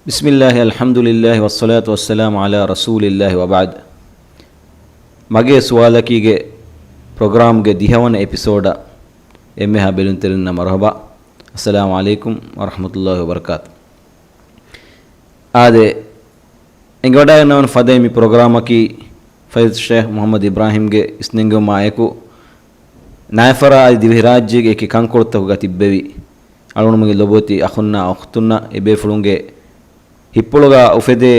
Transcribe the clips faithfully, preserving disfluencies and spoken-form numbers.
بسم الله، الحمد لله، والصلاة والسلام على رسول الله، وبعد. މަގޭ ސުވާލަކީގެ ޕްރޮގްރާމްގެ ދިހަވަނަ އެޕިސޯޑަށް އެންމެހާ ބެލުންތެރިންނަށް މަރުޙަބާ. އައްސަލާމު ޢަލައިކުމް ވަރަޙްމަތުﷲި ވަބަރަކާތު. އާދެ، އެނގިވަޑައިގަންނަވަން ފަދައިން މި ޕްރޮގްރާމަކީ ފަޟީލަތު ޝޭޚް މުޙައްމަދު އިބްރާހީމްގެ އިސްނެންގެވުމާ އެކު، ނާއިފަރާ އަދި ދިވެހިރާއްޖޭގެ އެކި ކަންކޮޅުތަކުގަ ތިއްބެވި އަޅުގަނޑުމެންގެ ލޮބުވެތި އަޚުންނާ އުޚްތުންނަށް އެބޭފުޅުންގެ ހިތްޕުޅުގަ އުފެދޭ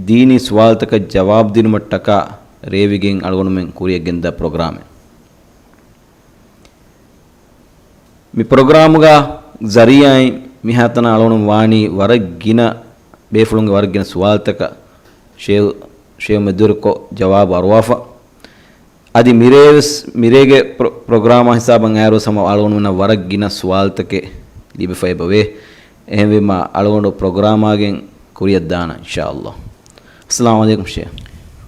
ދީނީ ސުވާލުތަކަށް ޖަވާބު ދިނުމަށްޓަކާ ރޭވިގެން އަޅުގަނޑުމެން ކުރިއަށް ގެންދާ ޕްރޮގްރާމެއް. މި ޕްރޮގްރާމުގަ ޒަރީޢާއިން މިހާތަނަށް އަޅުގަނޑު ވާނީ ވަރަށް ގިނަ ބޭފުޅުންގެ ވަރަށް ގިނަ ސުވާލުތަކަށް ޝޭޚް، ޝޭޚް މެދުވެރިކޮށް ޖަވާބު އަރުވާފަ. އަދި މިރޭވެސް، މިރޭގެ ޕްރޮ-، ޕްރޮގްރާމާ ހިސާބަށް އައިރުވެސް ހަމަ އަޅުގަނޑުމެންނަށް ވަރަށް ގިނަ ސުވާލުތަކެއް ލިބިފައިބަވޭ. އެހެންވީމަ އަޅުގަނޑު ޕްރޮގްރާމާގެން ކުރިއަށް ދާނަން އިންޝާﷲ. އައްސަލާމު ޢަލައިކުމް ޝޭޚް.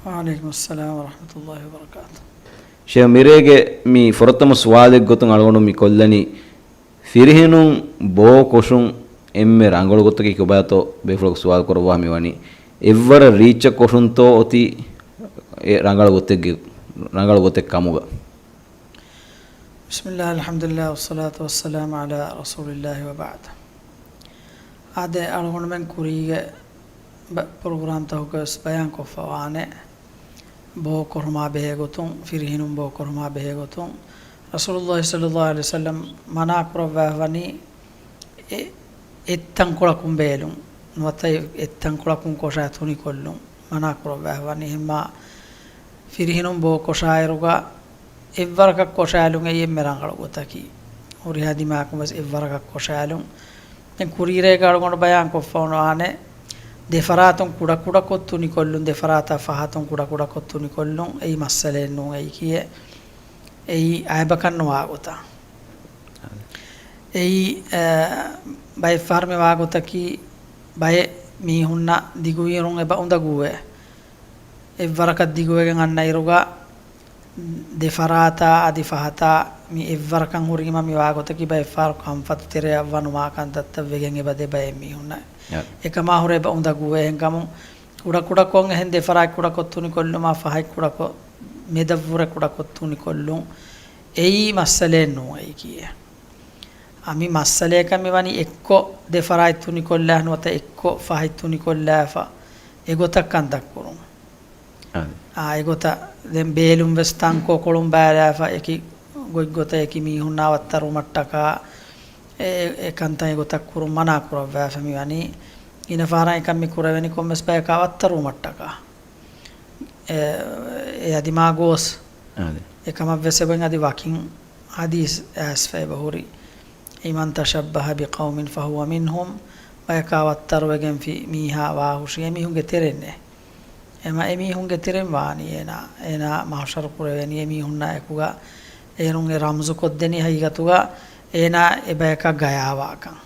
ވަޢަލައިކުމުއްސަލާމް ވަރަޙްމަތުﷲި ވަބަރަކާތު. ޝޭޚް، މިރޭގެ މި ފުރަތަމަ ސުވާލެއް ގޮތުން އަޅުގަނޑު މި ކޮށްލަނީ، ފިރިހެނުން ބޯ ކޮށުން އެންމެ ރަނގަޅު ގޮތަކީ ކޮބާތޯ ބޭފުޅަކު ސުވާލު ކުރައްވާ މިވަނީ. އެއްވަރަށް ރީއްޗަށް ކޮށުންތޯ އޮތީ އެ ރަނގަޅު ގޮތެއްގެ، ރަނގަޅު ގޮތެއް ކަމުގަ؟ بسم الله، الحمد لله، والصلاة والسلام على رسول الله، وبعد. އާދެ، އަޅުގަނޑުމެން ކުރީގެ ބަ-، ޕްރޮގްރާމްތަކުގަވެސް ބަޔާންކޮށްފަވާނެ، ބޯ ކޮށުމާ ބެހޭގޮތުން، ފިރިހެނުން ބޯ ކޮށުމާ ބެހޭގޮތުން، ރަސޫލުﷲި ޞައްލަﷲު ޢަލައިހި ވަސައްލަމް މަނާ ކުރައްވާފަވަނީ އެ-، އެއްތަންކޮޅަކުން ބޭލުން، ނުވަތަ އެއްތަންކޮޅަކުން ކޮށާ ތުނިކޮށްލުން މަނާ ކުރައްވާފަވަނީ. އެހެންމާ ފިރިހެނުން ބޯ ކޮށާއިރުގަ އެއްވަރަކަށް ކޮށާލުން އެއީ އެންމެ ރަނގަޅު ގޮތަކީ. ހުރިހާ ދިމާއަކުން ވެސް އެއްވަރަކަށް ކޮށާލުން. ދެން ކުރީރޭގަ އަޅުގަނޑު ބަޔާން ކޮށްފަ އޮންނާނެ، ދެފަރާތުން ކުޑަކުޑަކޮށް ތުނިކޮށްލުން، ދެފަރާތާ ފަހަތުން ކުޑަކުޑަކޮށް ތުނިކޮށްލުން އެއީ މައްސަލައެއް ނޫން. އެއީކީއެއް، އެއީ އައިބަކަށް ނުވާ ގޮތަށް. އެއީ، އަ، ބައެއްފަހަރު މި ވާގޮތަކީ، ބައެއް މީހުންނަށް ދިގުވީއިރުން އެބަ އުނދަގޫވޭ. އެއްވަރަކަށް ދިގުވެގެން އަންނައިރުގަ، ދެފަރާތާ އަދި ފަހަތާ މި އެއްވަރަކަށް ހުރީމަ މި ވާގޮތަކީ ބައެއްފަހަރު ކަންފަތު ތެރެއަށް ވަނުމާ ކަންތައްތައް ވެގެން އެބަދޭ ބައެއް މީހުންނަށް. އެ. އެކަމާ ހުރެ އެބަ އުނދަގޫވޭ. އެހެންކަމުން ކުޑަކުޑަކޮށް އެހެން ދެފަރާތް ކުޑަކޮށް ތުނިކޮށްލުމާ ފަހަތް ކުޑަކޮށް މެދަށްވުރެ ކުޑަކޮށް ތުނިކޮށްލުން އެއީ މައްސަލައެއް ނޫން އެއީކީއެއް. އަ، މި މައްސަލަޔަކަށް މިވަނީ އެއްކޮށް ދެފަރާތް ތުނިކޮށްލާ ނުވަތަ އެއްކޮށް ފަހަތް ތުނިކޮށްލާފަ އެގޮތަށް ކަންތައް ކުރުން. އާދެ. އާ، އެގޮތަށް ދެން ބޭލުން ވެސް ތަންކޮޅު ކޮޅުން ބައިލާފަ އެކި ގޮތްގޮތަށް އެކި މީހުންނާ ވައްތަރުވުމަށްޓަކާ އެ، އެ ކަންތައް އެގޮތަށް ކުރުން މަނާ ކުރައްވާފަ މިވަނީ. ގިނަ ފަހަރަށް އެކަން މި ކުރެވެނީ ކޮންމެސް ބަޔަކާ ވައްތަރުވުމަށްޓަކާ. އެ، އެ އަދި މާ ގޯސް. އާދެ. އެކަމަށް ވެސް އެބައިން އަދި ވަކިން ޙަދީޘް އައިސްފަ އެބަ ހުރި. من تشبه بقوم فهو منهم، ބަޔަކާ ވައްތަރުވެގެންފި މީހާ ވާހުށި އެމީހުންގެ ތެރެއިންނޭ. އެމަ އެމީހުންގެ ތެރެއިން ވާނީ އޭނާ، އޭނާ މަޙްޝަރު ކުރެވޭނީ އެމީހުންނާ އެކުގަ. އޭރުން އެ ރަމްޒު ކޮށްދެނީ ހަގީގަތުގަ އޭނާ އެބަޔަކަށް ގަޔާވާކަން.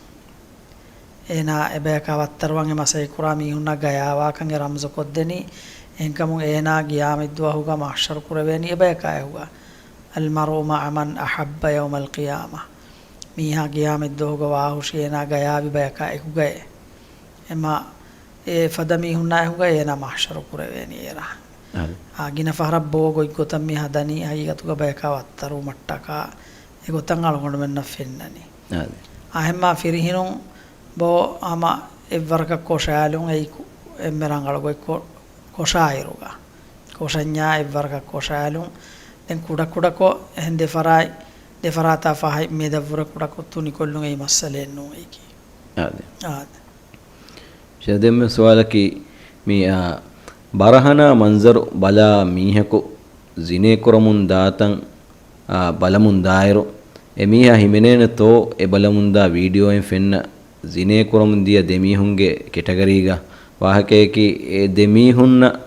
އޭނާ އެބަޔަކާ ވައްތަރުވާން އެ މަސައްކަތް ކުރާ މީހުންނާ ގަޔާވާކަން އެ ރަމްޒު ކޮށްދެނީ. އެހެންކަމުން އޭނާ ޤިޔާމަތްދުވަހުގަ މަޙްޝަރު ކުރެވޭނީ އެބަޔަކާ އެކުގަ. المرء مع من أحب يوم القيامة. މީހާ ޤިޔާމަތްދުވަހުގަ ވާހުށި އޭނާ ގަޔާވި ބަޔަކާ އެކުގައޭ. އެމަ އެ ފަދަ މީހުންނާ އެކުގަ އޭނާ މަޙްޝަރު ކުރެވޭނީ އޭރާ. އާދެ. އާ، ގިނަ ފަހަރަށް ބޯ ގޮތްގޮތަށް މި ހަދަނީ ހަގީގަތުގަ ބަޔަކާ ވައްތަރުވުމަށްޓަކާ އެގޮތަށް އަޅުގަނޑުމެންނަށް ފެންނަނީ. އާދެ. އާ، އެހެންމާ ފިރިހެނުން ބޯ ހަމަ އެއްވަރަކަށް ކޮށާލުން އެއީ ކު-، އެންމެ ރަނގަޅު ގޮތް ކޮ-، ކޮށާއިރުގަ. ކޮށަންޏާ އެއްވަރަކަށް ކޮށާލުން. ދެން ކުޑަކުޑަކޮށް އެހެން ދެފަރާތް، ދެފަރާތާ ފަހަތް މެދަށްވުރެ ކުޑަކޮށް ތުނިކޮށްލުން އެއީ މައްސަލައެއް ނޫން އެއީކީ. އާދެ. އާދެ. ޝޭޚް، ދެންމެ ސުވާލަކީ، މި، އާ، ބަރަހަނާ މަންޒަރު ބަލާ މީހަކު ޒިނޭ ކުރަމުން ދާތަން، އާ، ބަލަމުން ދާއިރު، އެ މީހާ ހިމެނޭނެތޯ އެ ބަލަމުން ދާ ވީޑިއޯއިން ފެންނަ ޒިނޭ ކުރަމުން ދިޔަ ދެ މީހުންގެ ކެޓަގަރީގަ؟ ވާހަކަޔަކީ، އެ ދެ މީހުންނަށް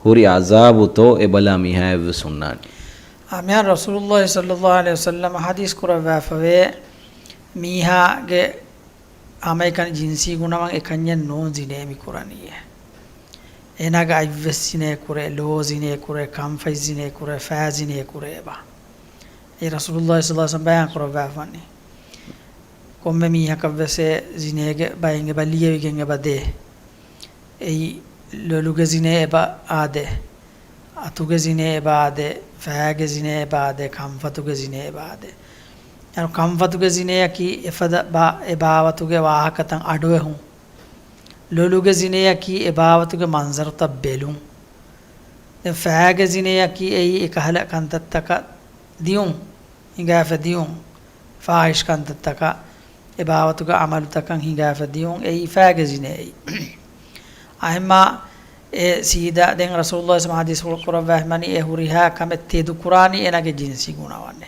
ހުރި ޢަޒާބުތޯ އެ ބަލާ މީހާޔަށްވެސް ހުންނާނެ. އާ، މިހާރު ރަސޫލުﷲ ޞައްލަﷲު ޢަލައިހި ވަސައްލަމަ ޙަދީޘް ކުރައްވާފަވޭ، މީހާގެ ހަމައެކަނި ޖިންސީ ގުނަވަން އެކަންޏެއް ނޫން ޒިނޭ މި ކުރަނީއޭ. އޭނާގެ އަތްވެސް ޒިނޭ ކުރޭ، ލޯ ޒިނޭ ކުރޭ، ކަންފަތް ޒިނޭ ކުރޭ، ފައި ޒިނޭ ކުރޭ އެބަ. އެ ރަސޫލުﷲ ޞައްލަﷲު ޢަލައިހި ވަސައްލަމަ ބަޔާން ކުރައްވާފަނީ. ކޮންމެ މީހަކަށްވެސް އެ ޒިނޭގެ ބައެއް އެބަ ލިޔެވިގެން އެބަ ދޭ. އެއީ ލޮލުގެ ޒިނޭ އެބަ އާދޭ، އަތުގެ ޒިނޭ އެބަ އާދޭ، ފައިގެ ޒިނޭ އެބަ އާދޭ، ކަންފަތުގެ ޒިނޭ އެބަ އާދޭ. އަން ކަންފަތުގެ ޒިނޭއަކީ އެފަދަ ބާ-، އެ ބާވަތުގެ ވާހަކަތައް އަޑުއެހުން. ލޮލުގެ ޒިނޭއަކީ އެ ބާވަތުގެ މަންޒަރުތައް ބެލުން. ދެން ފައިގެ ޒިނޭއަކީ އެއީ އެކަހަލަ ކަންތައްތަކަށް ދިޔުން، ހިނގާފަ ދިޔުން، ފާހިޝް ކަންތައްތަކަށް، އެ ބާވަތުގެ އަމަލުތަކަށް ހިނގާފަ ދިޔުން، އެއީ ފައިގެ ޒިނޭ އެއީ. އެހެންމާ އެ ސީދާ ދެން ރަސޫލުﷲ ސަމާ ޙަދީޘްފުޅު ކުރައްވާ އެހެންމަނީ އެ ހުރިހާ ކަމެއް ތެދު ކުރާނީ އޭނާގެ ޖިންސީ ގުނަވަން.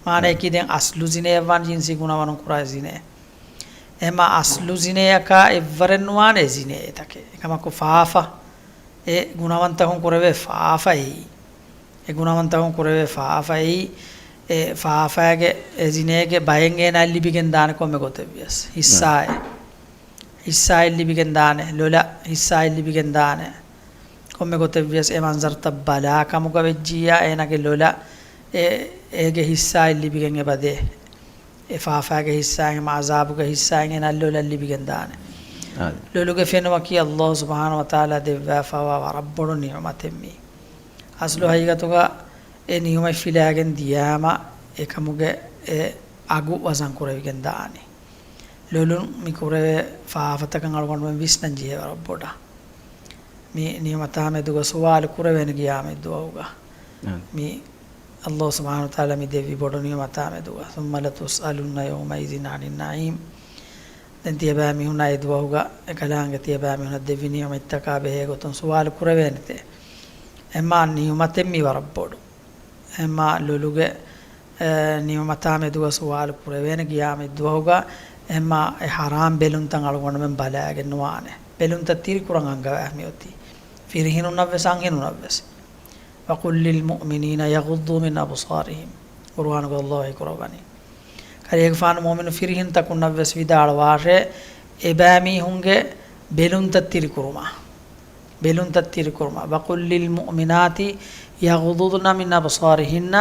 މާނައަކީ ދެން އަސްލު ޒިނޭއަށްވާން ޖިންސީ ގުނަވަނުން ކުރާ ޒިނޭ. އެހެންމާ އަސްލު ޒިނޭއަކާ އެއްވަރެއް ނުވާނެ އެ ޒިނޭ އެތަކެއް. އެކަމަކު ފާފަ، އެ ގުނަވަންތަކުން ކުރެވޭ ފާފައެއީ. އެ ގުނަވަންތަކުން ކުރެވޭ ފާފައެއީ، އެ ފާފައިގެ އެ ޒިނޭގެ ބައެއް އޭނާއަށް ލިބިގެން ދާނެ ކޮންމެ ގޮތެއްވިޔަސް. ހިއްސާއެއް. ހިއްސާއެއް ލިބިގެން ދާނެ، ލޮލަށް ހިއްސާއެއް ލިބިގެން ދާނެ. ކޮންމެ ގޮތެއްވިޔަސް އެ މަންޒަރުތައް ބަލާ ކަމުގަ ވެއްޖިއްޔާ އޭނާގެ ލޮލަށް އެ، އޭގެ ހިއްސާއެއް ލިބިގެން އެބަދޭ. އެ ފާފާގެ ހިއްސާއިން އެމަ އަޒާބުގެ ހިއްސާއިން އޭނާ ލޮލަށް ލިބިގެން ދާނެ. އާދެ. ލޮލުގެ ފެނުމަކީ އައްލާހު ސުބްޙާނަހު ވަތަޢާލާ ދެއްވާފައިވާ ވަރަށް ބޮޑު ނިޢުމަތެއް މީ. އަސްލު ހަގީގަތުގަ އެ ނިޢުމަތް ފިލާގެން ދިޔާމަ އެކަމުގެ އެ އަގު ވަޒަން ކުރެވިގެން ދާނީ. ލޮލުން މި ކުރެވޭ ފާފަތަކަށް އަޅުގަނޑުމެން ވިސްނަން ޖެހޭ ވަރަށް ބޮޑަށް. މި ނިޢުމަތާ މެދުގަ ސުވާލު ކުރެވޭނެ ޤިޔާމަތް ދުވަހުގަ. އާ. މި އައްލާހު ސުބްޙާނަހު ވަތަޢާލާ މި ދެއްވި ބޮޑު ނިޢުމަތާ މެދުގަ. ثُمَّ لَتُسْأَلُنَّ يَوْمَئِذٍ عَنِ النَّعِيمِ. ދެން ތިޔަބައިމީހުންނާ އެ ދުވަހުގަ އެކަލާނގެ ތިޔަބައިމީހުންނަށް ދެއްވި ނިޢުމަތްތަކާ ބެހޭ ގޮތުން ސުވާލު ކުރެވޭނެތޭ. އެހެންމާ ނިޢުމަތެއް މީ ވަރަށް ބޮޑު. އެހެންމާ ލޮލުގެ، އެ، ނިޢުމަތާ މެދުގަ ސުވާލު ކުރެވޭނެ ޤިޔާމަތް ދުވަހުގަ. އެހެންމާ އެ ޙަރާމް ބެލުންތައް އަޅުގަނޑުމެން ބަލައިގެން ނުވާނެ. ބެލުންތައް ތިރިކުރަން އަންގަވާ މިއޮތީ. ފިރިހެނުންނަށްވެސް އަންހެނުންނަށްވެސް. وَقُلْ لِلْمُؤْمِنِينَ يَغُضُّوا مِنْ أَبْصَارِهِمْ. ޤުރުއާނުގަ އައްލާހު ވަޙީ ކުރައްވަނީ. ކަލޭގެފާނު މުއުމިނު ފިރިހެންތަކުންނަށްވެސް ވިދާޅުވާށޭ، އެބައިމީހުންގެ ބެލުންތައް ތިރިކުރުމަށް. ބެލުންތައް ތިރިކުރުމަށް. وَقُلْ لِلْمُؤْمِنَاتِ يَغْضُضْنَ مِنْ أَبْصَارِهِنَّ.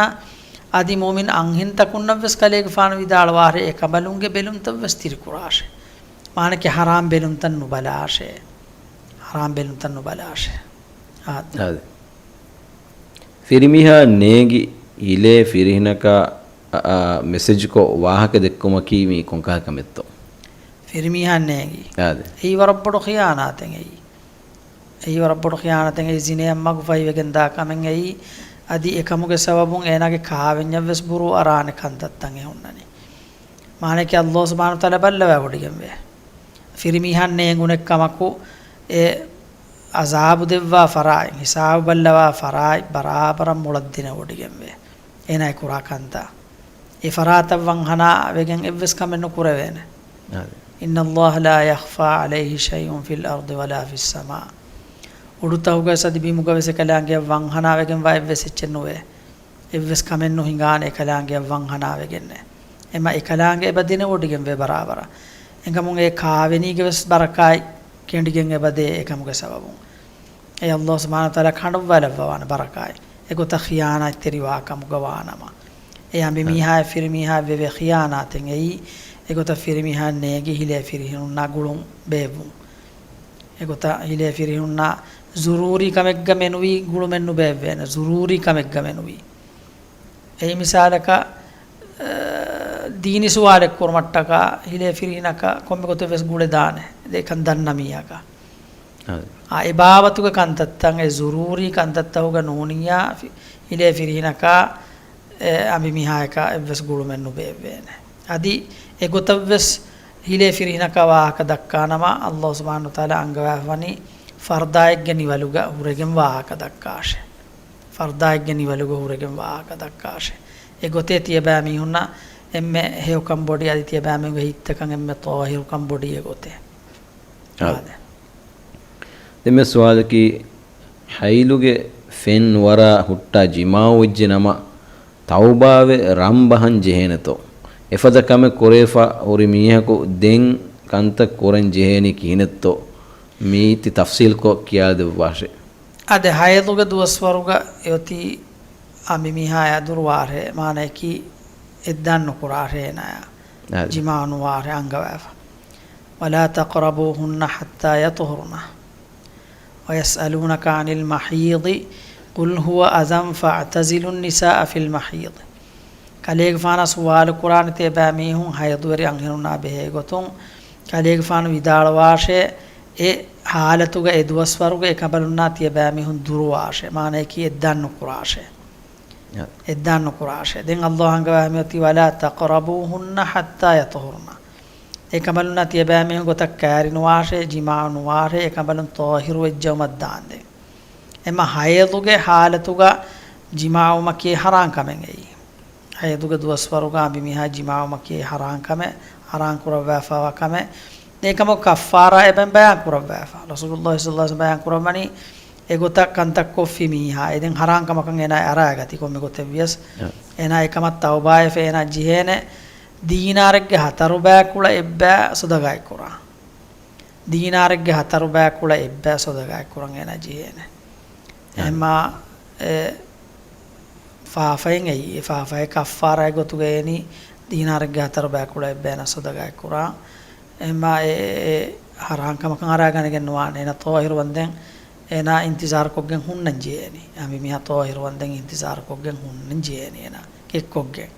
އަދި މުއުމިން އަންހެންތަކުންނަށްވެސް ކަލޭގެފާނު ވިދާޅުވާށޭ، އެކަނބަލުންގެ ބެލުންތައްވެސް ތިރިކުރާށޭ. މާނައަކީ ޙަރާމް ބެލުންތައް ނުބަލާށޭ. ޙަރާމް ބެލުންތައް ނުބަލާށޭ. އާދެ. އާދެ. ފިރިމީހާ ނޭނގި ހިލޭ ފިރިހެނަކާ، އަ، އަ، މެސެޖްކޮށް ވާހަކަ ދެއްކުމަކީ މީ ކޮންކަހަލަ ކަމެއްތޯ؟ ފިރިމީހާ ނޭނގި. އާދެ. އެއީ ވަރަށް ބޮޑު ޚިޔާނާތެއް އެއީ. އެއީ ވަރަށް ބޮޑު ޚިޔާނާތެއް އެއީ، ޒިނޭއަށް މަގުފަހިވެގެން ދާ ކަމެއް އެއީ، އަދި އެކަމުގެ ސަބަބުން އޭނާގެ ކާވެންޏަށްވެސް ބުރޫ އަރާނެ ކަންތައްތައް އެ ހުންނަނީ. މާނައަކީ އައްލާހު ސުބްޙާނަހު ވަތަޢާލާ ބައްލަވާ ވޮޑިގެންވޭ. ފިރިމީހާ ނޭނގުނެއްކަމަކު އެ އަޒާބު ދެއްވާ ފަރާތް، ހިސާބު ބައްލަވާ ފަރާތް ބަރާބަރަށް މޮޅަށް ދެނެވޮޑިގެންވޭ. އޭނާ އެ ކުރާ ކަންތައް. އެ ފަރާތަށް ވަންހަނާ ވެގެން އެއްވެސް ކަމެއް ނުކުރެވޭނެ. އާދެ. إِنَّ اللَّهَ لَا يَخْفَىٰ عَلَيْهِ شَيْءٌ فِي الْأَرْضِ وَلَا فِي السَّمَاءِ. އުޑުތަކުގަވެސް އަދި ބިމުގަވެސް އެކަލާނގެއަށް ވަންހަނާ ވެގެންވާ އެއްވެސް އެއްޗެއް ނުވޭ. އެއްވެސް ކަމެއް ނުހިނގާނެ އެކަލާނގެއަށް ވަންހަނާ ވެގެންނެއް. އެމަ އެކަލާނގެ އެބަ ދެނެވޮޑިގެންވޭ ބަރާބަރަށް. އެނގަމުން އެ ކާވެނީގެވެސް ބަރަކާތް ކެނޑިގެން އެބަދޭ އެކަމުގެ ސަބަބުން. އެ އައްލާހު ސުބްޙާނަހު ވަތަޢާލާ ކަނޑައްވާލައްވަވާނެ ބަރަކާތް. އެގޮތަށް ޚިޔާނާތްތެރިވާ ކަމުގަ ވާނަމަ. އެ އަނބިމީހާއަށް ފިރިމީހާއަށް ވެވޭ ޚިޔާނާތެއް އެއީ، އެގޮތަށް ފިރިމީހާ ނޭނގި ހިލޭ ފިރިހެނުންނާ ގުޅުން ބޭއްވުން. އެގޮތަށް ހިލޭ ފިރިހެނުންނާ ޒުރޫރީ ކަމެއްގަ މެނުވީ ގުޅުމެއް ނުބޭއްވޭނެ. ޒުރޫރީ ކަމެއްގަ މެނުވީ. އެއީ މިސާލަކަށް، އަ، ދީނީ ސުވާލެއް ކުރުމަށްޓަކާ ހިލޭ ފިރިހެނަކަށް ކޮންމެ ގޮތެއް ވެސް ގުޅެދާނެ އެކަން ދަންނަ މީހަކަށް. އާދެ. އާ، އެ ބާވަތުގެ ކަންތައްތައް، އެ ޒުރޫރީ ކަންތައްތަކުގަ ނޫނިއްޔާ ފި-، ހިލޭ ފިރިހެނަކާ، އެ، އަނބިމީހާއެކާ އެއްވެސް ގުޅުމެއް ނުބޭއްވޭނެ. އަދި އެގޮތަށްވެސް ހިލޭ ފިރިހެނަކާ ވާހަކަ ދައްކާނަމަ، އައްލާހު ސުބްޙާނަހު ވަތަޢާލާ އަންގަވާފަވަނީ ފަރުދާއެއްގެ ނިވަލުގަ ހުރެގެން ވާހަކަ ދައްކާށޭ. ފަރުދާއެއްގެ ނިވަލުގަ ހުރެގެން ވާހަކަ ދައްކާށޭ. އެގޮތޭ ތިޔަބައިމީހުންނަށް އެންމެ ހެޔޮކަން ބޮޑީ، އަދި ތިޔަބައިމީހުންގެ ހިތްތަކަށް އެންމެ ޠާހިރުކަން ބޮޑީ އެގޮތޭ. އާ. އާދެ. ދެންމެ ސުވާލަކީ، ހައިލުގެ ފެން ނުވަރާ ހުއްޓާ ޖިމާޢުވެއްޖެ ނަމަ، ތައުބާވެ ރަން ބަހަން ޖެހޭނެތޯ؟ އެފަދަ ކަމެއް ކުރެވިފަ ހުރި މީހަކު ދެން ކަންތައް ކުރަން ޖެހޭނީ ކިހިނެއްތޯ؟ މީތި ތަފްސީލްކޮށް ކިޔާދެއްވާށޭ. އާދެ، ހައިލުގެ ދުވަސްވަރުގަ އެއޮތީ އަނބިމީހާ އަދުރުވާށޭ، މާނައަކީ އެއްދާން ނުކުރާށޭ އޭނާޔާ. އާދެ. ޖިމާޢު ނުވާށޭ އަންގަވާފަ. وَلَا تَقْرَبُوهُنَّ حَتَّىٰ يَطْهُرْنَ. ويسألونك عن المحيض قل هو أذى فاعتزلوا النساء في المحيض. ކަލޭގެފާނާ ސުވާލު ކުރާނެ ތިޔަބައިމީހުން ހައިޟުވެރި އަންހެނުންނާ ބެހޭ ގޮތުން، ކަލޭގެފާނު ވިދާޅުވާށޭ، އެ ޙާލަތުގަ އެ ދުވަސްވަރުގަ އެ ކަނބަލުންނާ ތިޔަބައިމީހުން ދުރުވާށޭ، މާނަޔަކީ އެއްދާން ނުކުރާށޭ. އެއްދާން ނުކުރާށޭ. ދެން ﷲ އަންގަވާ މިއޮތީ، ولا تقربوهن حتى يطهرن. އެ ކަނބަލުންނާ ތިޔަބައިމީހުން ގޮތަށް ކައިރި ނުވާށޭ، ޖިމާޢު ނުވާށޭ، އެ ކަނބަލުން ޠާހިރު ވެއްޖައުމަށް ދާންދެން. އެމަ ޙައިޟުގެ ޙާލަތުގަ ޖިމާޢުވުމަކީ ޙަރާން ކަމެއް އެއީ. ޙައިޟުގެ ދުވަސްވަރުގަ އަނބިމީހާ ޖިމާޢުވުމަކީ ޙަރާން ކަމެއް، ޙަރާން ކުރައްވާފައިވާ ކަމެއް. އެކަމަކު ކައްފާރާ އެބައިން ބަޔާން ކުރައްވާފަ. ރަސޫލުﷲ ޞައްލަﷲ ޢަލައިހި ވަސައްލަމަ ބަޔާން ކުރައްވަނީ، އެގޮތަށް ކަންތައް ކޮށްފި މީހާ، އެ ދެން ޙަރާން ކަމަކަށް އޭނާ އަރާގަތީ ކޮންމެ ގޮތެއްވިޔަސް، އެ. އޭނާ އެކަމަށް ތައުބާވެފަ އޭނާ ޖެހޭނެ ދީނާރެއްގެ ހަތަރު ބައިކުޅަ އެއްބައި ޞަދަގާތް ކުރާ. ދީނާރެއްގެ ހަތަރު ބައިކުޅަ އެއްބައި ޞަދަގާތް ކުރަން އޭނާ ޖެހޭނެ. އެހެންމާ، އެ، ފާފައިން އެއީ، އެ ފާފައި ކައްފާރާ ގޮތުގަ އޭނީ ދީނާރެއްގެ ހަތަރު ބައިކުޅަ އެއްބައި އޭނާ ޞަދަގާތް ކުރާ. އެހެންމާ އެ، އެ، އެ ޙަރާން ކަމަކަށް އަރާގަނެގެން ނުވާނެ. އޭނާ ޠާހިރު ވަންދެން އޭނާ އިންތިޒާރު ކޮށްގެން ހުންނަން ޖެހޭނީ. އަނބިމީހާ ޠާހިރު ވަންދެން އިންތިޒާރު ކޮށްގެން ހުންނަން ޖެހޭނީ އޭނާ ކެއްކޮށްގެން.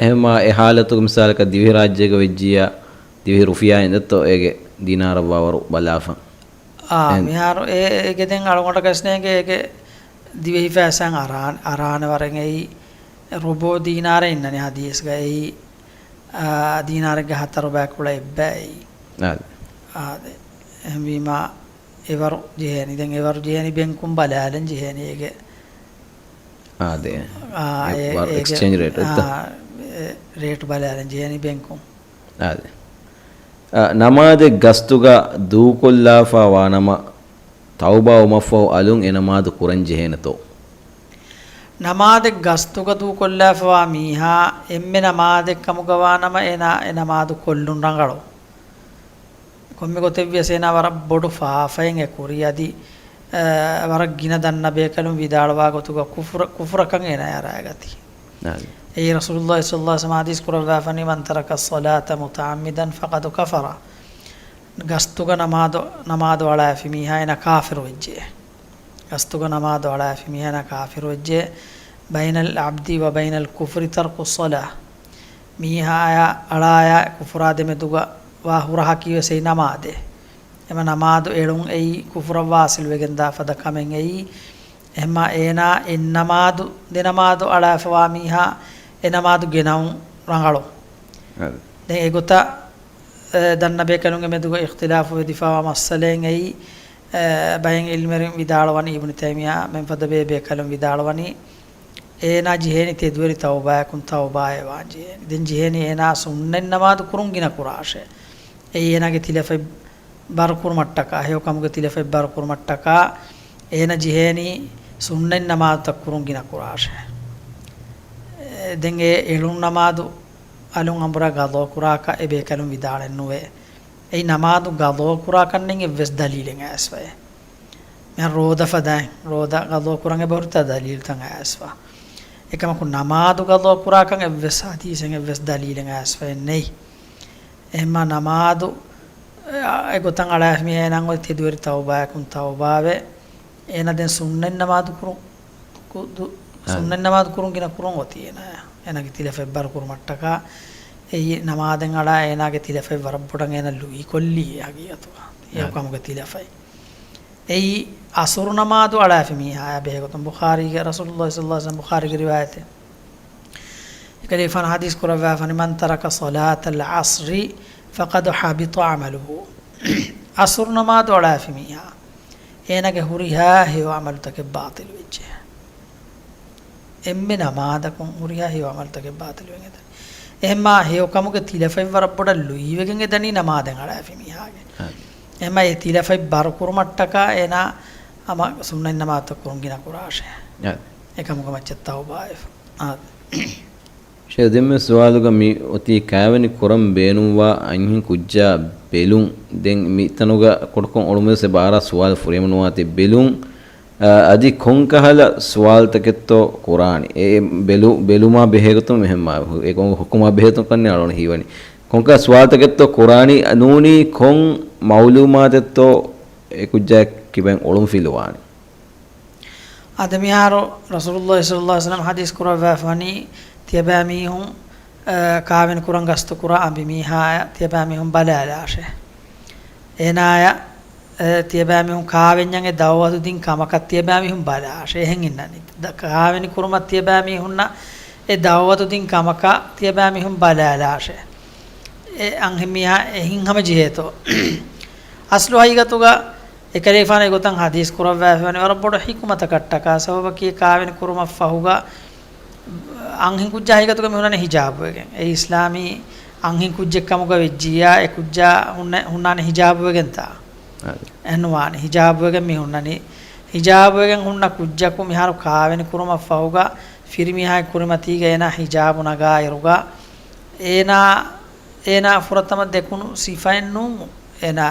އެހެންމާ އެ ޙާލަތުގެ މިސާލަކަށް ދިވެހިރާއްޖޭގަ ވެއްޖިއްޔާ، ދިވެހި ރުފިޔާއިން ދެއްތޯ އޭގެ ދީނާރަށްވާވަރު ބަލާފަ. އާ، އެހެން. މިހާރު އޭ، އޭގެ ދެން އަޅުގަނޑަކަސް ނޭނގެ އޭގެ ދިވެހި ފައިސާ އަރާން، އަރާނެ ވަރެން އެއީ ރުބޫ ދީނާރެއް އިންނަނީ ޙަދީޘްގަ އެއީ، އާ، ދީނާރެއްގެ ހަތަރު ބައިކުޅަ އެއްބައި އެއީ. އާދެ. އާދެ. އެހެންވީމާ އެވަރު ޖެހޭނީ. ދެން އެވަރު ޖެހޭނީ ބެންކުން ބަލާލަން ޖެހޭނީ އޭގެ. އާދެ. އާ، އެ، އެ، ވަރު އޭގެ، އެކްސްޗޭންޖް ރޭޓް އެއްތަ؟ އާ، އެ، ރޭޓް ބަލާލަން ޖެހޭނީ ބެންކުން. އާދެ. އަ، ނަމާދެއް ގަސްތުގަ ދޫކޮށްލާފަ ވާނަމަ، ތައުބާވުމަށްފަހު އަލުން އެ ނަމާދު ކުރަން ޖެހޭނެތޯ؟ ނަމާދެއް ގަސްތުގަ ދޫކޮށްލާފަވާ މީހާ އެންމެ ނަމާދެއް ކަމުގަ ވާނަމަ، އޭނާ އެ ނަމާދު ކޮށްލުން ރަނގަޅު. ކޮންމެ ގޮތެއްވިޔަސް އޭނާ ވަރަށް ބޮޑު ފާފައެއް އެ ކުރީ. އަދި، އަ، ވަރަށް ގިނަ ދަންނަ ބޭކަލުން ވިދާޅުވާ ގޮތުގަ ކުފުރަ-، ކުފުރަކަށް އޭނާ އަރާގަތީ. އާދެ. އެއީ ރަސޫލުﷲ ޞައްލަﷲ ޢަލައިހި ވަސައްލަމަ ޙަދީޘް ކުރައްވާފަނީ، "من ترك الصلاة متعمدا فقد كفر." ގަސްތުގަ ނަމާދު، ނަމާދު އަޅާފި މީހާ އޭނާ ކާފިރު ވެއްޖެ. ގަސްތުގަ ނަމާދު އަޅާފި މީހާ އޭނާ ކާފިރު ވެއްޖެ. بين العبد وبين الكفر ترك الصلاة. މީހާޔާ އަޅާޔާ ކުފުރާ ދެމެދުގަ ވާ ހުރަހަކީ ވެސް އެއީ ނަމާދޭ. އެމަ ނަމާދު އެޅުން އެއީ ކުފުރަށް ވާސިލް ވެގެން ދާ ފަދަ ކަމެއް އެއީ. އެހެންމާ އޭނާ އެއް ނަމާދު، ދެ ނަމާދު އަޅާފަވާ މީހާ އެ ނަމާދު ގެނައުން ރަނގަޅު. އަދި. ދެން އެގޮތަށް، އެ، ދަންނަ ބޭކަލުންގެ މެދުގަ އިޚްތިލާފު ވެދިފަވާ މައްސަލައެއް އެއީ، އެ، ބައެއް ޢިލްމުވެރިން ވިދާޅުވަނީ، އިބްނު ތައިމިއްޔާ މެންފަދަ ބޭބޭކަލުން ވިދާޅުވަނީ، އޭނާ ޖެހޭނީ ތެދުވެރި ތައުބާއަކުން ތައުބާއެއް ވާން ޖެހޭނީ. ދެން ޖެހޭނީ އޭނާ ސުންނަތް ނަމާދު ކުރުން ގިނަ ކުރާށޭ. އެއީ އޭނާގެ ތިލަފަތް ބަރުކުރުމަށްޓަކާ، ހެޔޮ ކަމުގެ ތިލަފަތް ބަރުކުރުމަށްޓަކާ، އޭނަ ޖެހޭނީ ސުންނަތް ނަމާދުތައް ކުރުން ގިނަ ކުރާށޭ. އެ، ދެން އެ އެޅުން ނަމާދު އަލުން އަނބުރާ ގަޟާ ކުރާކަށް އެ ބޭކަލުން ވިދާޅެއް ނުވޭ. އެއީ ނަމާދު ގަޟާ ކުރާކަށް ނެތް އެއްވެސް ދަލީލެއް އައިސްފައޭ. މިހާރު ރޯދަ ފަދައިން، ރޯދަ ގަޟާ ކުރަން އެބަހުރިތާ ދަލީލުތައް އައިސްފަ. އެކަމަކު ނަމާދު ގަޟާ ކުރާކަށް އެއްވެސް ޙަދީޘެއް އެއްވެސް ދަލީލެއް އައިސްފައެއް ނެތް. އެހެންމާ ނަމާދު، އެ، އެގޮތަށް އަޅާފި މީހާ އޭނާ އޮތް ތެދުވެރި ތައުބާއަކުން ތައުބާވެ، އޭނަ ދެން ސުންނަތް ނަމާދު ކުރު-، ކު-، ދު-، އާ. ސުންނަތް ނަމާދު ކުރުން ގިނަ ކުރުން އޮތީ އޭނާ. އޭނާގެ ތިލަފަތް ބަރުކުރުމަށްޓަކާ، އެއީ ނަމާދެއް އަޅާ އޭނާގެ ތިލަފަތް ވަރަށް ބޮޑަށް އޭނަ ލުއިކޮށްލީ ހަގީގަތުގަ. އެ އާ. ކަމުގެ ތިލަފަތް. އެއީ އަސުރު ނަމާދު އަޅާފި މީހާޔާ ބެހޭގޮތުން ބުޚާރީގެ، ރަސޫލުﷲ ޞައްލަﷲ ޢަލައިހި ވަސައްލަމަ ބުޚާރީގެ ރިވާޔަތެއް. އެކަލޭގެފާނު ޙަދީޘް ކުރައްވާފަނީ، "من ترك صلاة العصر فقد حبط عمله." އަސުރު ނަމާދު އަޅާފި މީހާ، އޭނާގެ ހުރިހާ ހެޔޮ ޢަމަލުތަކެއް ބާޠިލު ވެއްޖެ. އެންމެ ނަމާދަކުން ހުރިހާ ހެޔޮ ޢަމަލުތަކެއް ބާޠިލުވެގެން އެދަނީ. އެހެންމާ ހެޔޮ ކަމުގެ ތިލަފަތް ވަރަށް ބޮޑަށް ލުއިވެގެން އެދަނީ ނަމާދެއް އަޅާފި މީހާގެ. އާ. އެހެންމާ އެ ތިލަފަތް ބަރުކުރުމަށްޓަކާ އޭނާ ހަމަ ސުންނަތް ނަމާދުތައް ކުރުން ގިނަ ކުރާށޭ. އާ. އެކަމުގެ މައްޗަށް ތައުބާވެފަ. އާ. ޝޭޚް، ދެންމެ ސުވާލުގަ މި އޮތީ ކައިވެނި ކުރަން ބޭނުންވާ އަންހެން ކުއްޖާ ބެލުން. ދެން މިތަނުގަ ކުޑަކޮށް އޮޅުމެސް އެބަ އަރާ ސުވާލު ފުރިހަމަ ނުވާތީ ބެލުން. އަ، އަދި ކޮންކަހަލަ ސުވާލުތަކެއްތޯ ކުރާނީ؟ އެ، އެ ބެލު-، ބެލުމާ ބެހޭގޮތުން މިހެންމާ، އެ ކޮން ޙުކުމާ ބެހޭގޮތުން ކަންނޭ އަޅުގަނޑު ހީވަނީ. ކޮންކަހަލަ ސުވާލުތަކެއްތޯ ކުރާނީ؟ ނޫނީ ކޮން މައުލޫމާތެއްތޯ އެ ކުއްޖާ ކިބައިން އޮޅުން ފިލުވާނީ. އަދި މިހާރު ރަސޫލުﷲ ޞައްލަﷲ ޢަލައިހި ވަސައްލަމަ ޙަދީޘް ކުރައްވާފަނީ، ތިޔަބައިމީހުން، އަ، ކާވެނި ކުރަން ގަސްތު ކުރާ އަނބިމީހާޔަށް ތިޔަބައިމީހުން ބަލާލާށޭ. އޭނާޔަށް، އަ، ތިޔަބައިމީހުން ކާވެންޏަށް އެ ދަޢުވަތު ދިން ކަމަކަށް ތިޔަބައިމީހުން ބަލާށޭ. އެހެން އިންނަނީ. ދަ-، ކާވެނި ކުރުމަށް ތިޔަބައިމީހުންނަށް އެ ދަޢުވަތު ދިން ކަމަކަށް ތިޔަބައިމީހުން ބަލާލާށޭ. އެ އަންހެންމީހާ އެހެން ހަމަ ޖެހޭތޯ. އަސްލު ހަގީގަތުގަ އެކަލޭގެފާނު އެގޮތަށް ޙަދީޘް ކުރައްވާފައިވަނީ ވަރަށް ބޮޑު ޙިކުމަތަކަށްޓަކާ. ސަބަބަކީ ކާވެނި ކުރުމަށްފަހުގަ އަންހެން ކުއްޖާ ހަގީގަތުގަ މި ހުންނަނީ ހިޖާބުވެގެން. އެ އިސްލާމީ އަންހެން ކުއްޖެއް ކަމުގަ ވެއްޖިއްޔާ އެ ކުއްޖާ ހުންނަ-، ހުންނާނެ ހިޖާބުވެގެންތާ؟ އާދެ. އެހެންނުވާނެ. ހިޖާބުވެގެން މި ހުންނަނީ. ހިޖާބުވެގެން ހުންނަ ކުއްޖަކު މިހާރު ކާވެނި ކުރުމަށްފަހުގަ ފިރިމީހާގެ ކުރިމަތީގަ އޭނާ ހިޖާބު ނަގާއިރުގަ އޭނާ، އޭނާ ފުރަތަމަ ދެކުނު ސިފައެއް ނޫން އޭނާ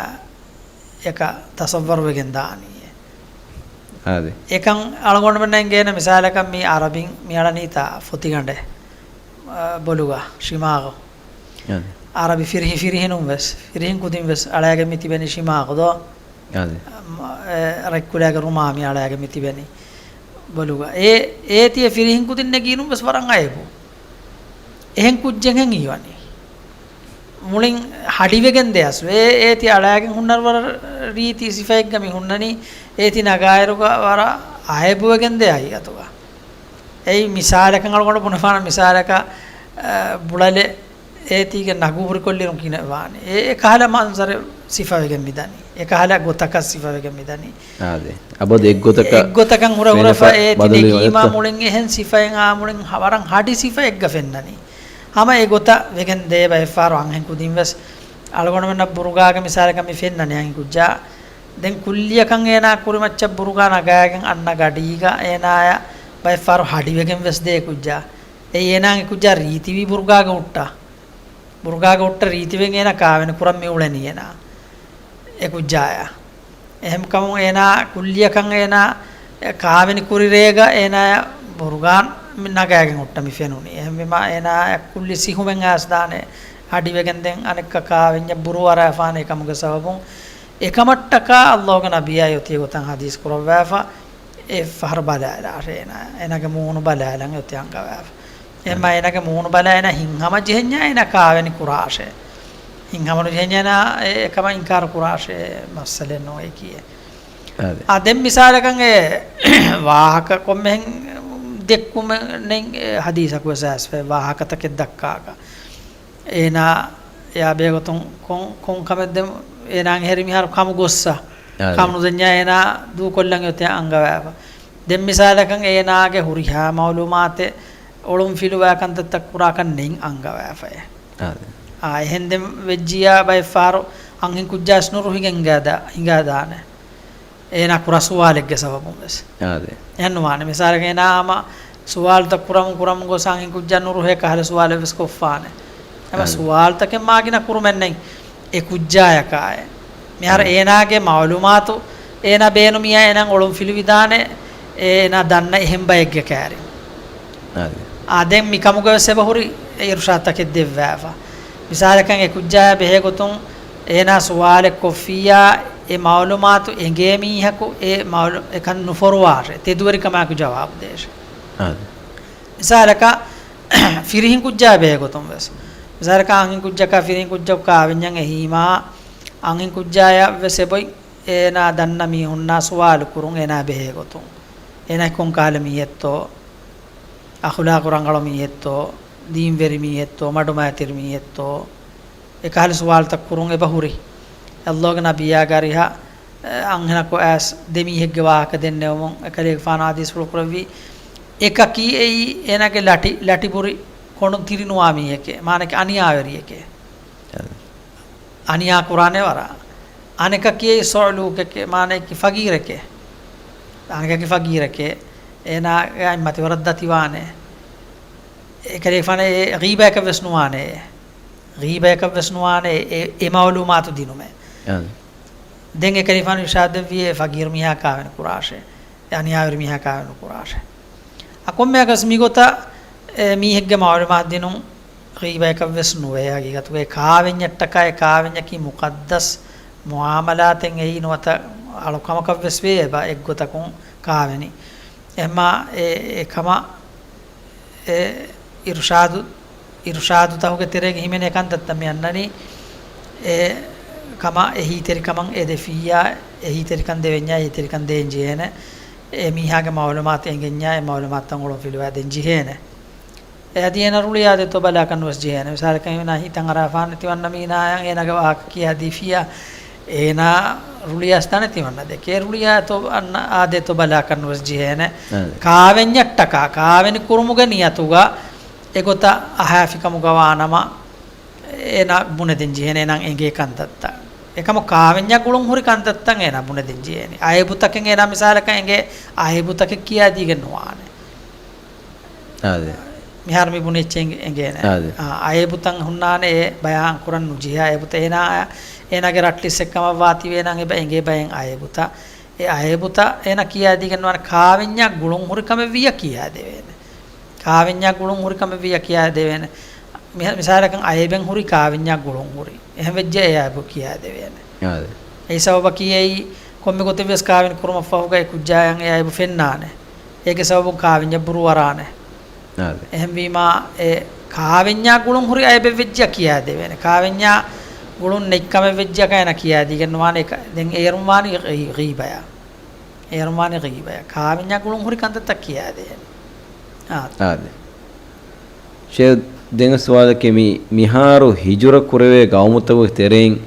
އެކަ ތަޞައްވަރުވެގެން ދާނީ. އާދެ. އެކަން އަޅުގަނޑުމެންނަށް އެނގޭނެ މިސާލަކަށް މި އަރަބިން މި އަޅަނީތާ ފޮތިގަނޑެއް، އަ، ބޮލުގަ، ޝިމާގު. އާދެ. އަރަބި ފިރިހި-، ފިރިހިނުން ވެސް، ފިރިހިން ކުދިން ވެސް އަޅައިގެން މި ތިބެނީ ޝިމާގު ދޯ؟ އާދެ. އަ، މަ-، އެ، ރަތްކުލައިގެ ރުމާ މި އަޅައިގެން މި ތިބެނީ ބޮލުގަ. އޭ، އޭތި އެ ފިރިހިން ކުދިން ނެގީނުން ވެސް ވަރަށް އައިބު. އެހެން ކުއްޖެއްހެން ހީވަނީ. މުޅިން ހަޑިވެގެން ދޭ އަސްލު. އޭ، އޭތި އަޅައިގެން ހުންނަރު ވަރަށް ރީތި ސިފައެއްގަ މި ހުންނަނީ، އޭތި ނަގާއިރުގަ ވަރަށް އައިބުވެގެން ދޭ ހަގީގަތުގަ. އެއީ މިސާލަކަށް އަޅުގަނޑު ބުނެފާނަ މިސާލަކަށް، އަ، ބުޅަލެއް އޭތީގެ ނަގޫ ހުރިކޮށްލިއިރުން ކިހިނެއް ވާނެ؟ އެ، އެކަހަލަ މަންޒަރެއް ސިފަވެގެން މިދަނީ. އެކަހަލަ ގޮތަކަށް ސިފަވެގެން މިދަނީ. އާދެ. އަބަދު އެއްގޮތަކަށް އެއްގޮތަކަށް ހުރެ ފެން ހުރެފަ އެފަ އޭތި ބަދަލުވީ ނެގީމާ އޮތްތަ؟ މުޅިން އެހެން ސިފައެއް އާ މުޅިން ހަ-، ވަރަށް ހަޑި ސިފައެއްގަ ފެންނަނީ. ހަމަ އެ ގޮތަށް ވެގެން ދޭ ބައެއްފަހަރު އަންހެން ކުދިން ވެސް އަޅުގަނޑުމެންނަށް ބުރުގާގެ މިސާލަކަށް މި ފެންނަނީ އަންހެން ކުއްޖާ. ދެން ކުއްލިއަކަށް އޭނާ ކުރިމައްޗަށް ބުރުގާ ނަގާގެން އަންނަ ގަޑީގަ އޭނާޔަށް ބައެއްފަހަރު ހަޑިވެގެން ވެސް ދޭ ކުއްޖާ. އެއީ އޭނާ އެ ކުއްޖާ ރީތިވީ ބުރުގާގަ ހުއްޓާ. ބުރުގާގަ ހުއްޓަ ރީތިވެގެން އޭނާ ކާވެނި ކުރަން މި އުޅެނީ އޭނާ އެ ކުއްޖާޔާ. އެހެންކަމުން އޭނާ ކުއްލިއަކަށް އޭނާ ކާވެނި ކުރި ރޭގަ އޭނާ ބުރުގާ ނަގާގެން ހުއްޓަ މި ފެނުނީ. އެހެންވީމާ އޭނާ ކުއްލި ސިހުމެއް އައިސްދާނެ ހަޑިވެގެން ދެން އަނެއްކާ ކާވެންޏަށް ބުރޫ އަރާފާނެ ކަމުގެ ސަބަބުން އެކަމަށްޓަކާ އައްލާހުގެ ނަބިއްޔާ އޮތީ ގޮތަށް ޙަދީޘް ކުރައްވާފަ. އެއްފަހަރު ބަލާލާށޭ އޭނާ. އޭނާގެ މޫނު ބަލާލަން އޮތީ އަންގަވާފަ. އެހެންމާ އޭނާގެ މޫނު ބަލާ އޭނާ ހިތްހަމަ ޖެހެންޏާ އޭނާ ކާވެނި ކުރާށޭ. ހިތްހަމަ ނުޖެހެންޏާ އޭނާ އެ-، އެކަމަށް އިންކާރު ކުރާށޭ މައްސަލައެއް ނޫން އެކީ. އާދެ. އާ، ދެން މިސާލަކަށް އެ ވާހަކަ ކޮންމެހެން ދެއްކުމެއް ނެތް އެ ޙަދީޘަކު ވެސް އައިސްފަ ވާހަކަތަކެއް ދައްކާކަށް. އޭނާ އެއާ ބެހޭގޮތުން ކޮން، ކޮން ކަމެއް ދެން އޭނާ އެހެރި މިހާރު ކަމު ގޮއްސަ. އާދެ. ކަމު ނުދެންޏާ އޭނާ ދޫކޮށްލަން އޮތީ އަންގަވާފަ. ދެން މިސާލަކަށް އޭނާގެ ހުރިހާ މައުލޫމާތެއް އޮޅުން ފިލުވާ ކަންތައްތައް ކުރާކަށް ނެތް އަންގަވާފައޭ. އާދެ. އާ، އެހެން ދެން ވެއްޖިއްޔާ ބައެއްފަހަރު އަންހެން ކުއްޖާސް ނުރުހިގެން ހިނގާދާ-، ހިނގާދާނެ. އޭނާ ކުރާ ސުވާލެއްގެ ސަބަބުން ވެސް. އާދެ. އެހެން ނުވާނެ. މިސާލަކަށް އޭނާ ހަމަ ސުވާލުތައް ކުރަމުން ކުރަމުން ގޮސް އަންހެން ކުއްޖާ ނުރުހޭ ކަހަލަ ސުވާލެއް ވެސް ކޮށްފާނެ. ހަމަ އާދެ. ސުވާލުތަކެއް މާގިނަ ކުރުމެއް ނެތް އެ ކުއްޖާޔަކާއެ. މިހާރު އާދެ. އޭނާގެ މައުލޫމާތު އޭނާ ބޭނުމިއްޔާ އޭނާ އޮޅުން ފިލުވިދާނެ އޭނާ ދަންނަ އެހެން ބައެއްގެ ކައިރިން. އާދެ. އާ، ދެން މިކަމުގަ ވެސް އެބަހުރި އިރުޝާދުތަކެއް ދެއްވާފަ. މިސާލަކަށް އެ ކުއްޖާޔާ ބެހޭގޮތުން އޭނާ ސުވާލެއް ކޮށްފިއްޔާ، އެ މައުލޫމާތު އެނގޭ މީހަކު އެ މައުލޫ-، އެކަން ނުފޮރުވާށޭ، ތެދުވެރިކަމާއެކު ޖަވާބު ދޭށޭ. އާދެ. މިސާލަކަށް ފިރިހެން ކުއްޖާ ބެހޭގޮތުން ވެސް. މިސާލަކަށް އަންހެން ކުއްޖަކާ ފިރިހެން ކުއްޖަކު ކާވެންޏަށް އެހީމާ، އަންހެން ކުއްޖާޔަށް ވެސް އެބޮތް އޭނާ ދަންނަ މީހުންނާ ސުވާލު ކުރުން އޭނާ ބެހޭގޮތުން. އޭނާ ކޮން ކަހަލަ މީހެއްތޯ؟ އަޚުލާޤު ރަނގަޅު މީހެއްތޯ، ދީންވެރި މީހެއްތޯ، މަޑުމައިތިރި މީހެއްތޯ، އެކަހަލަ ސުވާލުތައް ކުރުން އެބަހުރި. އައްލާހުގެ ނަބިއްޔާގެ އަރިހަށް، އަންހެނަކު އައިސް ދެ މީހެއްގެ ވާހަކަ ދެންނެވުމުން، އެކަލޭގެފާނު ޙަދީޘްފުޅު ކުރެއްވީ، އެކަކީ އެއީ އޭނާގެ ލަޓި، ލަޓިބުރި ކޮނޑުން ތިރިނުވާ މީހެކޭ، މާނައަކީ އަނިޔާވެރިއެކޭ. އަނިޔާ ކުރާނެ ވަރަށް. އަނެކަކީ ސުޢުލޫކެކޭ، މާނައަކީ ފަގީރެކޭ. އަނެކަކީ ފަގީރެކޭ. އޭނާގެ މަތިވަރަށް ދަތިވާނެ. އެކަލޭގެފާނަށް އެ ޣީބަޔަކަށް ވެސް ނުވާނެ. ޣީބަޔަކަށް ވެސް ނުވާނެ އެ، އެ މައުލޫމާތު ދިނުމެއް. އާދެ. ދެން އެކަލޭގެފާނު އިރުޝާދު ދެއްވި އެ ފަގީރު މީހާ ކާވެނި ކުރާށޭ. އެ އަނިޔާވެރި މީހާ ކާވެނި ނުކުރާށޭ. އަ، ކޮންމެއަކަސް މިގޮތަށް އެ މީހެއްގެ މައުލޫމާތު ދިނުން ޣީބަޔަކަށް ވެސް ނުވޭ ހަގީގަތުގައި. ކާވެންޏަށްޓަކާ އެ ކާވެންޏަކީ މުޤައްދަސް މުޢާމަލާތެއް އެއީ ނުވަތަ އަޅުކަމަކަށްވެސް ވޭ އެބަ އެއްގޮތަކުން ކާވެނި. އެހެންމާ އެ، އެކަމަށް އެ އިރުޝާދު، އިރުޝާދުތަކުގެ ތެރޭގަ ހިމެނޭ ކަންތައްތައް މި އަންނަނީ. އެ ކަމަށް އެހީތެރިކަމަށް އެ ދެފިއްޔާ، އެހީތެރިކަން ދެވެންޏާ އެހީތެރިކަން ދޭން ޖެހޭނެ. އެ މީހާގެ މައުލޫމާތު އެނގެންޏާ އެ މައުލޫމާތުތައް އޮޅުންފިލުވާ ދޭން ޖެހޭނެ. އެ އަދި އޭނަ ރުޅިއާދޭތޯ ބަލާކަށް ނުވެސް ޖެހޭނެ. މިސާލަކަށް އޭނަ ހިތަށް އަރާފާނެ ތިމަންނަ މީނާއަށް އޭނަގެ ވާހަކަ ކިޔާދީފިއްޔާ، އޭނާ ރުޅިއައިސްދާނެ ތިމަންނަ ދެކޭ. ރުޅިއާތޯ އަންނަ އާދޭތޯ ބަލާކަށް ނުވެސް ޖެހޭނެ. އާދެ. ކާވެންޏަށްޓަކާ، ކާވެނި ކުރުމުގެ ނިޔަތުގަ އެގޮތަށް އަހާފިކަމުގަ ވާނަމަ، އޭނާ ބުނެދޭން ޖެހޭނެ އޭނާ އެނގޭ ކަންތައްތައް. އެކަމަކު ކާވެންޏާ ގުޅުން ހުރި ކަންތައްތައް އޭނާ ބުނެދޭން ޖެހޭނެ. އައިބުތަކެއް އޭނާ މިސާލަކަށް އެނގޭ، އައިބުތަކެއް ކިޔާދީގެން ނުވާނެ. އާދެ. މިހާރު މި ބުނި އެއްޗެއް އެނގޭ، އެނގޭނެ. އާދެ. އާ، އައިބުތައް ހުންނާނެ އެ ބަޔާން ކުރަން ނުޖެހޭ އައިބުތައް. އޭނާ، އޭނާގެ ރައްޓިސް އެއްކަމަށްވާތީވެ އޭނާ އެބަ އެނގޭ ބައެއް އައިބުތައް. އެ އައިބުތައް އޭނާ ކިޔާދީގެން ނުވާނެ. ކާވެންޏާ ގުޅުން ހުރި ކަމެއް ވިއްޔާ ކިޔާދެވޭނެ. ކާވެންޏާ ގުޅުން ހުރި ކަމެއް ވިއްޔާ ކިޔާދެވޭނެ. މި-، މިސާލަކަށް އައިބެއް ހުރި ކާވެންޏާ ގުޅުން ހުރި. އެހެން ވެއްޖެ އެ އައިބު ކިޔާދެވޭނެ. އާދެ. އެއީ ސަބަބަކީ އެއީ ކޮންމެ ގޮތެއްވެސް ކާވެނި ކުރުމަށްފަހުގައި ކުއްޖާޔަށް އެ އައިބު ފެންނާނެ. އޭގެ ސަބަބުން ކާވެންޏަށް ބުރޫ އަރާނެ. އާދެ. އެހެންވީމާ، އެ ކާވެންޏާ ގުޅުން ހުރި އައިބެއް ވެއްޖިއްޔާ ކިޔާދެވޭނެ. ކާވެންޏާ ގުޅުން ނެތްކަމެއް ވެއްޖިއްޔާ އޭނާ ކިޔާދީގެން ނުވާނެ. އެކަ-، ދެން އޭރުން ވާނީ ޣީ-، ޣީބަޔާ. އޭރުން ވާނީ ޣީބަޔާ. ކާވެންޏާ ގުޅުން ހުރި ކަންތައްތައް ކިޔާދޭނެ. އާދެ. އާދެ. ޝޭޚް، ދެން ސުވާލަކީ މި-، މިހާރު ހިޖުރަ ކުރެވޭ ގައުމުތަކުގެ ތެރެއިން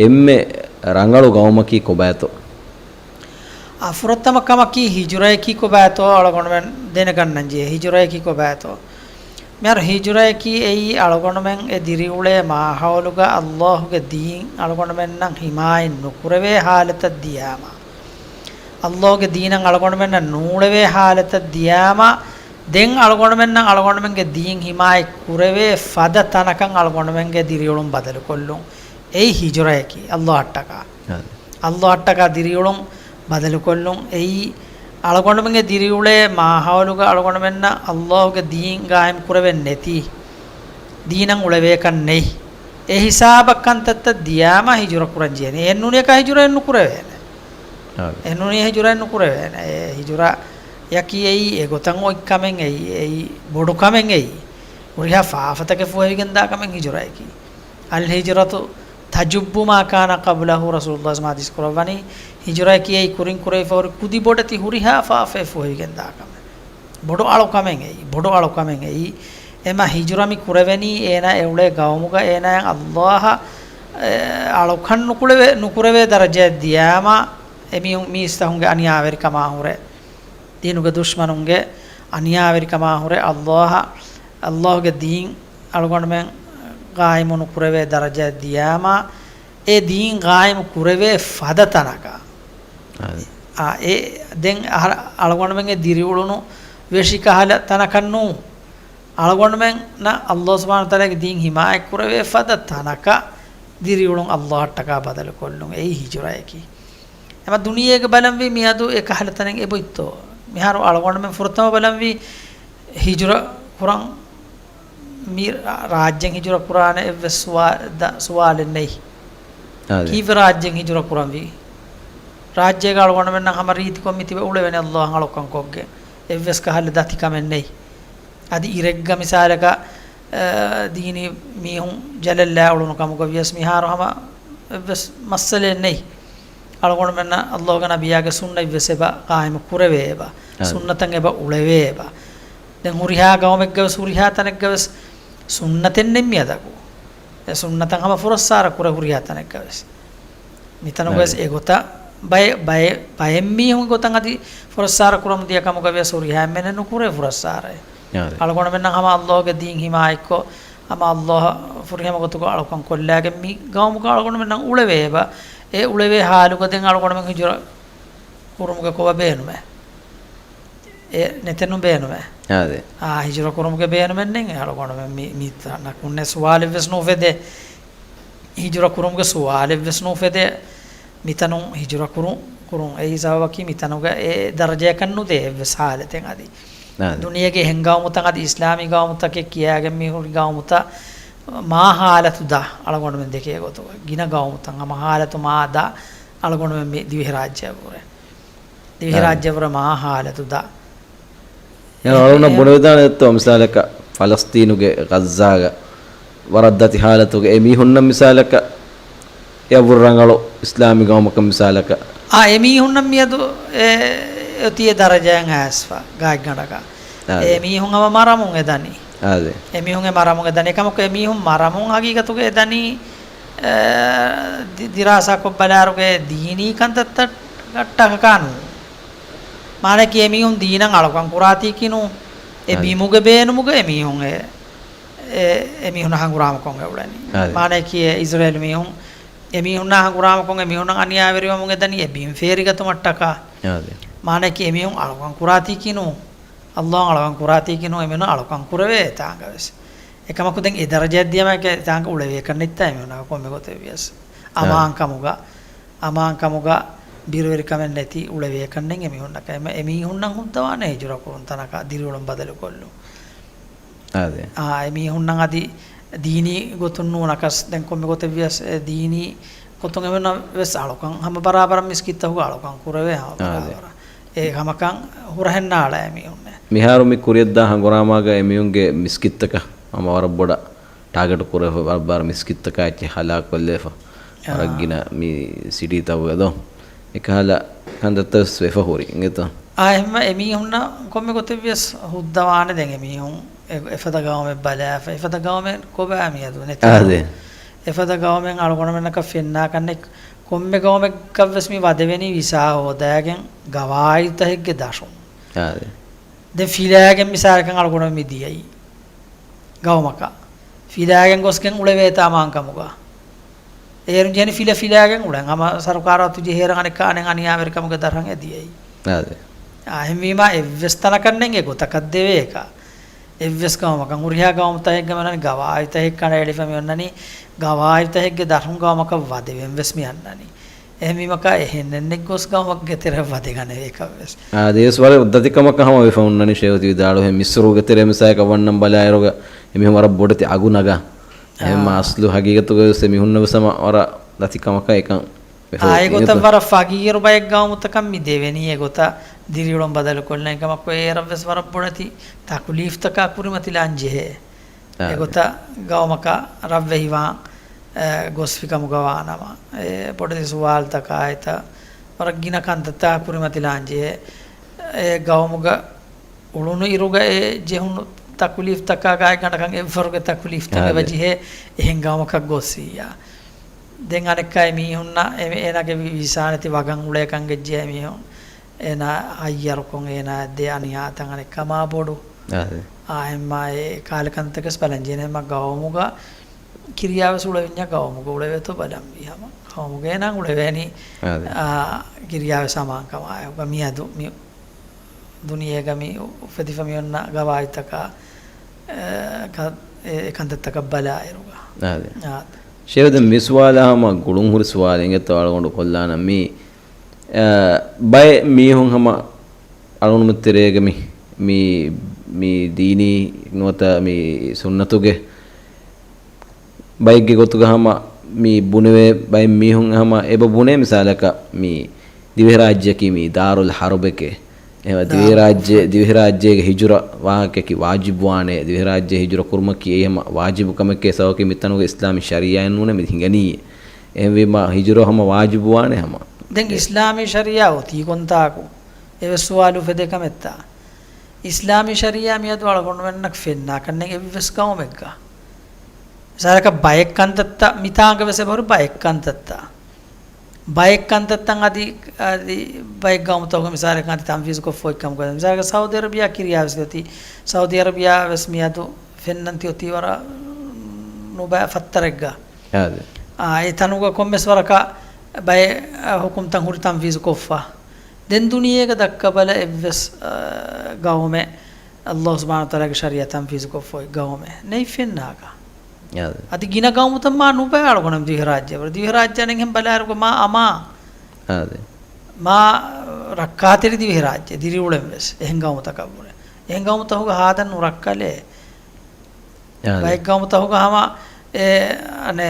އެންމެ ރަނގަޅު ގައުމަކީ ކޮބާތޯ؟ އާ، ފުރަތަމަ ކަމަކީ ހިޖުރައަކީ ކޮބާތޯ އަޅުގަނޑުމެން ދެނެގަންނަން ޖެހޭ. ހިޖުރައަކީ ކޮބާތޯ؟ މިހާރު ހިޖުރައަކީ އެއީ އަޅުގަނޑުމެން އެ ދިރިއުޅޭ މާހައުލުގަ އައްލާހުގެ ދީން އަޅުގަނޑުމެންނަށް ހިމާޔަތް ނުކުރެވޭ ހާލަތަށް ދިޔާމަ. އައްލާހުގެ ދީނަށް އަޅުގަނޑުމެންނަށް ނޫޅެވޭ ހާލަތަށް ދިޔާމަ، ދެން އަޅުގަނޑުމެންނަށް އަޅުގަނޑުމެންގެ ދީން ހިމާޔަތް ކުރެވޭ ފަދަ ތަނަކަށް އަޅުގަނޑުމެންގެ ދިރިއުޅުން ބަދަލުކޮށްލުން. އެއީ ހިޖުރައަކީ، އައްލާހަށްޓަކާ. އާދެ. އައްލާހަށްޓަކާ ދިރިއުޅުން ބަދަލުކޮށްލުން. އެއީ އަޅުގަނޑުމެންގެ ދިރިއުޅޭ މާހައުލުގަ އަޅުގަނޑުމެންނަށް އައްލާހުގެ ދީން ގާއިމް ކުރެވެން ނެތި، ދީނަށް އުޅެވޭކަށް ނެތް. އެ ހިސާބަށް ކަންތައްތައް ދިޔާމަ ހިޖުރަ ކުރަން ޖެހޭނެ. އެއްނޫނިއަކާ ހިޖުރައެއް ނުކުރެވޭނެ. އާދެ. އެނޫނީ ހިޖުރައެއް ނުކުރެވޭނެ. އެ ހިޖުރަޔަކީ އެއީ އެގޮތަށް އޮތް ކަމެއް އެއީ، އެއީ ބޮޑު ކަމެއް އެއީ. ހުރިހާ ފާފަތަކެއް ފުހެވިގެންދާ ކަމެއް ހިޖުރަޔަކީ. الهجرة تجب ما كان قبله، ރަސޫލުﷲ ޙަދީޘް ކުރައްވަނީ، ހިޖުރަޔަކީ އެއީ ކުރިން ކުރެވިފަ ހުރި ކުދި ބޮޑެތި ހުރިހާ ފާފައެއް ފުހެވިގެންދާ ކަމެއް. ބޮޑު އަޅުކަމެއް އެއީ، ބޮޑު އަޅުކަމެއް އެއީ. އެމަ ހިޖުރަ މި ކުރެވެނީ އޭނާ އެ އުޅޭ ގައުމުގަ އޭނާއަށް އައްލާހަށް، އެ، އަޅުކަން ނުކުޅެވޭ، ނުކުރެވޭ ދަރަޖައަށް ދިޔާމަ، އެ މީ-، މީސްތަކުންގެ އަނިޔާވެރިކަމާ ހުރެ، ދީނުގެ ދުޝްމަނުންގެ އަނިޔާވެރިކަމާ ހުރެ، އައްލާހަށް، އައްލާހުގެ ދީން އަޅުގަނޑުމެން ގާއިމު ނުކުރެވޭ ދަރަޖައަށް ދިޔާމަ، އެ ދީން ގާއިމު ކުރެވޭ ފަދަ ތަނަކަށް. އާދެ. އާ، އެ ދެން އަހަރ-، އަޅުގަނޑުމެންގެ ދިރިއުޅުނު ވެށިކަހަލަ ތަނަކަށް ނޫން. އަޅުގަނޑުމެންނަށް އައްލާހު ސުބްޙާނަހު ވަތަޢާލާގެ ދީން ހިމާޔަތްކުރެވޭ ފަދަ ތަނަކަށް ދިރިއުޅުން އައްލާހަށްޓަކާ ބަދަލުކޮށްލުން. އެއީ ހިޖުރަޔަކީ. އެމަ ދުނިޔޭގަ ބަލަންވީ މިއަދު އެކަހަލަ ތަނެއް އެބޮތްތޯ؟ މިހާރު އަޅުގަނޑުމެން ފުރަތަމަ ބަލަންވީ ހިޖުރަ ކުރަން މި ރާ-، ރާއްޖެން ހިޖުރަ ކުރާނެ އެއްވެސް ސުވާ-، ދަ-، ސުވާލެއް ނެތް. އާދެ. ކީއްވެ ރާއްޖެން ހިޖުރަ ކުރަންވީ؟ ރާއްޖޭގަ އަޅުގަނޑުމެންނަށް ހަމަ ރީތިކޮށް މި ތިބެ އުޅެވެނީ އައްލާހަށް އަޅުކަންކޮށްގެން. އެއްވެސް ކަހަލަ ދަތިކަމެއް ނެތް. އަދި އިރެއްގަ މިސާލަކަށް، އަ، ދީނީ މީހުން ޖަލަށްލާ އުޅުނު ކަމުގަ ވިޔަސް މިހާރު ހަމަ އެއްވެސް މައްސަލައެއް ނެތް. އަޅުގަނޑުމެންނަށް އައްލާހުގެ ނަބިއްޔާގެ ސުންނަތްވެސް އެބަ ޤާއިމު ކުރެވޭ އެބަ. އާދެ. ސުންނަތަށް އެބަ އުޅެވޭ އެބަ. ދެން ހުރިހާ ގައުމެއްގަވެސް ހުރިހާ ތަނެއްގަވެސް ސުންނަތެއް ނެތް މިއަދަކު. އެ ސުންނަތަށް ހަމަ ފުރައްސާރަ ކުރޭ ހުރިހާ ތަނެއްގަވެސް. މިތަނުގަވެސް އަދި. އެގޮތަށް ބައެއް، ބައެއް، ބައެއް މީހުން ގޮތަށް އަދި ފުރައްސާރަ ކުރަމުން ދިޔަ ކަމުގަވިޔަސް ހުރިހާ އެންމެން ނުކުރޭ ފުރައްސާރައެއް. އާދެ. އަޅުގަނޑުމެންނަށް ހަމަ އައްލާހުގެ ދީން ހިމާޔަތްކޮށް، ހަމަ އައްލާހަށް ފުރިހަމަ ގޮތުގަ އަޅުކަން ކޮށްލާގެން މި ގައުމުގަ އަޅުގަނޑުމެންނަށް އުޅެވޭ އެބަ. އެ އުޅެވޭ ހާލުގަ ދެން އަޅުގަނޑުމެން ހިޖުރަ ކުރުމުގެ ކޮބާ ބޭނުމެއް؟ އެ ނެތެއްނު ބޭނުމެއް. އާދެ. އާ، ހިޖުރަ ކުރުމުގެ ބޭނުމެއް ނެތް. އަޅުގަނޑުމެން މި، މި ތަނަކުންނެއް ސުވާލެއްވެސް ނުއުފެދޭ. ހިޖުރަ ކުރުމުގެ ސުވާލެއްވެސް ނުއުފެދޭ. މިތަނުން ހިޖުރަ ކުރުން، ކުރުން އެއީ ސަބަބަކީ މިތަނުގަ އެ ދަރަޖަޔަކަށް ނުދޭ އެއްވެސް ހާލަތެއް އަދި. އާދެ. ދުނިޔޭގެ އެހެން ގައުމުތައް އަދި އިސްލާމީ ގައުމުތަކެއް ކިޔާގެން މި ހުރި ގައުމުތައް މާ ހާލަތު ދާ އަޅުގަނޑުމެން ދެކޭ ގޮތުގަ. ގިނަ ގައުމުތައް ހަމަ ހާލަތު މާ ދާ އަޅުގަނޑުމެން މި ދިވެހިރާއްޖެއަށްވުރެ. ދިވެހިރާއްޖެއަށްވުރެ މާ ހާލަތު ދާ. އެ އަޅުގަނޑަށް ބުނެވިދާނެތޯ، މިސާލަކަށް ފަލަސްތީނުގެ ޣައްޒާގަ ވަރަށް ދަތި ހާލަތުގަ އެ މީހުންނަށް މިސާލަކަށް އެއަށްވުރެ ރަނގަޅު އިސްލާމީ ގައުމަކަށް މިސާލަކަށް. އާ، އެ މީހުންނަށް މިއަދު އެ، އެ އޮތީ އެ ދަރަޖައިން އައިސްފަ ގާތްގަނޑަކަށް. އެ މީހުން ހަމަ މަރަމުން އެ ދަނީ. އެ މީހުން އެ މަރަމުން އެ ދަނީ. އެކަމަކު އެ މީހުން މަރަމުން ހަގީގަތުގަ އެ ދަނީ، އެ، ދި-، ދިރާސާކޮށް ބަލާއިރުގަ އެ ދީނީ ކަންތައްތައް ގައްޓަކަކާ ނޫން. މާނައަކީ އެ މީހުން ދީނަށް އަޅުކަން ކުރާތީކީ ނޫން. އެ ބިމުގެ ބޭނުމުގަ އެ މީހުން އެ، އެ، އެ މީހުންނާ ހަނގުރާމަކޮށް އެ އުޅެނީ. މާނައަކީ އެ އިޒްރޭލް މީހުން އެ މީހުންނާ ހަނގުރާމަކޮށް އެ މީހުންނަށް އަނިޔާވެރިވަމުން އެ ދަނީ އެ ބިން ފޭރިގަތުމަށްޓަކާ. މާނައަކީ އެ މީހުން އަޅުކަން ކުރާތީކީ ނޫން. އައްލާހު އަޅުކަން ކުރާތީކީ ނޫން. އެ މީހުން އަޅުކަން ކުރެވޭ އެތާނގަ ވެސް. އެކަމަކު ދެން އެ ދަރަޖައަށް ދިޔަމާ އެ ތާނގަ އުޅެވޭކަށް ނެތްތާ އެ މީހުންނަށް ކޮންމެ ގޮތެއް ވިޔަސް. އަމާންކަމުގަ، އަމާންކަމުގަ ބިރުވެރިކަމެއް ނެތި އުޅެވޭކަށް ނެތް އެ މީހުންނަކަށް. އެމަ-، އެ މީހުންނަށް ހުއްދަވާނެ ހިޖުރަ ކުރުން ތަނަކަށް ދިރިއުޅުން ބަދަލުކޮށްލުން. އާ، އެ މީހުންނަށް އަދި ދީނީ ގޮތުން ނޫނަކަސް ދެން ކޮންމެ ގޮތެއް ވިޔަސް އެ ދީނީ ގޮތުން އެމީހުންނަށް ވެސް އަޅުކަން ހަމަ ބަރާބަރަށް މިސްކިތްތަކުގަ އަޅުކަން ކުރެވޭ ހަމަ ބަރާބަރަށް. އެ ހަމަކަން ހުރަހެއްނާޅާ އެ މީހުންނެއް. މިހާރު މި ކުރިޔަށްދާ ހަނގުރާމާގަ އެ މީހުންގެ މިސްކިތްތަކަށް ހަމަ ވަރަށް ބޮޑަށް ޓާގެޓް ކުރެފަ، ވަރަށް ބާރަށް މިސްކިތްތަކާ އެއްޗެއް ހަލާކު ކޮށްލެފަ. ވަރަށް ގިނަ މި ސިޓީތަކުގަ ދޯ. އެކަހަލަ ކަންތައްތައް ވެސް ވެފަ ހުރި އިނގޭތޯ. އާ، އެހެންމަ އެމީހުންނަށް ކޮންމެ ގޮތެއް ވިޔަސް ހުއްދަވާނެ ދެން އެމީހުން އެ-، އެފަދަ ގައުމެއް ބަލާފަ، އެފަދަ ގައުމެއް ކޮބާ މިއަދު ނެތި. އާދެ. އެފަދަ ގައުމެއް އަޅުގަނޑުމެންނަކަށް ފެންނާކަންނެ ކޮންމެ ގައުމެއްގަ ވެސް މި ވަދެވެނީ ވިސާ ހޯދާގެން ގަވާއިދުތަކެއްގެ ދަށުން. އާދެ. ދެން ފިލާގެން މިސާލަކަށް އަޅުގަނޑު މި ދިޔައީ ގައުމަކަށް. ފިލާގެން ގޮސްގެން އުޅެވޭތާ މާންކަމުގަ. އޭރުން ޖެހެނީ ފިލަ ފިލާގެން އުޅެން. ހަމަ ސަރުކާރާ އޮތު ޖެހޭރަށް އަނެއްކާ އަނެއް އަނިޔާވެރިކަމުގެ ދަށަށް އެ ދިޔައީ. އާދެ. އާ، އެހެންވީމާ އެއްވެސް ތަނަކަށް ނެތް އެ ގޮތަކަށް ދެވޭކަށް. އެއްވެސް ގައުމަކަށް ހުރިހާ ގައުމުތަކެއްގަ މިއޮންނަނީ ގަވާއިދުތަކެއް ކަނޑައެޅިފަ މިއޮންނަނީ ގަވާއިދުތަކެއްގެ ދަށުން ގައުމަކަށް ވަދެވެން ވެސް މިއަންނަނީ. އެހެންވީމަކާ އެހެންނެއްނެތް ގޮސް ގައުމެއްގެ ތެރެއަށް ވަދެގަނެވޭކަށް ވެސް. އާދެ، ވެސް ވަރަށް އުއްދަތިކަމަކަށް ހަމަ ވެފަ ހުންނަނީ ޝޭޚު ތި ވިދާޅުވިހެން މިސްރުގެ ތެރޭ މިސާލަކަށް ވަންނަން ބަލާއިރުގަ އެމީހުން ވަރަށް ބޮޑެތި އަގު ނަގާ. އެހެންމަ އަސްލު ހަގީގަތުގަ ވެސް އެމީހުންނަށް ވެސް ހަމަ ވަރަށް ދަތިކަމަކަށް އެކަން ވެފަ އާ، އެގޮތަށް ވަރަށް ފަގީރު ބައެއް ގައުމުތަކަށް މި ދެވެނީ އެގޮތަށް ދިރިއުޅުން ބަދަލުކޮށްލަން. އެކަމަކު އޭރަށް ވެސް ވަރަށް ބޮޑެތި ތަކުލީފްތަކާ ކުރިމަތިލާން ޖެހޭ. އާ، އެގޮތަށް ގައުމަކަށް ރަށްވެހިވާން، އެ، ގޮސްފިކަމުގަ ވާނަމަ، އެ، ބޮޑެތި ސުވާލުތަކާ އެތައް ވަރަށް ގިނަ ކަންތައްތައް ކުރިމަތިލާން ޖެހޭ. އެ ގައުމުގަ އުޅުނު އިރުގަ އެ ޖެހުނު ތަކުލީފްތަކާ ގާތްގަނޑަކަށް އެއްވަރުގެ ތަކުލީފްތަކެއް އާދެ. ވަޖިހޭ އެހެން ގައުމަކަށް ގޮއްސިއްޔާ. ދެން އަނެއްކާ އެ މީހުންނަށް އެ-، އޭނާގެ ވި-، ވިސާނެތި ވަގަށް އުޅޭކަން ގެއްޖެ އެ މީހުން. އޭނާ ހައްޔަރުކޮށް އޭނާ ދޭ އަނިޔާތައް އަނެއްކާ މާ ބޮޑު. އާދެ. އާ، އެހެންމާ އެ ކާލެ ކަންތަކެސް ބަލަން ޖެހޭނެ ހަމަ ގައުމުގަ ކިރިޔާވެސް އުޅެވިންޏާ ގައުމުގަ އުޅެވޭތޯ ބަލަންވީ ހަމަ. ގައުމުގަ އޭނާ އުޅެވޭނީ، އާދެ. އާ، ކިރިޔާވެސް ހަމަ ކަމާއެކުގަ މިއަދު މި ދުނިޔޭގަ މި އުފެދިފަ މި އޮންނަ ގަވާއިދުތަކާ، އެ، ކަ-، އެ، އެ ކަންތައްތަކަށް ބަލާއިރުގަ. އާދެ. އާދެ. ޝޭޚް ދެން މި ސުވާލާ ހަމަ ގުޅުން ހުރި ސުވާލެއް އިނގޭތޯ އަޅުގަނޑު ކޮށްލާނަން މީ، އަ، ބައެއް މީހުން ހަމަ އަޅުގަނޑުމެން ތެރޭގަ މި، މި، މި ދީނީ ނުވަތަ މި ސުންނަތުގެ ބައެއްގެ ގޮތުގަ ހަމަ މި ބުނެވޭ ބައެއް މީހުން ހަމަ އެބަ ބުނޭ މިސާލަކަށް މި ދިވެހިރާއްޖެއަކީ މި ދާރުލް ޙަރުބެކޭ. އެހެންވެ ދާރުލް ދިވެހިރާއްޖެ، ޙަރްބު. ދިވެހިރާއްޖޭގެ ހިޖުރަ ވާހަކައަކީ ވާޖިބުވާނޭ. ދިވެހިރާއްޖެ ހިޖުރަ ކުރުމަކީ އެއީ ހަމަ ވާޖިބު ކަމެކޭ ސަބަބަކީ މިތަނުގެ އިސްލާމީ ޝަރީޢާއެއް ނޫނޭ މި ހިނގަނީ. އެހެންވީމަ ހިޖުރަ ހަމަ ވާޖިބުވާނޭ ހަމަ. ދެން އިސްލާމީ ޝަރީޢާ އޮތީ ކޮންތާކު؟ އެވެސް ސުވާލު އުފެދޭ ކަމެއްތާ؟ އިސްލާމީ ޝަރީޢާ މިއަދު އަޅުގަނޑުމެންނަށް ފެންނާކަންނެއް އެއްވެސް ގައުމެއްގަ. މިސާލަކަށް ބައެއް ކަންތައްތައް މިތާނގަ ވެސް އެބަހުރި ބައެއް ކަންތައްތައް. ބައެއް ކަންތައްތައް އަދި، އަދި ބައެއް ގައުމުތަކުގަ މިސާލަކަށް އަދި ތަންފީޒުކޮށްފަ އޮތްކަމުގަ. މިސާލަކަށް ސައުދީ އަރަބިޔާ ކިރިޔާވެސް އޮތީ. ސައުދީ އަރަބިޔާ ވެސް މިއަދު ފެންނަން ތި އޮތީ ވަރަށް ނުބައި ފައްތަރެއްގަ. އާދެ. އާ، އެ ތަނުގަ ކޮންމެސް ވަރަކަށް ބައެއް، އަ، ޙުކުމްތައް ހުރި ތަންފީޒުކޮށްފަ. ދެން ދުނިޔޭގަ ދައްކަބަލަ އެއްވެސް، އަ، ގައުމެއް ﷲ ސުބްޙާނަހޫ ވަތަޢާލާގެ ޝަރީޢާ ތަންފީޒުކޮށްފަ އޮތް ގައުމެއް ނެތް ފެންނާކަށް. އާދެ. އަދި ގިނަ ގައުމުތައް މާ ނުބައި އަޅުގަނޑު ދިވެހިރާއްޖެ. ދިވެހިރާއްޖެ އަނެއްހެން ބަލާއިރުގަ މާ އަމާ. އާދެ. މާ ރައްކާތެރި ދިވެހިރާއްޖެ ދިރިއުޅެން ވެސް އެހެން ގައުމުތަކަށްވުރެ. އެހެން ގައުމުތަކުގަ ހާދަން ނުރައްކަލޭ. އާދެ. ބައެއް ގައުމުތަކުގަ ހަމަ އެ، އަނެ،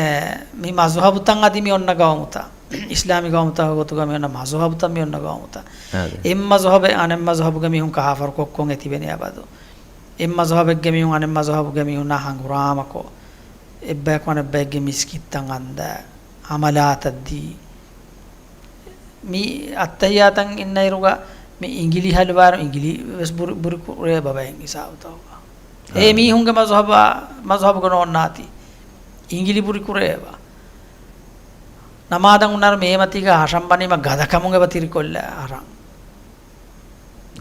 މި މަޒުހަބުތައް އަދި މި އޮންނަ ގައުމުތައް. އިސްލާމީ ގައުމުތަކުގެ ގޮތުގަ މި އޮންނަ މަޒުހަބުތައް މި އޮންނަ ގައުމުތައް. އާދެ. އެއް މަޒުހަބެއް އަނެއް މަޒުހަބުގެ މީހުން ކާފަރު ކޮށްކޮށް އެ ތިބެނީ އަބަދު. އެއް މަޒުހަބެއްގެ މީހުން އަނެއް މަޒުހަބުގެ މީހުންނާ ހަނގުރާމަކޮށް، އެއްބަޔަކު އަނެއްބައެއްގެ މިސްކިތްތައް އަންދާ، ހަމަލާތައް ދީ. މި އައްތަހިއްޔާތަށް އިންނައިރުގަ މި އިނގިލި ހަލުވާއިރު އިނގިލި ވެސް ބުރި، ބުރި ކުރޭ ބަބައިން ހިސާބުތަކުގަ. އެ އާ. މީހުންގެ މަޒުހަބާ، މަޒުހަބުގަ ނޯންނާތީ. އިނގިލި ބުރި ކުރޭ އެބަ. ނަމާދަށް އުންނާރު މޭމަތީގަ ހަށަން ބަނީމަ ގަދަކަމުން އެބަ ތިރިކޮށްލާ އަހަރަން.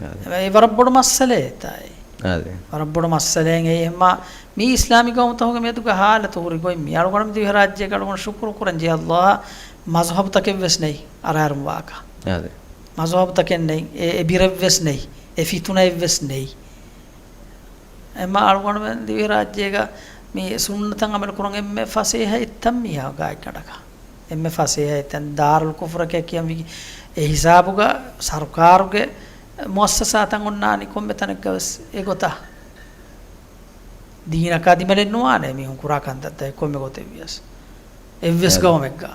އާދެ. އެ ވަރަށް ބޮޑު މައްސަލައެއް ތާއި. އާދެ. ވަރަށް ބޮޑު މައްސަލައެއް އެއީ އެހެންމާ މީ އިސްލާމީ ގައުމުތަކުގެ މެދުގަ ހާލަތު ހުރި ގޮތް މީ. އަޅުގަނޑު ދިވެހިރާއްޖޭގަ އަޅުގަނޑު ޝުކުރު ކުރަން ޖެހޭ އައްލާހަށް މަޒުހަބުތަކެއް ވެސް ނެތް އަރާރުން ވާކަ. އާދެ. މަޒުހަބުތަކެއް ނެތް، އެ، އެ ބިރެއް ވެސް ނެތް، އެ ފިތުނައެއް ވެސް ނެތް. އެހެންމާ އަޅުގަނޑުމެން ދިވެހިރާއްޖޭގަ މި ސުންނަތަށް އަމަލު ކުރަން އެންމެ ފަސޭހަ އެއްތަން މީހާ ގާތްގަނޑަކަށް. އެންމެ ފަސޭހަ އެއްތަން ދާރުލް ކުފުރަކޭ ކިޔަންވީ. އެ ހިސާބުގަ ސަރުކާރުގެ މުއައްސަސާތައް އޮންނާނީ ކޮންމެ ތަނެއްގަ ވެސް އެގޮތަށް. ދީނަކާ ދިމަލެއް ނުވާނެ މީހުން ކުރާ ކަންތައްތައް ކޮންމެ ގޮތެއް ވިޔަސް. އެއްވެސް އެ. ގައުމެއްގަ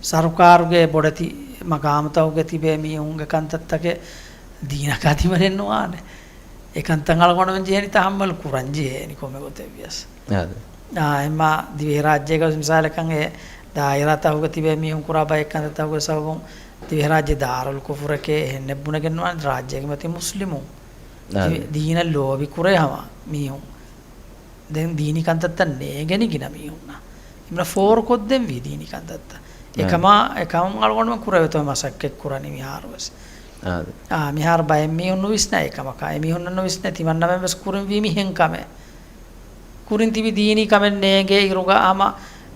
ސަރުކާރުގެ ބޮޑެތި މަގާމުތަކުގެ ތިބޭ މީހުންގެ ކަންތައްތަކެއް ދީނަކާ ދިމަލެއް ނުވާނެ. އެކަންތައް އަޅުގަނޑުމެން ޖެހޭނީ ތަހައްމަލް ކުރަން ޖެހޭނީ ކޮންމެ ގޮތެއް ވިޔަސް. އާދެ. އާ، އެމާ ދިވެހިރާއްޖޭގަ ވެސް މިސާލަކަށް އެ ދާއިރާތަކުގަ ތިބޭ މީހުން ކުރާ ބައެއް ކަންތައްތަކުގެ ސަބަބުން ދިވެހިރާއްޖެ ދާރުލް ކުފުރެކޭ އެހެންނެއް ބުނެގެން ނުވާނެ ރާއްޖޭގެ މަތި މުސްލިމުން. އާދެ. ދީ-، ދީނަށް ލޯބި ކުރޭ ހަމަ މީހުން. ދެން ދީނީ ކަންތައްތައް ނޭނގެނީ ގިނަ މީހުންނަށް. އިމްނަ ފޯރުކޮށްދެންވީ ދީނީ ކަންތައްތައް. އާ. އެކަމާ، އެކަމުން އަޅުގަނޑުމެން ކުރެވޭތޯ މަސައްކަތް ކުރަނީ މިހާރު ވެސް. އާ. އާ، މިހާރު ބައެއް މީހުން ނުވިސްނާ އެކަމަކާ. އެމީހުންނަށް ނުވިސްނޭ ތިމަންނަމެން ވެސް ކުރިންވީ މިހެން ކަމެއް. ކުރިން ތިބި ދީނީ ކަމެއް ނޭނގޭ އިރުގަ ހަމަ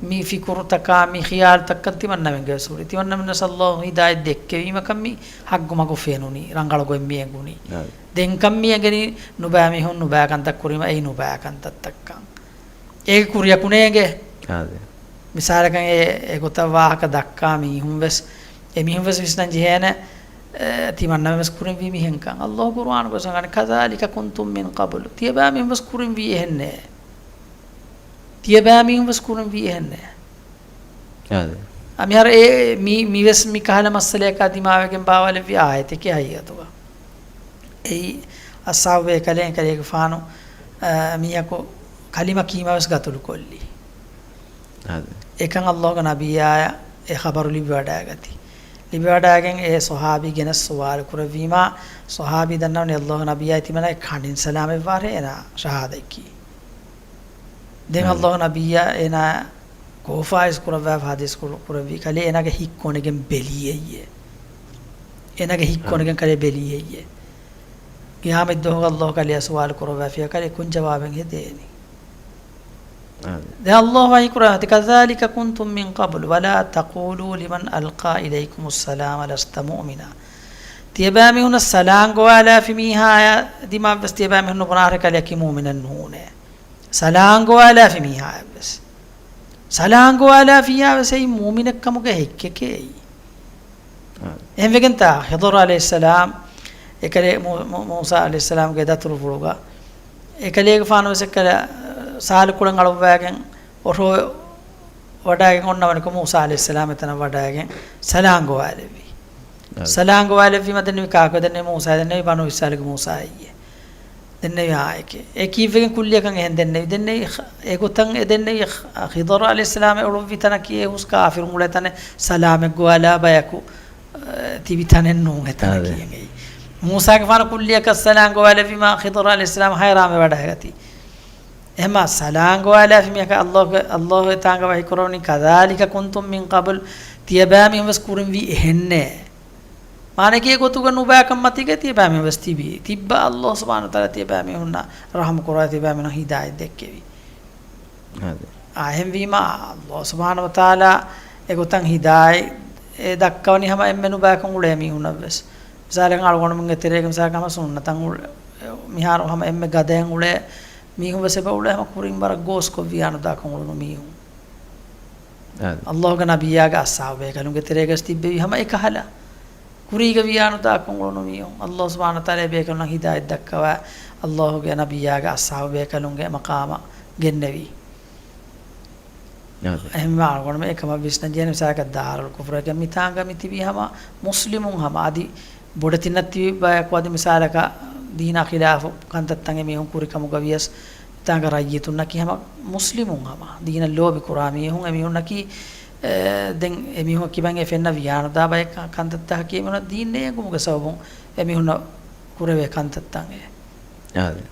މި ފިކުރުތަކާ، މި ޚިޔާލުތަކަށް ތިމަންނަމެންގެ ވެސް ހުރި. ތިމަންނަމެންނަށް އައްލާހު ހިދާޔަތް ދެއްކެވީމަކަށް މި ހައްގު މަގު ފެނުނީ. އާ. ދެންކަން މި އެނގެނީ ނުބައި މީހުން ނުބައި ކަންތައް ކުރީމަ އެއީ ނުބައި ކަންތައްތައްކަން. އޭގެ ކުރިޔަކު ނޭނގެ. އާދެ. މިސާލަކަށް އެ، އެގޮތަށް ވާހަކަ ދައްކާ މީހުން ވެސް، އެމީހުން ވެސް ވިސްނަން ޖެހޭނެ، އެ، ތިމަންނަމެން ވެސް ކުރިންވީ މިހެންކަން. އައްލާހު ޤުރުއާނުގަ ވެސް ވަނީ، "كذلك كنتم من قبل." ތިޔަބައިމީހުން ވެސް ކުރިންވީ އެހެންނޭ. ތިޔަބައިމީހުން ވެސް ކުރިންވީ އެހެންނޭ. އާދެ. އަ، މިހާރު އެ، މި، މިވެސް މި ކަހަލަ މައްސަލަޔަކާ ދިމާވެގެން ބާވާލެއްވި އާޔަތެކޭ ހަގީގަތުގަ. އެއީ އަޞްޙާބު ބޭކަލެއް ކަލޭގެފާނު، އަ، މީހަކު ކަލިމަ ކީމާ ވެސް ގަތުލު ކޮށްލި. އާދެ. އެކަން އައްލާހުގެ ނަބިއްޔާޔަށް އެ ޚަބަރު ލިބިވަޑައިގަތީ. ލިބިވަޑައިގެން އެ ޞަޙާބީ ގެނެސް ސުވާލު ކުރެއްވީމާ، ޞަޙާބީ ދަންނަވަނީ އައްލާހުގެ ނަބިއްޔާ ތިމަންނަގެ ކަނޑިން ސަލާމަތްވާށޭ އޭނާ ޝަހާދަތް ކީ. ދެން އާދެ. އައްލާހު ނަބިއްޔާ އޭނާ ކޯފާއިސް ކުރައްވާފަ ޙަދީޘް ކުރ-، ކުރެއްވި ކަލޭ އޭނާގެ ހިތް ކޮނެގެން ބެލީ އެއްޔޭ. އޭނާގެ ހިތް އާ. ކޮނެގެން ކަލޭ ބެލީ އެއްޔޭ. ޤިޔާމަތް ދުވަހުގަ އައްލާހު ކަލެއަށް ސުވާލު ކުރައްވާފިޔާ ކަލޭ ކޮން ޖަވާބެއް ހެދޭނީ؟ އާ. ދެން އައްލާހު ވަޙީ ކުރާ ހަތި، "كذلك كنتم من قبل ولا تقولوا لمن ألقى إليكم السلام لست مؤمنا." ތިޔަބައިމީހުންނަށް ސަލާން ގޮވާލާފި މީހާޔާ ދިމާވެސް ތިޔަބައިމީހުން ނުބުނާހަރެ ކަލެއަކީ މުއުމިނެއް ނޫނޭ. ސަލާން ގޮވާލާފި މީހާއަށްވެސް. ސަލާން ގޮވާލާފިއްޔާވެސް އެއީ މުއުމިނެއްކަމުގެ ހެއްކެކޭ އެއީ. އާ. އެހެންވެގެންތާ ޚިޟަރު ޢަލައިހިއްސަލާމް އެކަލޭ މޫ-، މޫ-، މޫސާ ޢަލައިހިއްސަލާމްގެ ދަތުރުފުޅުގަ އެކަލޭގެފާނުވެސް އެއްކަލަ ސާލުކުޅެން އަޅުއްވައިގެން އޮށޯ ވަޑައިގެން އޮންނަވަނިކޮށް މޫސާ ޢަލައިހިއްސަލާމް އެތަނަށް ވަޑައިގެން ސަލާން ގޮވާލެއްވި. އާ. ސަލާން ގޮވާލެއްވީމަ ދެންނެވި ކާކު؟ ދެންނެވި މޫސާ، ދެންނެވި ބަނޫ އިސްރާއީލުގެ މޫސާ އެއްޔެ. ދެންނެވި އާއެކޭ. އެ ކީއްވެގެން ކުއްލިއަކަށް އެހެން ދެންނެވި؟ ދެންނެވި ޚ-، އެގޮތަށް އެ ދެންނެވި ޚ-، ޚިޟަރު ޢަލައިހިއްސަލާމް އެ އުޅުއްވި ތަނަކީ އެ ހުސް ކާފިރުން އުޅޭ ތަނެއް، ސަލާމެއް ގޮވާލާ ބަޔަކު، އަ، ތިބި ތަނެއް ނޫން އެތަނަކީ އާދެ. އެނގެއީ. މޫސާގެފާނު ކުއްލިއަކަށް ސަލާން ގޮވާލެއްވީމާ ޚިޟަރު ޢަލައިހިއްސަލާމް ހައިރާންވެ ވަޑައިގަތީ. އެހެންމާ ސަލާން ގޮވާލާފި މީހަކަށް އައްލާހުގެ، އައްލާހު އެތާނގަ ވަޙީ ކުރަވަނީ، "كذلك كنتم من قبل." ތިޔަބައިމީހުން ވެސް ކުރިންވީ އެހެންނޭ. މާނައަކީ އެގޮތުގަ ނުބައިކަން މަތީގަ ތިޔަބައިމީހުން ވެސް ތިބީ. ތިއްބަ އައްލާހު ސުބްޙާނަހޫ ވަތަޢާލާ ތިޔަބައިމީހުންނަށް ރަޙަމް ކުރާ، ތިޔަބައިމީހުންނަށް ހިދާޔަތް ދެއްކެވި. އާދެ. އާ، އެހެންވީމާ، އައްލާހު ސުބްޙާނަހޫ ވަތަޢާލާ އެގޮތަށް ހިދާޔަތް އެ ދައްކަވަނީ ހަމަ އެންމެ ނުބައިކަން އުޅޭ މީހުންނަށް ވެސް. މިސާލަކަށް އަޅުގަނޑުމެންގެ ތެރޭގަ މިސާލަކަށް ހަމަ ސުންނަތަށް އުޅޭ، މިހާރު ހަމަ އެންމެ ގަދަޔަށް އުޅޭ މީހުން ވެސް އެބަ އުޅޭ ހަމަ ކުރިން ވަރަށް ގޯސްކޮށް ވިޔާނުދާކަން އުޅުނު މީހުން. އާދެ. އައްލާހުގެ ނަބިއްޔާގެ އަޞްޙާބު ބޭކަލުންގެ ތެރޭގަސް ތިއްބެވި ހަމަ އެކަހަލަ. ކުރީގަ ވިޔާނުދާކަން އުޅުނު މީހުން. އައްލާހު ސުބްޙާނަހޫ ވަތަޢާލާ އެ ބޭކަލުންނަށް ހިދާޔަތް ދައްކަވާ، އައްލާހުގެ ނަބިއްޔާގެ އަޞްޙާބު ބޭކަލުންގެ މަޤާމަށް ގެންނެވީ. އާދެ. އެހެންވީމާ އަޅުގަނޑުމެން އެކަމަށް ވިސްނަން ޖެހޭނެ މިސާލަކަށް ދާރުލް ކުފުރު އެކަން މިތާނގަ މި ތިބީ ހަމަ މުސްލިމުން ހަމަ އަދި ބޮޑެތި ނައްތި ބަޔަކު އަދި މިސާލަކަށް ދީނާ ޚިލާފު ކަންތައްތައް އެމީހުން ކުރިކަމުގަ ވިޔަސް މިތާނގަ ރައްޔިތުންނަކީ ހަމަ މުސްލިމުން ހަމަ ދީނަށް ލޯބި ކުރާ މީހުން އެމީހުންނަކީ އެ، ދެން އެމީހުން ކިބައިން އެ ފެންނަ ވިޔާނުދާ ބައެއް ކަ-، ކަންތައްތަކަކީ އެމީހުންނަށް ދީން ނޭނގުމުގެ ސަބަބުން އެމީހުންނަށް ކުރެވޭ ކަންތައްތައް އެ. އާދެ.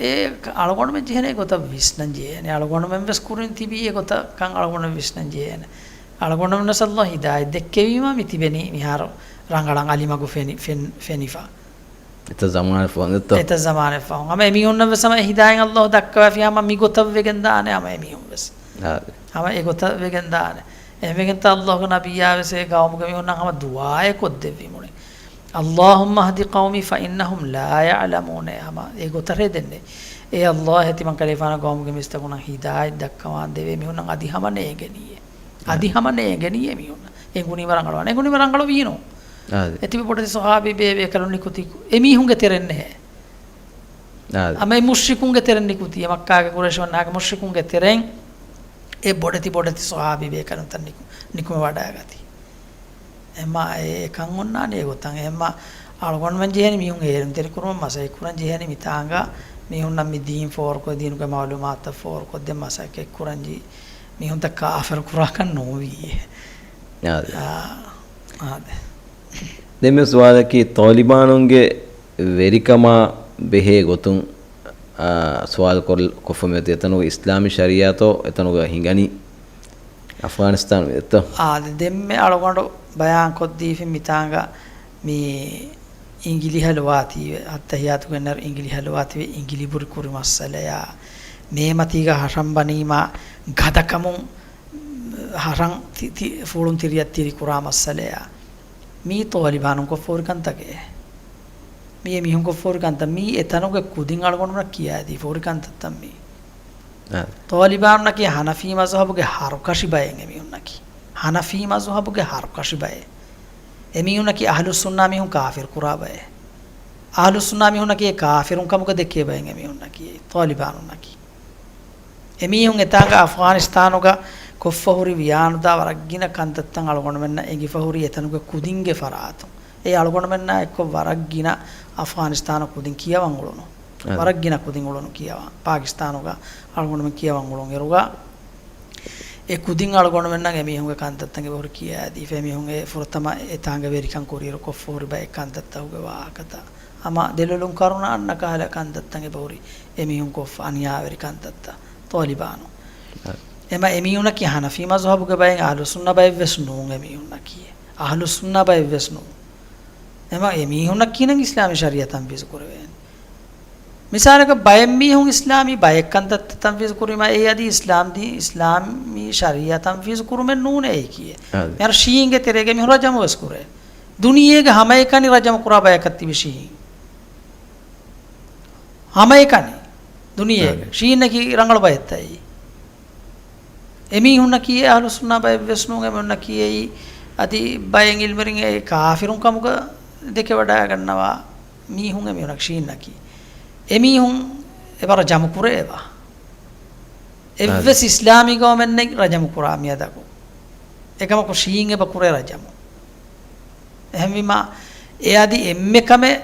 އެ ކަ-، އަޅުގަނޑުމެން ޖެހޭނެ ގޮތަށް ވިސްނަން ޖެހޭނެ. އަޅުގަނޑުމެން ވެސް ކުރިން ތިބީ އެ ގޮތަށް ކަން އަޅުގަނޑުމެން ވިސްނަން ޖެހޭނެ. އަޅުގަނޑުމެންނަށް ﷲ ހިދާޔަތް ދެއްކެވީމާ މި ތިބެނީ މިހާރު ރަނގަޅަށް އަލިމަގު ފެނި-، ފެން-، ފެނިފަ. އެތައް ޒަމާނެއް ފަހުން ދެއްތޯ؟ އެތައް ޒަމާނެއް ފަހުން. ހަމަ އެމީހުންނަށް ވެސް ހަމަ ހިދާޔަތް ﷲ ދައްކަވާފި ހަމަ މި ގޮތަށް ވެގެން ދާނެ ހަމަ އެމީހުން ވެސް. އާދެ. ހަމަ އެ ގޮތަށް ވެގެން ދާނެ. އެހެންވެގެންތާ ﷲގެ ނަބިއްޔާ ވެސް އެ ޤައުމުގެ މީހުންނަށް ހަމަ ދުޢާއެއް ކޮށްދެއްވީމުޅެ. اللهم اهد قومي فإنهم لا يعلمون. ހަމަ އެ ގޮތަށް ހެދެންނެ. އޭ ﷲ ތިމަން ކަލޭފާނަށް ޤައުމުގެ މީސްތަކުންނަށް ހިދާޔަތް ދައްކަވާން ދެވޭ މީހުންނަށް އަދި ހަމަ ނޭނގެނީއޭ. އަދި އާ. ހަމަ ނޭނގެނީއޭ މީހުންނަށް. އެނގުނީމަ ރަނގަޅުވާނެ. އެނގުނީމަ ރަނގަޅުވީނު. އާދެ. އެ ތިބި ބޮޑެތި ޞަޙާބީ ބޭބޭކަލުން ނިކުތީ އެމީހުންގެ ތެރެއިންނޭ. އާދެ. އަމަ އެ މުޝްރިކުންގެ ތެރެއިން ނިކުތީ، އެ މައްކާގެ ޤުރައިޝުންނާގެ މުޝްރިކުންގެ ތެރެއިން އެ ބޮޑެތި ބޮޑެތި ޞަޙާބީ ބޭކަލުންތައް ނިކު-، ނިކުމެވަޑައިގަތީ. އެމާ އެ ކަން އޮންނާނީ އެގޮތަށް. އެމާ އަޅުގަނޑުމެން ޖެހޭނީ މީހުން ހޭލުންތެރިކުރުމަށް މަސައްކަތްކުރަން ޖެހޭނީ މިތާނގަ މީހުންނަށް މި ދީން ފޯރުކޮށް، ދީނުގެ މަޢުލޫމާތުތައް ފޯރުކޮށްދޭން މަސައްކަތްކުރަން ޖެހޭ މީހުންތައް ކާފަރު ކުރާކަށް ނޫވީ. އާދެ. އާ، އާދެ. ދެންމެ ސުވާލަކީ، ޠާލިބާނުންގެ ވެރިކަމާ ބެހޭ ގޮތުން، އާ، ސުވާލު ކޮށް-، ކޮށްފަ މިއޮތީ އެތަނުގަ އިސްލާމީ ޝަރީޢަތޯ އެތަނުގަ ހިނގަނީ އަފްޣާނިސްތާން ވެއްތޯ؟ އާދެ، ދެންމެ އަޅުގަނޑު ބަޔާން ކޮށްދީފިން މިތާނގަ މި އިނގިލި ހަލުވާތީވެ، އައްތަޙިއްޔާތުގެ އިންނައިރު އިނގިލި ހަލުވާތީވެ، އިނގިލި ބުރި ކުރި މައްސަލަޔާ، މޭމަތީގަ ހަށަން ބަނީމާ ގަދަކަމުން ހަށަން ތި-، ތި-، ފުޅުން ތިރިއަށް ތިރި ކުރާ މައްސަލަޔާ، މީ ޠާލިބާނުން ކޮށްފަ ހުރި ކަންތަކެއް. މީ އެމީހުން ކޮށްފަ ހުރި ކަންތައް. މީ އެތަނުގެ ކުދިން އަޅުގަނޑުމެންނަށް ކިޔާދީފަ ހުރި ކަންތައްތައް މީ. އާ. ޠާލިބާނުންނަކީ ޙަނަފީ މަޒުހަބުގެ ހަރުކަށި ބައެއް އެމީހުންނަކީ. ޙަނަފީ މަޒުހަބުގެ ހަރުކަށި ބައެއް. އެމީހުންނަކީ އަހްލުއްސުންނާ މީހުން ކާފިރު ކުރާ ބައެއް. އަހްލުއްސުންނާ މީހުންނަކީ އެ ކާފިރުން ކަމުގަ ދެކޭ ބައެއް އެމީހުންނަކީ، ޠާލިބާނުންނަކީ. އެމީހުން އެތާނގަ އަފްޣާނިސްތާނުގަ ކޮށްފަ ހުރި ވިޔާނުދާ ވަރަށް ގިނަ ކަންތައްތައް އަޅުގަނޑުމެންނަށް އެނގިފަ ހުރީ އެތަނުގެ ކުދިންގެ ފަރާތުން. އެ އަޅުގަނޑުމެންނާ އެއްކޮށް ވަރަށް ގިނަ އަފްޣާނިސްތާނު ކުދިން ކިޔަވަން އުޅުނު. އާ. ވަރަށް ގިނަ ކުދިން އުޅުނު ކިޔަވަން. ޕާކިސްތާނުގަ އަޅުގަނޑުމެން ކިޔަވަން އުޅުނު އިރުގަ އެ ކުދިން އަޅުގަނޑުމެންނަށް އެމީހުންގެ ކަންތައްތައް އެބަހުރި ކިޔައިދީފަ، އެމީހުން އެ ފުރަތަމަ އެތާނގަ ވެރިކަން ކުރިއިރު ކޮށްފަ ހުރި ބައެއް ކަންތައްތަކުގެ ވާހަކަތައް. ހަމަ ދެލޮލުން ކަރުނަ އަންނަ ކަހަލަ ކަންތައްތައް އެބަހުރި އެމީހުން ކޮށްފަ އަނިޔާވެރި ކަންތައްތައް ޠާލިބާނު. އަ. އެމަ އެމީހުންނަކީ ޙަނަފީ މަޒުހަބުގެ ބައެއް، އަހްލުއްސުންނަ ބައެއް ވެސް ނޫން އެމީހުންނަކީ. އަހްލުއްސުންނަ ބައެއް ވެސް ނޫން. އެމަ އެމީހުންނަށް ކިހިނެއް އިސްލާމީ ޝަރީޢަތް ތަންފީޒު ކުރެވޭނެ؟ މިސާލަކަށް ބައެއް މީހުން އިސްލާމީ ބައެއް ކަންތައްތައް ތަންފީޒު ކުރީމަ އެ އަދި އިސްލާމް ދީ-، އިސްލާމީ ޝަރީޢަތް ތަންފީޒު ކުރުމެއް ނޫނޭ އެއީކީ. އާދެ. މިހާރު ޝީޢީންގެ ތެރޭގަ މީހުން ރަޖަމު ވެސް ކުރޭ. ދުނިޔޭގެ ހަމައެކަނި ރަޖަމު ކުރާ ބަޔަކަށް ތިބި ޝީޢީން. ހަމައެކަނި. ދުނިޔޭގެ. އާދެ. ޝީޢީންނަކީ ރަނގަޅު ބައެއްތައް އެއީ. އެމީހުންނަކީ އަހްލުއްސުންނާ ބައެއް ވެސް ނޫން. އެމީހުންނަކީ އެއީ އަދި ބައެއް ޢިލްމުވެރިން އެ ކާފިރުން ކަމުގަ ދެކެވަޑައިގަންނަވާ މީހުން އެމީހުންނަކީ ޝީޢީންނަކީ. އެމީހުން އެބަ ރަޖަމު ކުރޭ އެބަ. އެއްވެސް އާދެ. އިސްލާމީ ގައުމެއް ނެތް ރަޖަމު ކުރާ މިއަދަކު. އެކަމަކު ޝީޢީން އެބަ ކުރޭ ރަޖަމު. އެހެންވީމާ، އެ އަދި އެންމެ ކަމެއް،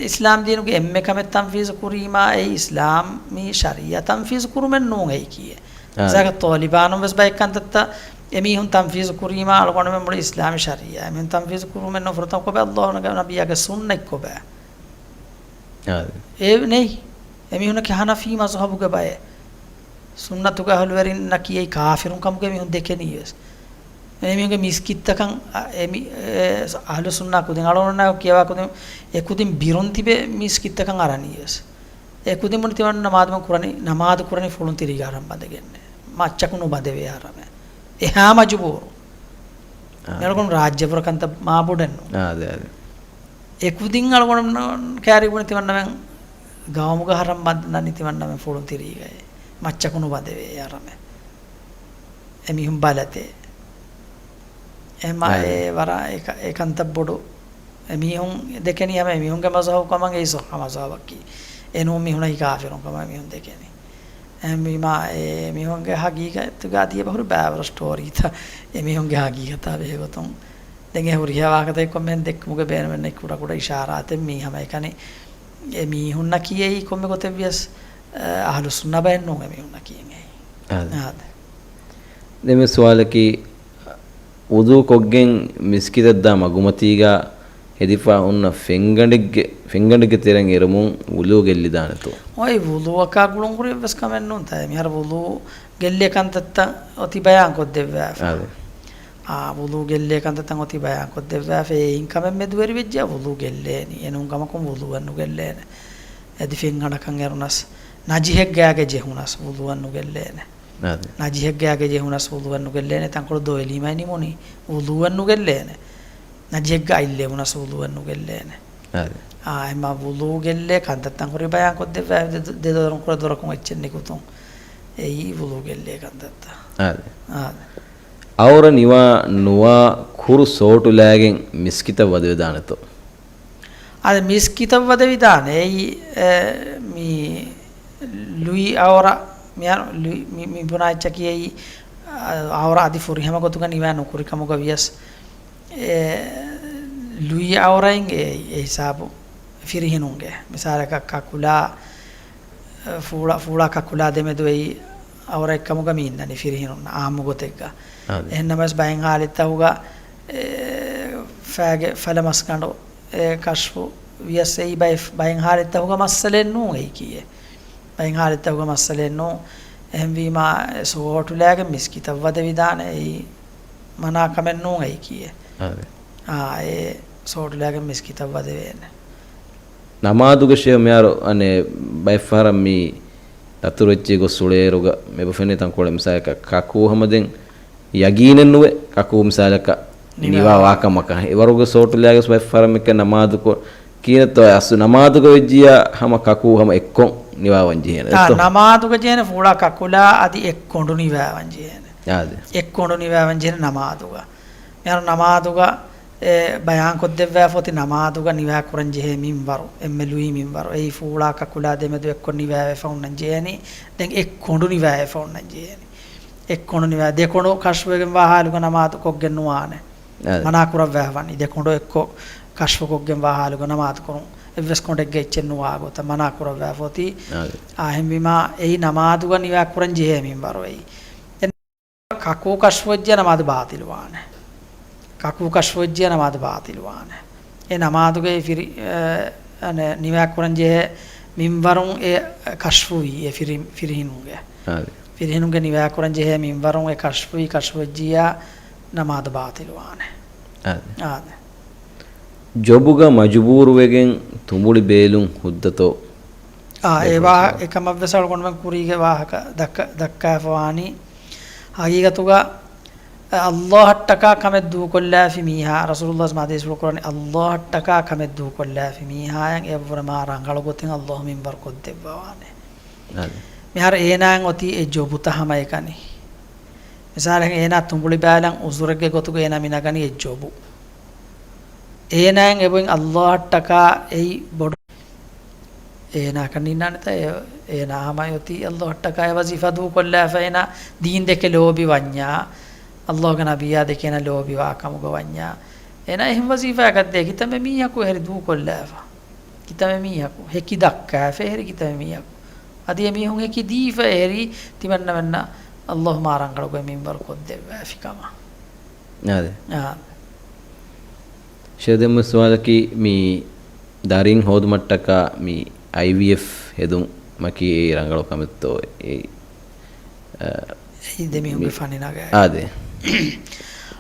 އިސްލާމް ދީނުގެ އެންމެ ކަމެއް ތަންފީޒު ކުރީމާ، އެއީ އިސްލާމީ ޝަރީޢަތް ތަންފީޒު ކުރުމެއް ނޫން އެއީކީއެއް. އާދެ. މިސާލަކަށް ޠާލިބާނުން ވެސް ބައެއް ކަންތައްތައް އެމީހުން ތަންފީޒު ކުރީމާ، އަޅުގަނޑުމެން މުޅި އިސްލާމީ ޝަރީޢަތް އެމީހުން ތަންފީޒު ކުރުމެއް ނޫން. ފުރަތަމަ ކޮބާ ﷲ ނަބިއްޔާގެ ސުންނަތް ކޮބާ؟ އާދެ. އެ ނެތް. އެމީހުންނަކީ ޙަނަފީ މަޒުހަބުގެ ބައެއް. ސުންނަތުގެ އަހުލުވެރިންނަކީ އެއީ ކާފިރުން ކަމުގައި މީހުން ދެކެނީ ވެސް. އެމީހުންގެ މީސް ކިއްތަކަން، އަ، އެމި-، އެ، އަހްލުއްސުންނާ ކުދިން އަޅުގަނޑުންނާ ކިޔަވާ ކުދިން، އެ ކުދިން ބިރުން ތިބެ މީސް ކިއްތަކަން އަރަނީ ވެސް. އެ ކުދިން ބުނި ތިމަން ނަމާދު ކުރަނީ، ނަމާދު ކުރަނީ ފުޅުން ތިރީގަ އަރަން ބަނދެގެންނޭ. މައްޗަކު ނުބަނދެވޭ އަރަމެ. އެހާ މަޖުބޫރު. އާ. މިއަޅުގަނޑު ރާއްޖެ ބުރަ ކަންތައް މާބޮޑެއް ނޫން. އާ، އާދެ، އާދެ. އެ ކުދިން އަޅުގަނޑު ކައިރި ބުނި ތިމަންނަމެން ގައުމުގަ ހަރަން ބަނދަނީ ތިމަންނަމެން ފުޅުން ތިރީގައި. މައްޗަކު ނުބަނދެވޭ އަރަމެ. އެމީހުން ބަލަތޭ. އެމާ އާދެ. އެ ވަރަށް އެ ކަ-، އެ ކަންތައް ބޮޑު. އެމީހުން ދެކެނީ ހަމަ އެމީހުންގެ މަޒުހަބު ކަމަށް އެއީ ޞައްޙަ މަޒުހަބަކީ. އެނޫން މީހުންނަކީ ކާފިރުން ކަމަށް އެމީހުން ދެކެނީ. އެހެންވީމާ، އެ މީހުންގެ ހަގީގަތުގަ އަދި އެބަހުރި ބައިވަރު ސްޓޯރީތައް އެ މީހުންގެ ހަގީގަތާ ބެހޭގޮތުން. ދެން އެ ހުރިހާ ވާހަކަތަކެއް ކޮންމެހެން ދެއްކުމުގެ ބޭނުމެއްނެތް، ކުޑަކުޑަ އިޝާރާތެއް މީ ހަމައެކަނި. އެ މީހުންނަކީ އެއީ ކޮންމެ ގޮތެއްވިޔަސް، އަ، އަހުލު ސުންނަ ބައެއް ނޫން އެ މީހުންނަކީ އެއީ. އާދެ. އާދެ. ދެން މި ސުވާލަކީ، ވުޟޫ ކޮށްގެން މިސްކިތަށް ދާ މަގުމަތީގަ ހެދިފަ ހުންނަ ފެންގަނޑެއްގެ، ފެންގަނޑެއްގެ ތެރެއިން އެރުމުން ވުޟޫ ގެއްލިދާނެތޯ؟ އޮތް ވުޟޫއަކާ ގުޅުން ހުރި އެއްވެސް ކަމެއް ނޫންތާ. މިހާރު ވުޟޫ ގެއްލޭ ކަންތައްތައް އޮތީ ބަޔާން ކޮށްދެއްވާފަ. އާދެ. އާ، ވުޟޫ ގެއްލޭ ކަންތައްތައް އޮތީ ބަޔާން ކޮށްދެއްވާފަ. އެއިން ކަމެއް މެދުވެރިވެއްޖެޔާ ވުޟޫ ގެއްލޭނީ. އެނޫން ކަމަކުން ވުޟޫއެއް ނުގެއްލޭނެ. އަދި ފެންގަނޑަކަށް އެރުނަސް، ނަޖިހެއްގާގެ ޖެހުނަސް ވުޟޫއެއް ނުގެއްލޭނެ. އާދެ. ނަޖިހެއްގާގެ ޖެހުނަސް ވުޟޫއެއް ނުގެއްލޭނެ. ތަންކޮޅު ދޮވެލީމައި ނިމުނީ ވުޟޫއެއް ނުގެއްލޭނެ. ނަޖިހެއްގަ އަތް ލެވުނަސް ވުޟޫއެއް ނުގެއްލޭނެ. އާދެ. އާ، އެމާ ވުޟޫ ގެއްލޭ ކަންތައްތައް ހުރި ބަޔާން ކޮށްދެއްވާ ދެ، ދެ ދޮރުން ކުޑަ ދޮރަކުން އެއްޗެއް ނިކުތުން. އެއީ ވުޟޫ ގެއްލޭ ކަންތައްތައް. އާދެ. އާދެ. އައުރަ ނިވާ ނުވާ ކުރު ސޯޓުލާގެން މިސްކިތަށް ވަދެވިދާނެތޯ؟ އަދި މިސްކިތަށް ވަދެވިދާނެ. އެއީ، އެ، މި ލުއި އައުރަ، މި އަ، ލުއި، މި، މި ބުނާ އެއްޗަކީ އެއީ، އަ، އައުރަ އަދި ފުރިހަމަ ގޮތުގަ ނިވާ ނުކުރި ކަމުގަ ވިޔަސް، އެ، ލުއި އައުރައިން އެ، އެ ހިސާބު ފިރިހެނުންގެ. މިސާލަކަށް ކަކުލާ، އެ، ފޫޅަ، ފޫޅާ ކަކުލާ ދެމެދު އެއީ އައުރައެއް ކަމުގަ މި އިންނަނީ ފިރިހެނުންނަށް އާއްމު ގޮތެއްގަ. އާދެ. އެހެންނަމަވެސް ބައެއް ހާލަތްތަކުގަ، އެ، ފައިގެ ފަލަމަސްގަނޑު އެ ކަޝްފު ވިޔަސް އެއީ ބައެއް، ބައެއް ހާލަތްތަކުގަ މައްސަލައެއް ނޫން އެއީކީއެއް. ބައެއް ހާލަތްތަކުގަ މައްސަލައެއް ނޫން. އެހެންވީމާ، އެ ސޯޓުލާގެން މިސްކިތަށް ވަދެވިދާނެ އެއީ މަނާ ކަމެއް ނޫން އެއީކީއެއް. އާދެ. އާ، އެ ސޯޓުލާގެން މިސްކިތަށް ވަދެވޭނެ. ނަމާދުގަށޭ މިހާރު އަނެއް ބައެއް ފަހަރަށް މި ދަތުރު އެއްޗެއް ގޮސް އުޅޭއިރުގަ މި އެބަ ފެނޭ ތަންކޮޅެއް މިސާލަކަށް ކަކޫ ހަމަ ދެން ޔަގީނެއް ނުވެ، ކަކޫ މިސާލަކަށް ނިވާ ނިވާ ވާ ކަމަކަށް. އެވަރުގެ ސޯޓުލާގެސް ބައެއް ފަހަރަށް މިކަން ނަމާދުކޮށް، ކީނެއްތޯ އަސްލު ނަމާދުގަ ވެއްޖިޔާ ހަމަ ކަކޫ ހަމަ އެއްކޮށް ނިވާވަން ޖެހޭނެ. އާ، އެއްތޯ؟ ނަމާދުގަ ޖެހޭނެ ފޫޅާ ކަކުލާ އަދި އެއްކޮނޑު ނިވާވަން ޖެހޭނެ. އާދެ. އެއްކޮނޑު ނިވާވަން ޖެހޭނެ ނަމާދުގަ. މިހާރު ނަމާދުގަ އެ ބަޔާންކޮށްދެއްވާފަ އޮތީ ނަމާދުގަ ނިވާކުރަން ޖެހޭ މިންވަރު، އެންމެ ލުއި މިންވަރު. އެއީ ފޫޅާ ކަކުލާ ދެމެދު އެއްކޮށް ނިވާވެފަ ހުންނަން ޖެހޭނީ. ދެން އެއްކޮނޑު ނިވާވެފަ ހުންނަން ޖެހޭނީ. އެއްކޮނޑު ނިވާ، ދެކޮނޑު ކަޝްފުވެގެން ވާ ހާލުގަ ނަމާދު ކޮށްގެން ނުވާނެ. އާދެ. މަނާ ކުރައްވާފަ ވަނީ. ދެކޮނޑު އެއްކޮށް ކަޝްފު ކޮށްގެން ވާ ހާލުގަ ނަމާދު ކުރުން. އެއްވެސް ކޮނޑެއްގެ އެއްޗެއް ނުވާ ގޮތަށް މަނާ ކުރައްވާފަ އޮތީ. އާދެ. އާ، އެހެންވީމާ، އެއީ ނަމާދުގަ ނިވާ ކުރަން ޖެހޭ މިންވަރު އެއީ. ކަކޫ ކަޝްފުވެއްޖެ ނަމާދު ބާޠިލުވާނެ. ކަކޫ ކަޝްފުވެއްޖެ ނަމާދު ބާޠިލުވާނެ. އެ ނަމާދުގައި ފިރި-، އެ، އަނެ، ނިވާކުރަން ޖެހޭ މިންވަރުން އެ ކަޝްފުވީ، އެ ފިރި-، ފިރިހެނުންގެ. އާދެ. ފިރިހެނުންގެ ނިވާކުރަން ޖެހޭ މިންވަރުން އެ ކަޝްފުވީ، ކަޝްފުވެއްޖިއްޔާ ނަމާދު ބާޠިލުވާނެ. އާދެ. އާދެ. ޖޮބުގަ މަޖުބޫރުވެގެން ތުނބުޅި ބޭލުން ހުއްދަތޯ؟ އާ، ދެ އެ ވާ-، ފުރުސަތު. އެކަމަށްވެސް އަޅުގަނޑުމެން ކުރީގެ ވާހަކަ ދައްކަ-، ދައްކާފަވާނީ. ހަގީގަތުގަ، އަ، އައްލާހަށްޓަކާ ކަމެއް ދޫކޮށްލާފި މީހާ، ރަސޫލުﷲ މަ ޙަދީޘްފުޅު ކުރަނީ، އައްލާހަށްޓަކާ ކަމެއް ދޫކޮށްލާފި މީހާއަށް އެއަށްވުރެ މާ ރަނގަޅު ގޮތެއް އައްލާހު މިންވަރު ކޮށްދެއްވަވާނެ. އަދި. މިހާރު އޭނާއަށް އޮތީ އެ ޖޮބުތައް ހަމައެކަނި. މިސާލަކަށް އޭނާ ތުނބުޅި ބާލަން އުޒުރެއްގެ ގޮތުގަ އޭނާ މި ނަގަނީ އެ ޖޮބު. އޭނާއަށް އެބައިން އައްލާހަށްޓަކާ އެއީ ބޮޑު އޭނާ ކަން އިންނާނެތަ؟ އޭ-، އޭނާ ހަމަ އޮތީ އައްލާހަށްޓަކާ އެ ވަޒީފާ ދޫކޮށްލާފަ. އޭނާ ދީން ދެކެ ލޯބި ވަންޏާ، އައްލާހުގެ ނަބިއްޔާ ދެކެ އޭނާ ލޯބިވާ ކަމުގަ ވަންޏާ، އޭނާ އެހެން ވަޒީފާއަކަށް ދޭ. ކިތަންމެ މީހަކު އެހެރި ދޫކޮށްލާފަ. ކިތަންމެ މީހަކު ހެކި ދައްކާފަ އެހެރި ކިތަންމެ މީހަކު. އަދި އެ މީހުން ހެކި ދީފަ އެހެރީ ތިމަންނަމެންނަށް އައްލާހު މާ ރަނގަޅުގޮތް މިންވަރު ކޮށްދެއްވާފި ކަމަށް. އާދެ. އާ. ޝޭޚް ދެން ސުވާލަކީ މި ދަރިން ހޯދުމަށްޓަކާ މި އައިވީއެފް ހެދުމަކީ އެއީ ރަނގަޅު ކަމެއްތޯ؟ އެއީ، އަ، އެއީ ދެމީހުންގެ މި-، ފަނި ނަގާ. އާދެ.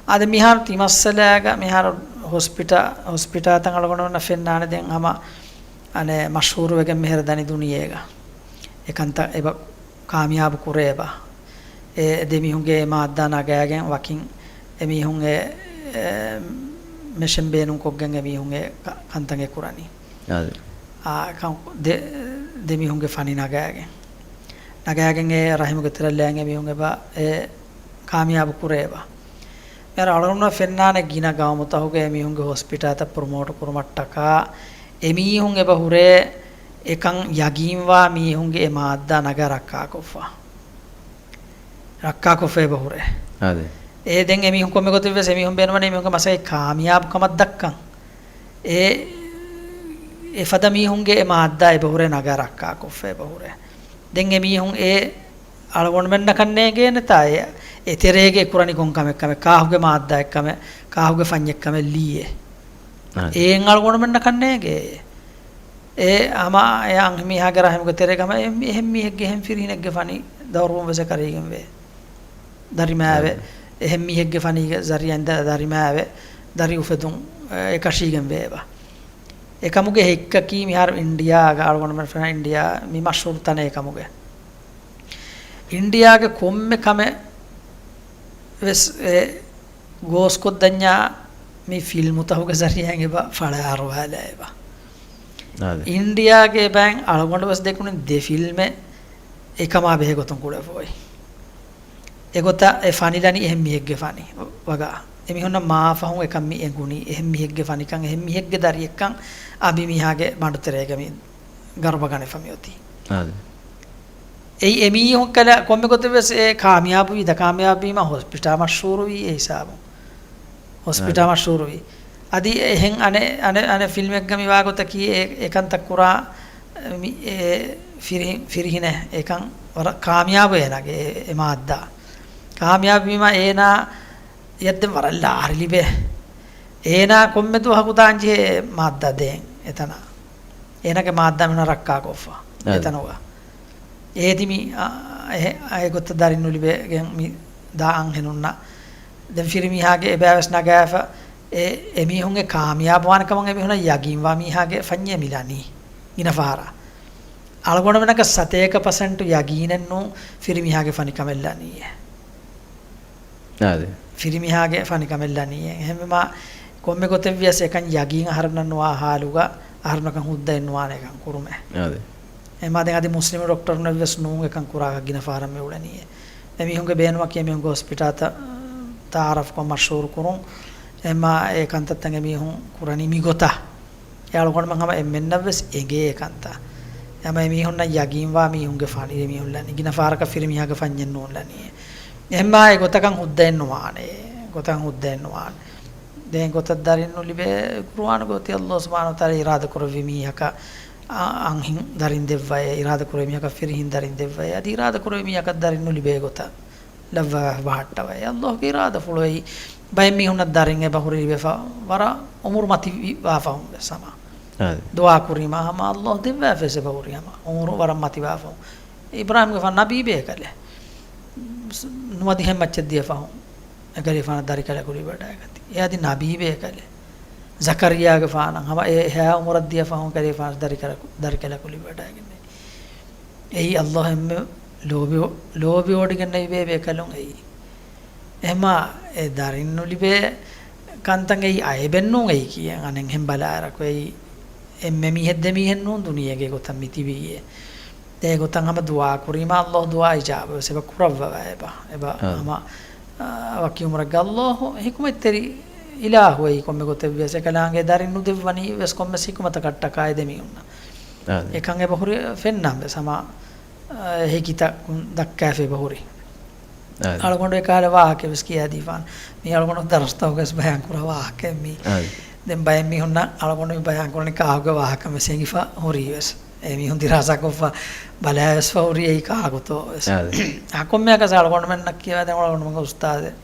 އާދެ، މިހާރު ތި މައްސަލާގަ މިހާރު ހޮސްޕިޓާ-، ހޮސްޕިޓާތައް އަޅުގަނޑުމެންނަށް ފެންނާނެ ދެން ހަމަ އަނެއް މަޝްހޫރުވެގެން މިހިރަ ދަނީ ދުނިޔޭގަ. އެކަންތައް އެބަ ކާމިޔާބު ކުރޭ އެބަ. އެ ދެމީހުންގެ މާއްދާ ނަގާގެން ވަކިން އެމީހުން އެ، އެ، މެޝިން ބޭނުންކޮށްގެން އެމީހުން އެ ކަ-، ކަންތައް އެ ކުރަނީ. އާދެ. އާ، ކަން ދެ-، ދެމީހުންގެ ފަނި ނަގާގެން. ނަގާގެން އެ ރަހިމުގެ ތެރެއަށް ލައިގެން އެމީހުން އެބަ އެ ކާމިޔާބު ކުރޭ އެބަ. މިހާރު އަޅުގަނޑުމެންނަށް ފެންނާނެ ގިނަ ގައުމުތަކުގަ އެމީހުންގެ ހޮސްޕިޓާލްތައް ޕްރޮމޯޓް ކުރުމަށްޓަކާ އެމީހުން އެބަ ހުރޭ އެކަން ޔަގީންވާ މީހުންގެ އެ މާއްދާ ނަގާ ރައްކާކޮށްފަ. ރައްކާކޮށްފަ އެބަ ހުރޭ. އާދެ. އެ ދެން އެމީހުން ކޮންމެ ގޮތެއް ވެސް އެމީހުން ބޭނުމަނީ އެމީހުންގެ މަސައްކަތް ކާމިޔާބު ކަމަށް ދައްކަން. އެ، އެފަދަ މީހުންގެ އެ މާއްދާ އެބަ ހުރޭ ނަގާ ރައްކާކޮށްފަ އެބަ ހުރޭ. ދެން އެމީހުން އެ އަޅުގަނޑުމެންނަކަށް ނޭނގޭނެތާ އެ، އެތެރޭގެ އެކުރަނި ކޮން ކަމެއް ކަމެއް، ކާހުގެ މާއްދާއެއް ކަމެއް، ކާހުގެ ފަންޏެއް ކަމެއް ލީއެ. އާ. އެއިން އަޅުގަނޑުމެންނަކަށް ނޭނގޭ. އެ ހަމަ އެ އަންހެންމީހާގެ ރަހިމުގެ ތެރޭގަ ހަމަ އެ، އެހެން މީހެއްގެ އެހެން ފިރިހެނެއްގެ ފަނި ދައުރުވުން ވެސް އެކަށީގެންވޭ. ދަރިމާވެ. އެހެން މީހެއްގެ ފަނީގެ ޒަރީއާއިން ދަ، ދަރިމާވެ. ދަރި އުފެދުން އެ، އެކަށީގެން ވޭބަ. އެކަމުގެ ހެއްކަކީ މިހާރު އިންޑިއާގަ އަޅުގަނޑުމެން ފެންނަ އިންޑިއާ މި މަޝްހޫރު ތަނެއް އެކަމުގެ. އިންޑިއާގެ ކޮންމެ ކަމެއް ވެސް އެ ގޯސްކޮށްދަންޏާ މި ފިލްމުތަހުގެ ޒަރީއާއިން އެބަ ފަޅާ އަރުވާލާ އެބަ. އާދެ. އިންޑިއާގެ ބައިން އަޅުގަނޑު ވެސް ދެކުނި ދެ ފިލްމެއް އެކަމާ ބެހޭ ގޮތުން ކުޅެފަ އޮތް. އެގޮތަށް އެ ފަނިލަނީ އެހެން މީހެއްގެ ފަނި ވަގާ. އެމީހުންނަށް މާ ފަހުން އެކަން މި އެނގުނީ. އެހެން މީހެއްގެ ފަނިކަން، އެހެން މީހެއްގެ ދަރިއެއްކަން އަނބިމީހާގެ ބަނޑުތެރޭގަ މި ގަރުބަ ގަނެފަ މި އޮތީ. އާދެ. އެއީ އެމީހުން ކަލަ ކޮންމެ ގޮތެއް ވެސް އެ ކާމިޔާބުވީ، ދަ ކާމިޔާބުވީމަ ހޮސްޕިޓާ މަޝްހޫރުވީ އެ ހިސާބުން. ހޮސްޕިޓާ އާދެ. މަޝްހޫރުވީ. އަދި އެހެން އަނެ، އަނެ، އަނެއް ފިލްމެއްގަ މި ވާގޮތަކީ އެ، އެކަންތައް ކުރާ މި، އެ ފިރި، ފިރިހިނެއް އެކަން ވަރަށް ކާމިޔާބު އޭނާގެ އެ، އެ މާއްދާ. ކާމިޔާބުވީމަ އޭނާ އެއަށް ދެން ވަރަށް ލާރި ލިބޭ. އޭނާ ކޮންމެ ދުވަހަކު ދާންޖެހޭ މާއްދާ ދޭން އެތަނަށް. އޭނާގެ މާއްދާ މިހުންނަ ރައްކާކޮށްފަ އާދެ. އެތަނުގަ. އޭތި މި، އާ، އެ، އެގޮތަށް ދަރިން ނުލިބޭގެން މި ދާ އަންހެނުންނަށް. ދެން ފިރިމީހާގެ އެބައިވެސް ނަގާފަ އެ، އެމީހުންގެ ކާމިޔާބުވާނެ ކަމަށް އެމީހުންނަށް ޔަގީންވާ މީހާގެ ފަންޏެއް މި ލަނީ. ގިނަ ފަހަރަށް. އަޅުގަނޑުމެންނަކަށް ސަތޭކަ ޕަސެންޓު ޔަގީނެއް ނޫން ފިރިމީހާގެ ފަނިކަމެއް ލަނީއޭ. އާދެ. ފިރިމީހާގެ ފަނިކަމެއް ލަނީއޭ. އެހެންވީމާ ކޮންމެ ގޮތެއް ވިޔަސް އެކަން ޔަގީން އަހަރެންނަށް ނުވާ ހާލުގަ އަހަރުންނަކަށް ހުއްދައެއް ނުވާނެ އެކަން ކުރުމެއް. އާދެ. އެމާ ދެން އަދި މުސްލިމު ޑޮކްޓަރުންނެއް ވެސް ނޫން އެކަން ކުރާކަށް ގިނަ ފަހަރަށް މި އުޅެނީއޭ. އެމީހުންގެ ބޭނުމަކީ އެމީހުންގެ ހޮސްޕިޓާލްތައް ތައާރަފްކޮށް މަޝްހޫރު ކުރުން. އެމާ އެ ކަންތައްތައް އެމީހުން ކުރަނީ މިގޮތަށް. އެ އަޅުގަނޑުމެން ހަމަ އެންމެންނަށް ވެސް އެނގޭ އެ ކަންތައް. ހަމަ އެމީހުންނަށް ޔަގީންވާ މީހުންގެ ފަނި އެމީހުން ލަނީ. ގިނަ ފަހަރަކަށް ފިރިމީހާގެ ފަންޏެއް ނޫން ލަނީ. އެހެންމާ އެ ގޮތަކަށް ހުއްދައެއް ނުވާނެ. ގޮތަކަށް ހުއްދައެއް ނުވާނެ. ދެން ގޮތަށް ދަރިން ނުލިބޭ. ޤުރުއާނުގަ އޮތީ އައްލާހު ސުބްޙާނަހު ވަތަޢާލާ އިރާދަ ކުރެއްވި މީހަކަށް އަ، އަންހެން ދަރިން ދެއްވައޭ، އިރާދަ ކުރެއްވި މީހަކަށް ފިރިހެން ދަރިން ދެއްވައޭ، އަދި އިރާދަ ކުރެއްވި މީހަކަށް ދަރިން ނުލިބޭ ގޮތަށް ލައްވަވާ ބަހައްޓަވައޭ. އައްލާހުގެ އިރާދަފުޅު އެއީ. ބައެއް މީހުންނަށް ދަރިން އެބަ ހުރި ލިބިފަ ވަރަށް އުމުރު މަތިވާ ފަހުން ވެސް ހަމަ. އާދެ. ދުޢާ ކުރީމާ ހަމަ އައްލާހު ދެއްވާފަވެސް އެބަ ހުރި ހަމަ އުމުރު ވަރަށް މަތިވާ ފަހުން. އިބްރާހީމްގެފާނު ނަބީ ބޭކަލެއް. ނުވަދިހައެއް މައްޗަށް ދިޔަ ފަހުން އެކަލޭފާނަށް ދަރިކަލަކު ލިބިވަޑައިގަތީ. އެ އަދި ނަބީ ބޭކަލެއް. ޒަކަރިއްޔާގެފާނަށް ހަމަ އެ އެހާ އުމުރަށް ދިޔަ ފަހުން އެކަލޭފާނަށް ދަރިކަލަކު، ދަރިކަލަކު ލިބިވަޑައިގެންނެވި. އެއީ އައްލާހު އެންމެ ލޯބި، ލޯބިވޮޑިގެންނެވި ބޭބޭކަލުން އެއީ. އެހެންމާ އެ ދަރިން ނުލިބޭ ކަންތައް އެއީ އައިބެއް ނޫން އެއީ ކިޔަން އަނެއްހެން ބަލާއިރަކު އެއީ އެންމެ މީހެއް ދެ މީހެއް ނޫން ދުނިޔޭގެ ގޮތަށް މި ތިބީއޭ. އެ ގޮތަށް ހަމަ ދުޢާ ކުރީމާ އައްލާހު ދުޢާ އިޖާބަ ވެސް އެބަ ކުރައްވަވާ އެބަ. އެބަ އާ. ހަމަ، އާ، ވަކި އުމުރެއްގަ އައްލާހު ހިކުމަތްތެރި އިލާހު އެއީ ކޮންމެ ގޮތެއް ވިޔަސް އެކަލާނގެ ދަރިން ނުދެއްވަނީ ވެސް ކޮންމެސް ހިކުމަތަކަށްޓަކާ އެ ދެމީހުންނަށް. އާ. އެކަން އެބަ ހުރި ފެންނަން ވެސް ހަމަ، އާ، ހެކިތަކުން ދައްކާފަ އެބަ ހުރި. އާ. އަޅުގަނޑު އެކަހަލަ ވާހަކަ ވެސް ކިޔާދީފާން. މީ އަޅުގަނޑު ދަރުސްތަކުގަސް ބަޔާން ކުރާ ވާހަކަ މީ. އާ. ދެން ބައެއް މީހުންނަށް އަޅުގަނޑު މި ބަޔާން ކުރަނީ ކާހުގެ ވާހަކަ ވެސް ހިނގިފަ ހުރީ ވެސް. އެ މީހުން ދިރާސާކޮށްފަ ބަލާވެސްފަ ހުރި އެއީ ކާކުތޯ ވެސް. އާ. އަ، ކޮންމެއަކަސް އަޅުގަނޑުމެންނަށް ކިޔަވާ ދެން އަޅުގަނޑުމެންގެ އުސްތާޒެއް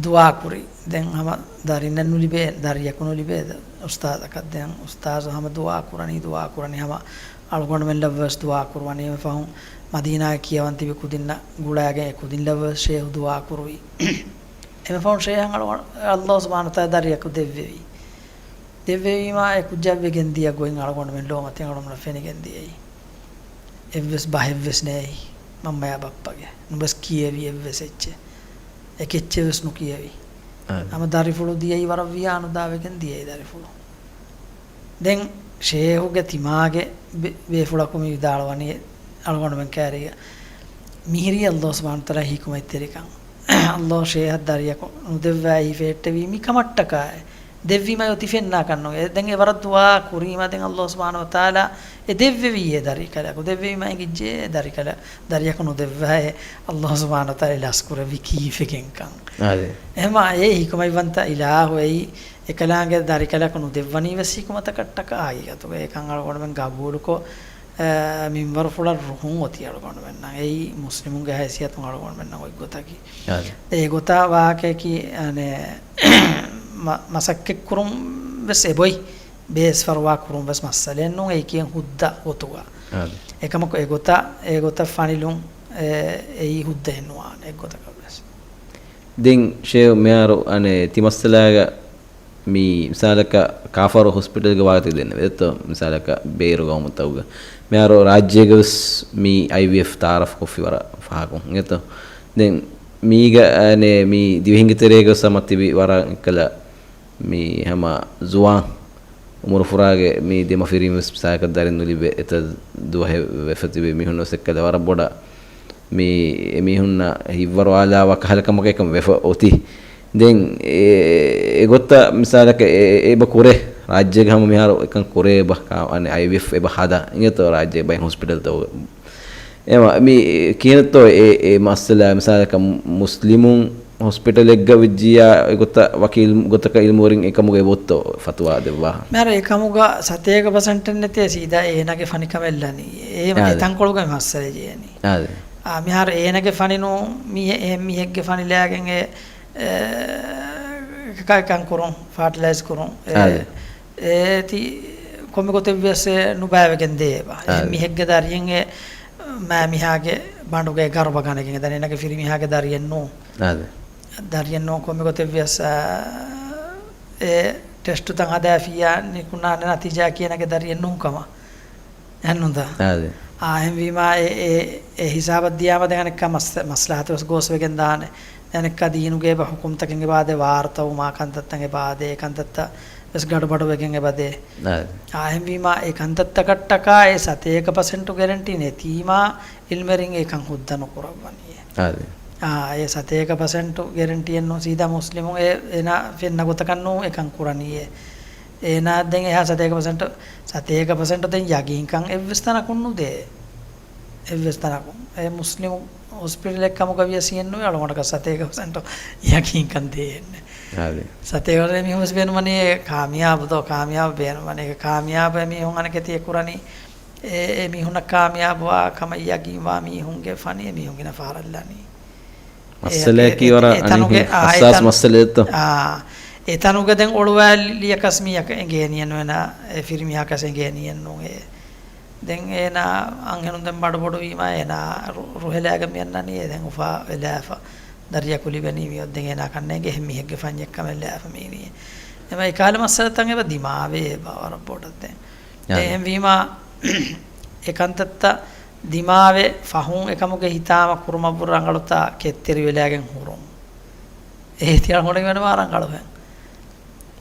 ދުޢާ ކުރި. ދެން ހަމަ ދަރިންނެއް ނުލިބޭ، ދަރިޔަކު ނުލިބޭ އުސްތާޒަކަށް. ދެން އުސްތާޒު ހަމަ ދުޢާ ކުރަނީ، ދުޢާ ކުރަނީ ހަމަ އަޅުގަނޑުމެން ލައްވަސް ދުޢާ ކުރުވަނީ. އެފަހުން މަދީނާއަށް ކިޔަވަން ތިބި ކުދިންނަށް ގުޅާގެން އެ ކުދިން ލައްވަސް ޝޭހު ދުޢާ ކުރުވި. އެމެފަހުން ޝޭހަށް އަޅުގަނޑު، އައްލާހު ސުބްޙާނަހު ވަތަޢާލާ ދަރިޔަކު ދެއްވެވި. ދެއްވެވީމާ އެ ކުއްޖާ ވެގެން ދިޔަ ގޮތް އަޅުގަނޑުމެން ލޯމަތިން އަޅުގަނޑުމެންނަށް ފެނިގެން ދިޔައީ. އެއްވެސް ބަހެއްވެސް ނެތް މަންމަޔާ ބައްޕަގެ. ނުބަސް ކިޔެވި އެއްވެސް އެއްޗެއް. އެކެއްޗެއް ވެސް ނުކިޔެވި. އާ. ހަމަ ދަރިފުޅު ދިޔައީ ވަރަށް ވިޔާނުދާ ވެގެން ދިޔައީ ދަރިފުޅު. ދެން ޝޭހުގެ ތިމާގެ ބޭ، ބޭފުޅަކު މި ވިދާޅުވަނީ އަޅުގަނޑުމެން ކައިރީގަ. މިހިރީ އައްލާހު ސުބްޙާނަހު ވަތަޢާލާ ހިކުމަތްތެރިކަން. އައްލާހު ޝޭހަށް ދަރިޔަކު ނުދެއްވާ އެއީ ފެއްޓެވީ މި ކަމަށްޓަކާއި. ދެއްވީމަ އޮތީ ފެންނާކަށްނު. އެ ދެން އެ ވަރަށް ދުޢާ ކުރީމަ ދެން ﷲ ސުބްޙާނަހޫ ވަތަޢާލާ އެ ދެއްވެވީ އެ ދަރިކަލަކު. ދެއްވީމަ އެނގިއްޖެ އެ ދަރިކަލަ، ދަރިޔަކު ނުދެއްވާ އެ ﷲ ސުބްޙާނަހޫ ވަތަޢާލާ އިލާސް ކުރެއްވި ކީފެގެންކަން. އާދެ. އެހެމަ އެ ޙިކުމަތްވަންތަ އިލާހު އެއީ އެކަލާނގެ ދަރިކަލަކު ނުދެއްވަނީ ވެސް ޙިކުމަތަކަށްޓަކާ ހަގީގަތުގަ. އެކަން އަޅުގަނޑުމެން ގަބޫލުކޮށް، އަ، މިންވަރުފުޅަށް ރުހުން އޮތީ އަޅުގަނޑުމެންނަށް. އެއީ މުސްލިމުންގެ ހައިސިއްޔަތުން އަޅުގަނޑުމެންނަށް އޮތް ގޮތަކީ. އާދެ. އެ ގޮތާ ވާހަކަޔަކީ، އަނެ، މަ-، މަސައްކަތްކުރުން ވެސް އެބޮތް. ބޭސްފަރުވާ ކުރުން ވެސް މައްސަލައެއް ނޫން، އެއީ ކިޔަން ހުއްދަ ގޮތުގަ. އާދެ. އެކަމަކު އެގޮތަށް، އެގޮތަށް ފަނިލުން، އެ، އެއީ ހުއްދައެއް ނުވާނެ އެއްގޮތަކަށް ވެސް. ދެން ޝޭހް މިހާރު އަނެ ތި މައްސަލާގަ މި މިސާލަކަށް ކާފަރު ހޮސްޕިޓަލްގެ ވާހަކަ ދެންނެވި ދެއްތޯ؟ މިސާލަކަށް ބޭރު ގައުމުތަކުގަ މިހާރު ރާއްޖޭގަ ވެސް މި އައިވީއެފް ތަޢާރަފް ކޮށްފި ވަރަށް ފަހަކުން އިނގޭތޯ؟ ދެން މީގަ އަނެ މި ދިވެހިންގެ ތެރޭގަ ވެސް މަތިބި ވަރަށް ކަލަ މި ހަމަ ޒުވާން އުމުރުފުރާގެ މި ދެމަފިރިން ވެސް މިސާލަކަށް ދަރިން ނުލިބޭ އެތައް ދުވަހެއް ވެފަ ތިބި މީހުން ވެސް އެއްކަލަ ވަރަށް ބޮޑަށް މި އެމީހުންނަށް ހިތްވަރުވާލާ ވަކި ކަހަލަ ކަމަކަށް އެކަން ވެފަ އޮތީ. ދެން އެ، އެގޮތަށް މިސާލަކަށް އެ، އެ، އެބަ ކުރޭ ރާއްޖޭގަ ހަމަ މިހާރު އެކަން ކުރޭ އެބަ ކާ-، އަނެ އައިވީއެފް އެބަ ހަދާ އިނގޭތޯ ރާއްޖޭ ބައެއް ހޮސްޕިޓަލްތަކުގަ. އެމަ، މި ކިހިނެއްތޯ އެ، އެ މައްސަލަ މިސާލަކަށް މުސްލިމުން ހޮސްޕިޓަލެއްގަ ވެއްޖިއްޔާ އެގޮތަށް ވަކި އިލްމު-، ގޮތަކަށް އިލްމުވެރިން އެކަމުގަ އެބައޮތްތޯ ފަތުވާ ދެއްވާ؟ މިހާރު އެކަމުގަ ސަތޭކަ ޕަސެންޓެއް ނެތޭ ސީދާ އޭނާގެ ފަނިކަމެއް ލަނީ. އޭ އާދެ. އެތަންކޮޅުގަ މި މައްސަލަ ޖެހެނީ. އާދެ. އާ، މިހާރު އޭނާގެ ފަނި ނޫން މީ-، އެހެން މީހެއްގެ ފަނި ލައިގެން އެ، އެ، ކައިކަން ކުރުން، ފާޓިލައިޒް ކުރުން. އެ، އާދެ. އޭތި ކޮންމެ ގޮތެއްވިޔަސް އެ ނުބައިވެގެން ދޭބަ. އެހެން އާދެ. މީހެއްގެ ދަރިއެއް އެ މާ މިހާގެ ބަނޑުގެ ގަރުބަ ގަނެގެން ދަނީ އޭނާގެ ފިރިމީހާގެ ދަރިއެއް ނޫން. އާދެ. ދަރިއެއް ނޫން ކޮންމެ ގޮތެއްވިޔަސް، އާ، އެ ޓެސްޓުތައް ހަދާފިއްޔާ ނިކުންނާނެ ނަތީޖާއަކީ އޭނާގެ ދަރިއެއް ނޫން ކަމަށް. އެހެންނުންތަ؟ އާދެ. އާ، އެހެންވީމާ އެ، އެ، އެ ހިސާބަށް ދިޔާމަ ދެން އަނެއްކާ މަސް-، މަސްލަހަތު ވެސް ގޯސްވެގެން ދާނެ. އަނެއްކާ ދީނުގެ އެބަ ޙުކުމްތަކެއް އެބަ ދޭ، ވާރުތަވުމާ ކަންތައްތައް އެބަ ދޭ، އެ ކަންތައްތައް ވެސް ގަޑުބަޑުވެގެން އެބަ ދޭ. އާދެ. އާ، އެހެންވީމާ އެ ކަންތައްތަކަށްޓަކާ އެ ސަތޭކަ ޕަސެންޓު ގެރެންޓީ ނެތީމާ އިލްމުވެރިން އެކަން ހުއްދަ ނުކުރައްވަނީ. އާދެ. އާ، އެ ސަތޭކަ ޕަސެންޓު ގެރެންޓީއެއް ނޫން ސީދާ މުސްލިމުން އެ، އޭނާ ފެންނަ ގޮތަކަށް ނޫން އެކަން ކުރަނީ އެ. އޭނާ ދެން އެހާ ސަތޭކަ ޕަސެންޓު، ސަތޭކަ ޕަސެންޓު ދެން ޔަގީންކަން އެއްވެސް ތަނަކުން ނުދޭ. އެއްވެސް ތަނަކުން. އެ މުސްލިމު ހޮސްޕިޓަލެއް ކަމުގަ ވިޔަސް އެއްނުވޭ އަޅުގަނޑަކަށް ސަތޭކަ ޕަސެންޓު ޔަގީންކަން ދޭން. އާދެ. ސަތޭކަ ޕަސެންޓު މީހުން ވެސް ބޭނުމަނީ ކާމިޔާބު ދޯ، ކާމިޔާބު ބޭނުމަނީ. ކާމިޔާބު އެ މީހުން އަނެކެތި އެ ކުރަނީ. އެ، އެ މީހުންނަށް ކާމިޔާބުވާ ކަމަށް ޔަގީންވާ މީހުންގެ ފަނި އެ މީހުން ގިނަ ފަހަރަށް ލަނީ. މައްސަލައަކީ އެ، ވަރަށް އެ، އަނެއް އެތަނުގެ، އާ، ހައްސާސް އެތަން-، މައްސަލައެއްތޯ؟ އާ، އެތަނުގެ ދެން އޮޅުވާލިޔަކަސް މީހަކަށް އެނގޭނީއެއްނު އޭނާ، އެ ފިރިމީހާކަސް އެނގޭނީއެއްނު އެ. ދެން އޭނާ އަންހެނުން ދެން ބަޑުބޮޑުވީމާ އޭނާ ރު-، ރުހެލާގެން މިއަންނަނީ އެ ދެން އުފާ ވެލާފަ. ދަރިޔަކު ލިބެނީ މިއޮއްދެން އޭނާ ކަންނޭނގެ އެހެން މީހެއްގެ ފަންޏެއްކަމެއް ލާފަ މީނީ. އެމަ އެކާލެ މައްސަލަތައް އެބަ ދިމާވޭ އެބަ ވަރަށް ބޮޑަށް ދެން. އާ. އެހެންވީމާ، އެ ކަންތައްތައް ދިމާވެ ފަހުން އެކަމުގެ ހިތާމަ ކުރުމަށްވުރެ ރަނގަޅުތާ ކެތްތެރިވެލާގެން ހުރުން. އެ އިހްތިޔާރު ހުންނަނީ ވަރަށް ރަނގަޅު ހެން.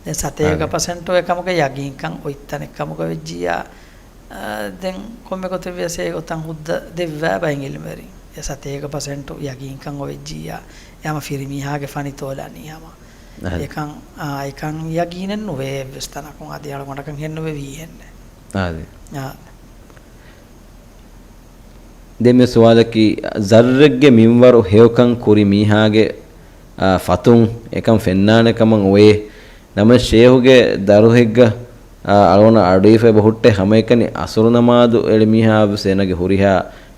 ދެން ސަތޭކަ އާދެ. ޕަސެންޓު އެކަމުގެ ޔަގީންކަން އޮތް ތަނެއް ކަމުގަ ވެއްޖިއްޔާ، އާ، ދެން ކޮންމެ ގޮތެއް ވިޔަސް އެ ގޮތަށް ހުއްދަ ދެއްވާ ބައެއް އިލްމުވެރިން. އެ ސަތޭކަ ޕަސެންޓު ޔަގީންކަން އޮވެއްޖިއްޔާ، އެ ހަމަ ފިރިމީހާގެ ފަނިތޯ ލަނީ ހަމަ. އާދެ. އެކަން، އާ، އެކަން ޔަގީނެއް ނުވޭ އެއްވެސް ތަނަކުން. އަދި އަޅުގަނޑަކަށް ހެންނުވެވީ ހެންނެއް. އާދެ. އާ. ދެން މި ސުވާލަކީ، ޒައްރެއްގެ މިންވަރު ހެޔޮކަން ކުރި މީހާގެ، އާ، ފަތުން އެކަން ފެންނާނެ ކަމަށް އޮވޭ. ނަމަ ޝޭހުގެ ދަރުހެއްގަ، އާ، އަޅުގަނޑަށް އަޑުއިވިފަ އެބަ ހުއްޓޭ ހަމައެކަނި އަސުރު ނަމާދު އެޅި މީހާ ވެސް އޭނާގެ ހުރިހާ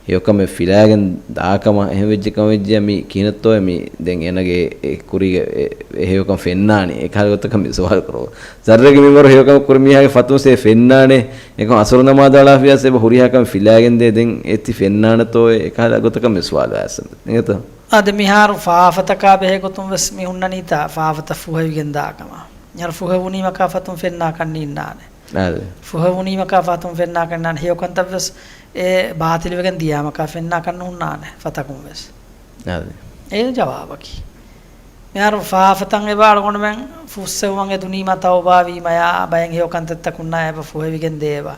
ހެޔޮކަމެއް ފިލާގެން ދާކަމަށް. އެހެން ވެއްޖެ ކަމަށް ވެއްޖިއްޔާ މި ކިހިނެއްތޯއޭ މި ދެން އޭނާގެ އެ ކުރީގެ އެ، އެ ހެޔޮކަން ފެންނާނީ؟ އެކަހަލަ ގޮތަކަށް މި ސުވާލު ކުރައްވާ. ޒައްރެއްގެ މިންވަރު ހެޔޮކަން ކުރި މީހާގެ ފަތުން އެ ފެންނާނެ. އެކަމް އަސުރު ނަމާދު އަޅާފިޔަސް އެބަ ހުރިހާ ކަމެއް ފިލާގެން ދޭ. ދެން އެތި ފެންނާނެތޯއޭ؟ އެކަހަލަ ގޮތަކަށް މި ސުވާލު އައިސް އިނގޭތޯ؟ އާދެ، މިހާރު ފާފަތަކާ ބެހޭ ގޮތުން ވެސް މި ހުންނަނީތާ ފާފަތައް ފުހެވިގެން ދާ ކަމަށް. މިހާރު ފުހެވުނީމަކާ ފަތުން ފެންނާކަށް ނީންނާނެ. އާދެ. ފުހެވުނީމަކާ ފަތުން ފެންނާކަށް ނާން ހެޔޮކަންތައް ވެސް އެ ބާތިލްވެގެން ދިޔާމަކާ ފެންނާކަށް ނޫންނާނެ ފަތަކުން ވެސް. އާދެ. އެ ޖަވާބަކީ. މިހާރު ފާފަތައް އެބަ އަޅުގަނޑުމެން ފުއްސެވުމަށް އެދުނީމަ ތައުބާވީމަޔާ ބައެއް ހެޔޮކަންތައްތަކުންނާ އެބަ ފުހެވިގެން ދޭބަ.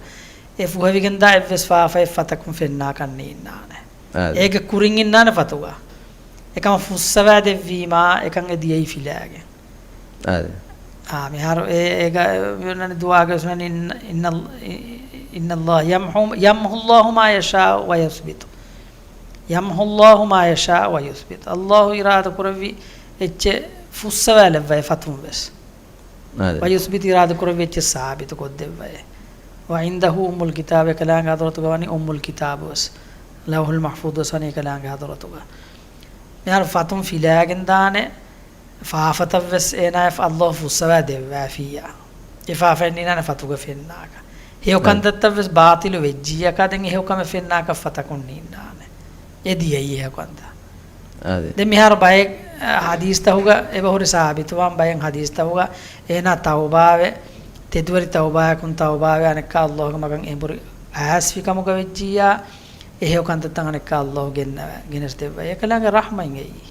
އެ ފުހެވިގެން ދާ އެއްވެސް ފާފައެއް ފަތަކުން ފެންނާކަށް ނީންނާނެ. އާދެ. އޭގެ ކުރިން އިންނާނެ ފަތުގަ. އެކަމަށް ފުއްސަވާ ދެއްވީމާ އެކަން އެ ދިޔައީ ފިލާގެން. އާދެ. އާ، މިހާރު އެ، އޭގަ މި އޮންނަނީ ދުޢާގަ ވެސް އޮންނަނީ، إن، إن، إن الله يمحو، يمحو الله ما يشاء ويثبت. يمحو الله ما يشاء ويثبت. ﷲ އިރާދަ ކުރެއްވި އެއްޗެއް ފުއްސަވާލެއްވައޭ ފަތުން ވެސް. އާދެ. ويثبت، އިރާދަ ކުރެއްވި އެއްޗެއް ސާބިތު ކޮށްދެއްވައޭ. وعنده أم الكتاب، އެކަލާނގެ ޙަޟްރަތުގަ ވަނީ އުއްމުލް ކިތާބު ވެސް. ލައުޙުލް މަޙްފޫޡު ވެސް ވަނީ އެކަލާނގެ ޙަޟްރަތުގަ. މިހާރު ފަތުން ފިލާގެން ދާނެ، ފާފަތައް ވެސް އޭނާޔަށް ﷲ ފުއްސަވާ ދެއްވާފިއްޔާ. އެ ފާފައެއް ނީނާނެ ފަތުގަ ފެންނާކަށް. ހެޔޮ ކަންތައްތައް ވެސް ބާޠިލު ވެއްޖިއްޔާ ކާ، ދެން އެ ހެޔޮ ކަމެއް ފެންނާކަށް ފަތަކުން ނީންނާނެ. އެ ދިޔައީ އެ ހެޔޮ ކަންތައް. އާދެ. ދެން މިހާރު ބައެއް، އަ، ޙަދީޘްތަކުގަ އެބަހުރި ސާބިތުވާން، ބައެއް ޙަދީޘްތަކުގަ އޭނާ ތައުބާވެ، ތެދުވެރި ތައުބާޔަކުން ތައުބާވެ، އަނެއްކާ ﷲގެ މަގަށް އެނބުރި އައިސްފި ކަމުގަ ވެއްޖިއްޔާ، އެ ހެޔޮ ކަންތައްތައް އަނެއްކާ ﷲ ގެންނަވަ، ގެނެސް ދެއްވައި. އެކަލާނގެ ރަޙްމަތް އެއީ.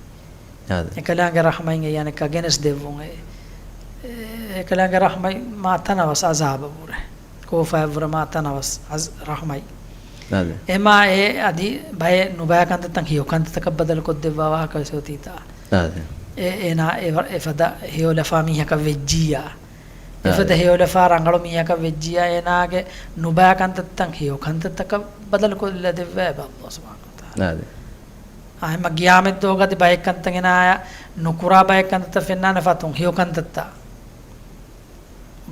އާދެ. އެކަލާނގެ ރަޙްމަތް އެއީ އަނެއްކާ ގެނެސް ދެއްވުން އެއީ. އެ، އެކަލާނގެ ރަޙްމަތް މާ ތަނަވަސް ޢަޛާބަށްވުރެ. ކޯފާއަށްވުރެ މާ ތަނަވަސް ޢަޒް، ރަޙްމަތް. އާދެ. އެމާ އެ އަދި ބައެއް ނުބައި ކަންތައްތައް ހެޔޮ ކަންތައްތަކަށް ބަދަލު ކޮށްދެއްވާ ވާހަކަ ވެސް އޮތީތާ. އާދެ. އެ، އޭނާ އެ ވަ-، އެފަދަ ހެޔޮލަފާ މީހަކަށް ވެއްޖިއްޔާ. އެފަދަ އާދެ. ހެޔޮލަފާ ރަނގަޅު މީހަކަށް ވެއްޖިއްޔާ އޭނާގެ ނުބައި ކަންތައްތައް ހެޔޮ ކަންތައްތަކަށް ބަދަލު ކޮށްލަ ދެއްވާ އެބަ ﷲ ސުބްޙާނަހޫ ވަތަޢާލާ. އާދެ. އާ، އެމަ ޤިޔާމަތް ދުވަހުގަ އަދި ބައެއް ކަންތައް އޭނާޔަށް ނުކުރާ ބައެއް ކަންތައްތައް ފެންނާނެ ފަތުން ހެޔޮ ކަންތައްތައް.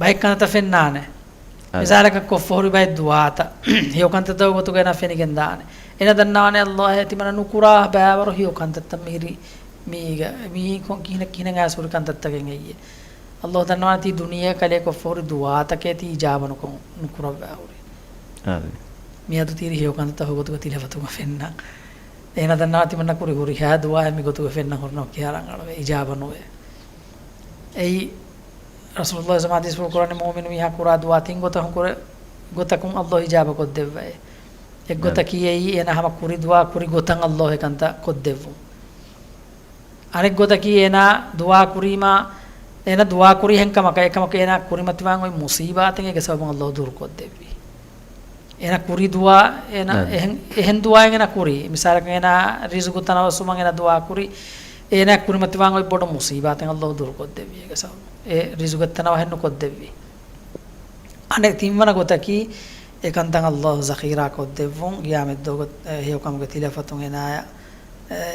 ބައެއް ކަންތައް ފެންނާނެ. އާދެ. މިސާލަކަށް ކޮށްފަ ހުރި ބައެއް ދުޢާތައް ހެޔޮ ކަންތައްތަކުގެ ގޮތުގަ އޭނާ ފެނިގެން ދާނެ. އޭނާ ދަންނަވާނެ ﷲ އޭ ތިމަންނަ ނުކުރާ ބައިވަރު ހެޔޮ ކަންތައްތައް މިހިރީ މީގަ، މީ ކޮ-، ކިހިނެއް ކިހިނެއް އައިސް ހުރި ކަންތައްތަކެއް އެއްޔެ. ﷲ ދަންނަވާނެ ތީ ދުނިޔެ ކަލޭ ކޮށްފަ ހުރި ދުޢާތަކެއް ތީ އިޖާބަ ނުކޮށް، ނުކުރައްވާ ހުރި. އާދެ. މިއަދު ތިހިރީ ހެޔޮ ކަންތައްތައް ހުގޮތުގަ ތިލަފަތުގަ ފެންނަ. އޭނާ ދަންނަވާ ތިމަންނަ ކުރި ހުރިހާ ދުޢާއެއް މި ގޮތުގަ ފެންނަ ހުރިނަމަ ކިހާ ރަނގަޅުވޭ، އިޖާބަ ނުވޭ. އެއީ ރަސޫލުﷲ ސަމާދީސްފުޅު ކުރާނެ މުއުމިނު މީހާ ކުރާ ދުޢާ ތިން ގޮތަކުން ކުރެ-، ގޮތަކުން ﷲ އިޖާބަ ކޮށްދެއްވައޭ. އެއް ގޮތަކީ އެއީ އޭނާ ހަމަ ކުރި ދުޢާ ކުރި ގޮތަށް ﷲ އެކަންތައް ކޮށްދެއްވުން. އަނެއް ގޮތަކީ އޭނާ ދުޢާ ކުރީމާ، އޭނާ ދުޢާ ކުރީ ހެންކަމަކަށް، އެކަމަކު އޭނާ ކުރިމަތިވާން އޮތް މުޞީބާތެއް އޭގެ ސަބަބުން ﷲ ދުރުކޮށްދެއްވީ. އޭނާ ކުރި ދުޢާ، އޭނާ އަދި. އެހެން، އެހެން ދުޢާއެއް އޭނާ ކުރީ. މިސާލަކަށް އޭނާ ރިޒުގު ތަނަވަސްވުމަށް އޭނާ ދުޢާ ކުރީ. އޭނާ ކުރިމަތިވާން އޮތް ބޮޑު މުޞީބާތެއް ﷲ ދުރުކޮށްދެއްވީ އޭގެ ސަބަބުން. އެ ރިޒުގެ ތަނަވަސް ނުކޮށްދެއްވީ. އަނެއް ތިންވަނަ ގޮތަކީ، އެކަންތައް ﷲ ޒަޚީރާ ކޮށްދެއްވުން، ޤިޔާމަތްދުވަހު އެ ހެޔޮކަމުގެ ތިލަފަތުން އޭނާޔަށް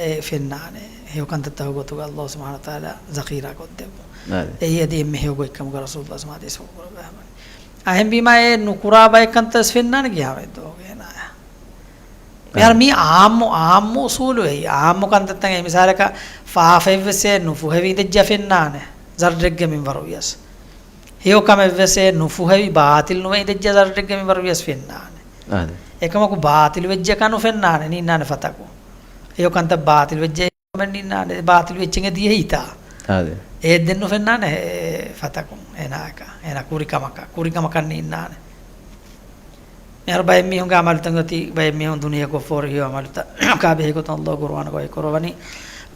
އެ ފެންނާނެ. ހެޔޮކަންތައްތަކުގެ ގޮތުގަ ﷲ ސުބްޙާނަހޫ ވަތަޢާލާ ޒަޚީރާ ކޮށްދެއްވުން. އަދި. އެއީ އަދި އެންމެ ހެޔޮ ގޮތްކަމުގަ ރަސޫލުﷲ ސަމާދީސް ކުރައްވާ ހަމަ. އެހެންވީމާ އެ ނުކުރާ ބައެއް ކަންތައް ފެންނާނެ ޤިޔާމަތްދުވަހު އޭނާޔަށް. މިހާރު އަދި. މީ އާއްމު، އާއްމު އުޞޫލު އެއީ. އާއްމު ކަންތައްތައް އެ މިސާލަކަށް ފާފައެއްވެސް އެ ނުފުހެވި އިނދެއްޖާ ފެންނާނެ. ޒައްރެއްގެ މިންވަރު ވިޔަސް. ހެޔޮ ކަމެއްވެސް އެ ނުފުހެވި ބާޠިލް ނުވެ އިނދެއްޖާ ޒައްރެއްގެ މިންވަރު ވިޔަސް ފެންނާނެ. އަދި. އެކަމަކު ބާޠިލް ވެއްޖެކާ ނުފެންނާނެ، ނީންނާނެ ފަތަކުން. ހެޔޮ ކަންތައް ބާޠިލް ވެއްޖެ ކަމެއް ނީންނާނެ، ބާޠިލް ވެއްޖެން އެ ދިޔައީތާ. އަދި. އެއް ދެން ނުފެންނާނެ އެ ފަތަކުން. އޭނާއަކަށް، އޭނާ ކުރި ކަމަކަށް، ކުރި ކަމަކަށް ނީންނާނެ. މިހާރު ބައެއް މީހުންގެ ޢަމަލުތައް އޮތީ، ބައެއް މީހުން ދުނިޔެ ކޮށްފަ ހުރި ހެޔޮ ޢަމަލުތައް. ކާ ބެހޭގޮތުން ﷲ ޤުރުއާނުގައި ކުރައްވަނީ،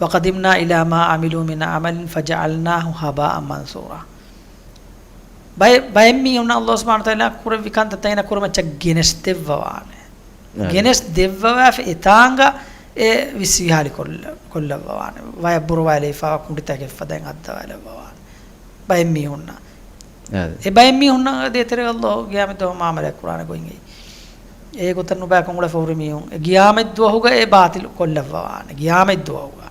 وقدمنا إلى ما عملوا من عمل فجعلناه هباء منثورا. ބައެއް، ބައެއް މީހުންނަށް ﷲ ސުބްޙާނަހޫ ވަތަޢާލާ ކުރެއްވި ކަންތައްތައް އޭނާ ކުރިމައްޗަށް ގެނެސް ދެއްވަވާނެ. އަދި. ގެނެސް ދެއްވަވާފަ އެތާނގަ އެ ވިސްވިހާލި ކޮށްލަ-، ކޮށްލައްވަވާނެ. ވަޔަށް ބުރުވާލެވިފައިވާ ކުނޑިތަކެއް ފަދައިން އައްދަވާލައްވަވާނެ. ބައެއް މީހުންނަށް. އަދި. އެ ބައެއް މީހުންނަށް ދޭތެރޭ ﷲ ޤިޔާމަތްދުވަހު މުޢާމަލާތް ކުރާނެ ގޮތް އެއީ. އެ ގޮތަށް ނުބައިކަން އުޅެފަ ހުރި މީހުން އެ ޤިޔާމަތްދުވަހުގަ އެ ބާޠިލް ކޮށްލައްވަވާނެ. ޤިޔާމަތްދުވަހުގަ.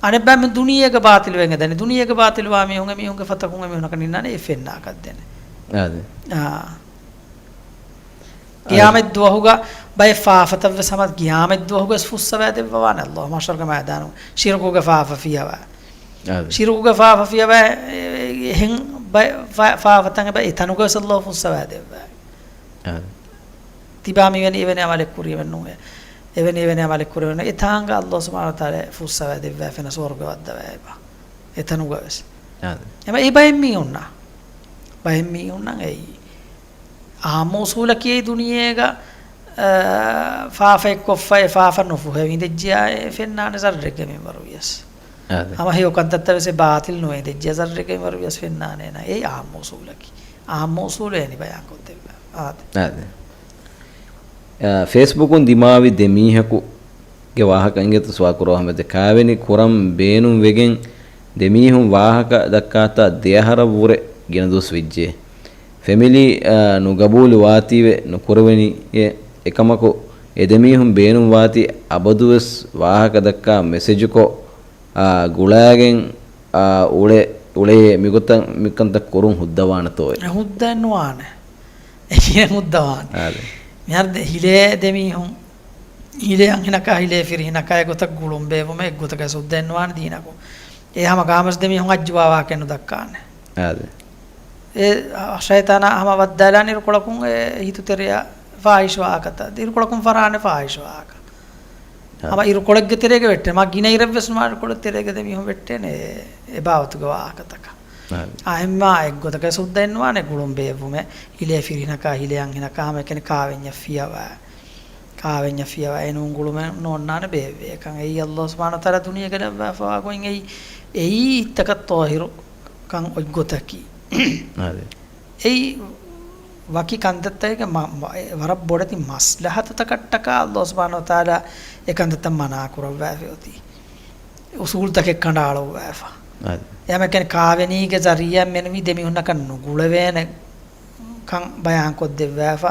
އަނެއްބައިމީހުން ދުނިޔޭގަ ބާޠިލް ވެގެން އެދަނީ. ދުނިޔޭގަ ބާޠިލްވާ މީހުން އެ މީހުންގެ ފަތަކުން އެ މީހުންނަކަށް ނިންނާނެ އެ ފެންނާކަށް ދެނެ. އަދި. އާ. އަދި. ޤިޔާމަތްދުވަހުގަ ބައެއް ފާފަތައްވެސް ހަމަ ޤިޔާމަތްދުވަހުގަވެސް ފުއްސަވާ ދެއްވަވާނެ ﷲ މަޙްޝަރުގެ މައިދާނު. ޝިރުކުގެ ފާފަ ފިޔަވާ. އަދި. ޝިރުކުގެ ފާފަ ފިޔަވާ، އެ، އެ، އެހެން ބައެއް ފާ-، ފާފަތައް އެބަ އެތަނުގަވެސް ﷲ ފުއްސަވާ ދެއްވާ. އަދި. ތިބާ މިވެނި އެވެނި އަމަލެއް ކުރިއެވެން ނޫން. އެވެނި އެވެނި އަމަލެއް ކުރިއެވެން ނޫން. އެތާނގަ ﷲ ސުބްޙާނަހޫ ވަތަޢާލާ ފުއްސަވާ ދެއްވާފަ އޭނާ ސުވަރުގެ ވައްދަވާ އެބަ. އެތަނުގަވެސް. އާދެ. އެބަ އެ ބައެއް މީހުންނަށް. ބައެއް މީހުންނަށް އެއީ. އާއްމު އުޞޫލަކީ ދުނިޔޭގަ، އާ، ފާފައެއް ކޮށްފަ އެ ފާފަ ނުފުހެވި އިނދެއްޖިޔާ އެ ފެންނާނެ ޒައްރެއްގެ މިންވަރު ވިޔަސް. އާދެ. ހަމަ ހެޔޮ ކަންތައްތައް ވެސް އެ ބާޠިލް ނުވެ އިނދެއްޖިޔާ ޒައްރެއްގެ މިންވަރު ވިޔަސް ފެންނާނޭ ނާ. އެއީ އާއްމު އުޞޫލަކީ. އާއްމު އުޞޫލެއް އެނި ބަޔާން ކޮށްދެއްވާ. އާދެ. އާދެ. އާ، ފޭސްބުކުން ދިމާވި ދެ މީހަކުގެ ވާހަކަ އިނގޭތޯ ސުވާލު ކުރައްވާ ހަމަ ދެ ކާވެނި ކުރަން ބޭނުން ވެގެން ދެމީހުން ވާހަކަ ދައްކާތާ ދެއަހަރަށްވުރެ ގިނަ ދުވަސް ވެއްޖެ. ފެމިލީ، އާ، ނުގަބޫލު ވާތީވެ ނުކުރެވެނީއޭ. އެކަމަކު، އެ ދެމީހުން ބޭނުންވާތީ އަބަދުވެސް ވާހަކަ ދައްކާ މެސެޖުކޮށް، އާ، ގުޅާގެން، އާ، އުޅެ، އުޅެޔޭ މިގޮތަށް މިކަންތައް ކުރުން ހުއްދަވާނެތޯއޭ؟ އެ ހުއްދައެއް ނުވާނެ. އެކިޔަން ހުއްދަވާނެ. އާދެ. މިހާރު ދެ-، ހިލޭ ދެމީހުން، ހިލޭ އަންހެނަކާ ހިލޭ ފިރިހެނަކާ އެގޮތަށް ގުޅުން ބޭއްވުމެއް އެއްގޮތަކަށް ހުއްދައެއް ނުވާނެ ދީނަކު. އެ ހަމަ ގާމަސް ދެމީހުން އައްޖުވާ ވާހަކައެއް ނުދައްކާނެ. އާދެ. އެ ޝައިޠާނާ ހަމަ ވައްދާލާނެ އިރުކޮޅަކުން އެ ހިތުތެރެޔަށް ފާހިޝް ވާހަކަތައް. އިރުކޮޅަކުން ފަރާނެ ފާހިޝް ވާހަކަ. އާ. ހަމަ އިރުކޮޅެއްގެ ތެރޭގަ ވެއްޓޭ. މާ ގިނަ އިރެއްވެސް ނުވާ އިރުކޮޅެއް ތެރޭގަ ދެމީހުން ވެއްޓޭނެ އެ ބާވަތުގެ ވާހަކަތަކަށް. އާ. އާ، އެއްމާ އެއްގޮތަކަށް ހުއްދައެއް ނުވާނެ ގުޅުން ބޭއްވުމެއް. ހިލޭ ފިރިހެނަކާ ހިލޭ އަންހެނަކާ ހަމައެކަނި ކާވެންޏަށް ފިޔަވާ. ކާވެންޏަށް ފިޔަވާ އެނޫން ގުޅުމެއް ނޯންނާނެ ބޭއްވޭ. އެކަން އެއީ އައްލާހު ސުބްޙާނަހު ވަތަޢާލާ ދުނިޔޭގަ ލައްވާފަވާ ގޮތް އެއީ، އެއީ ހިތްތަކަށް ޠާހިރު ކަން އޮތްގޮތަކީ. އާދެ. އެއީ ވަކި ކަންތައްތަކެއްގެ މަ-، މަ-، އެ ވަރަށް ބޮޑެތި މަސްލަހަތުތަކަށްޓަކާ އައްލާހު ސުބްޙާނަހު ވަތަޢާލާ އެ ކަންތައްތައް މަނާ ކުރައްވާފަ އޮތީ. އުސޫލުތަކެއް ކަނޑައަޅުއްވާފަ. އާދެ. އެހެންކަން ކާވެނީގެ ޒަރީޢާ މެނުވީ ދެމީހުންނަކަށް ނުގުޅެވޭނެ ކަން ބަޔާންކޮށްދެއްވާފަ.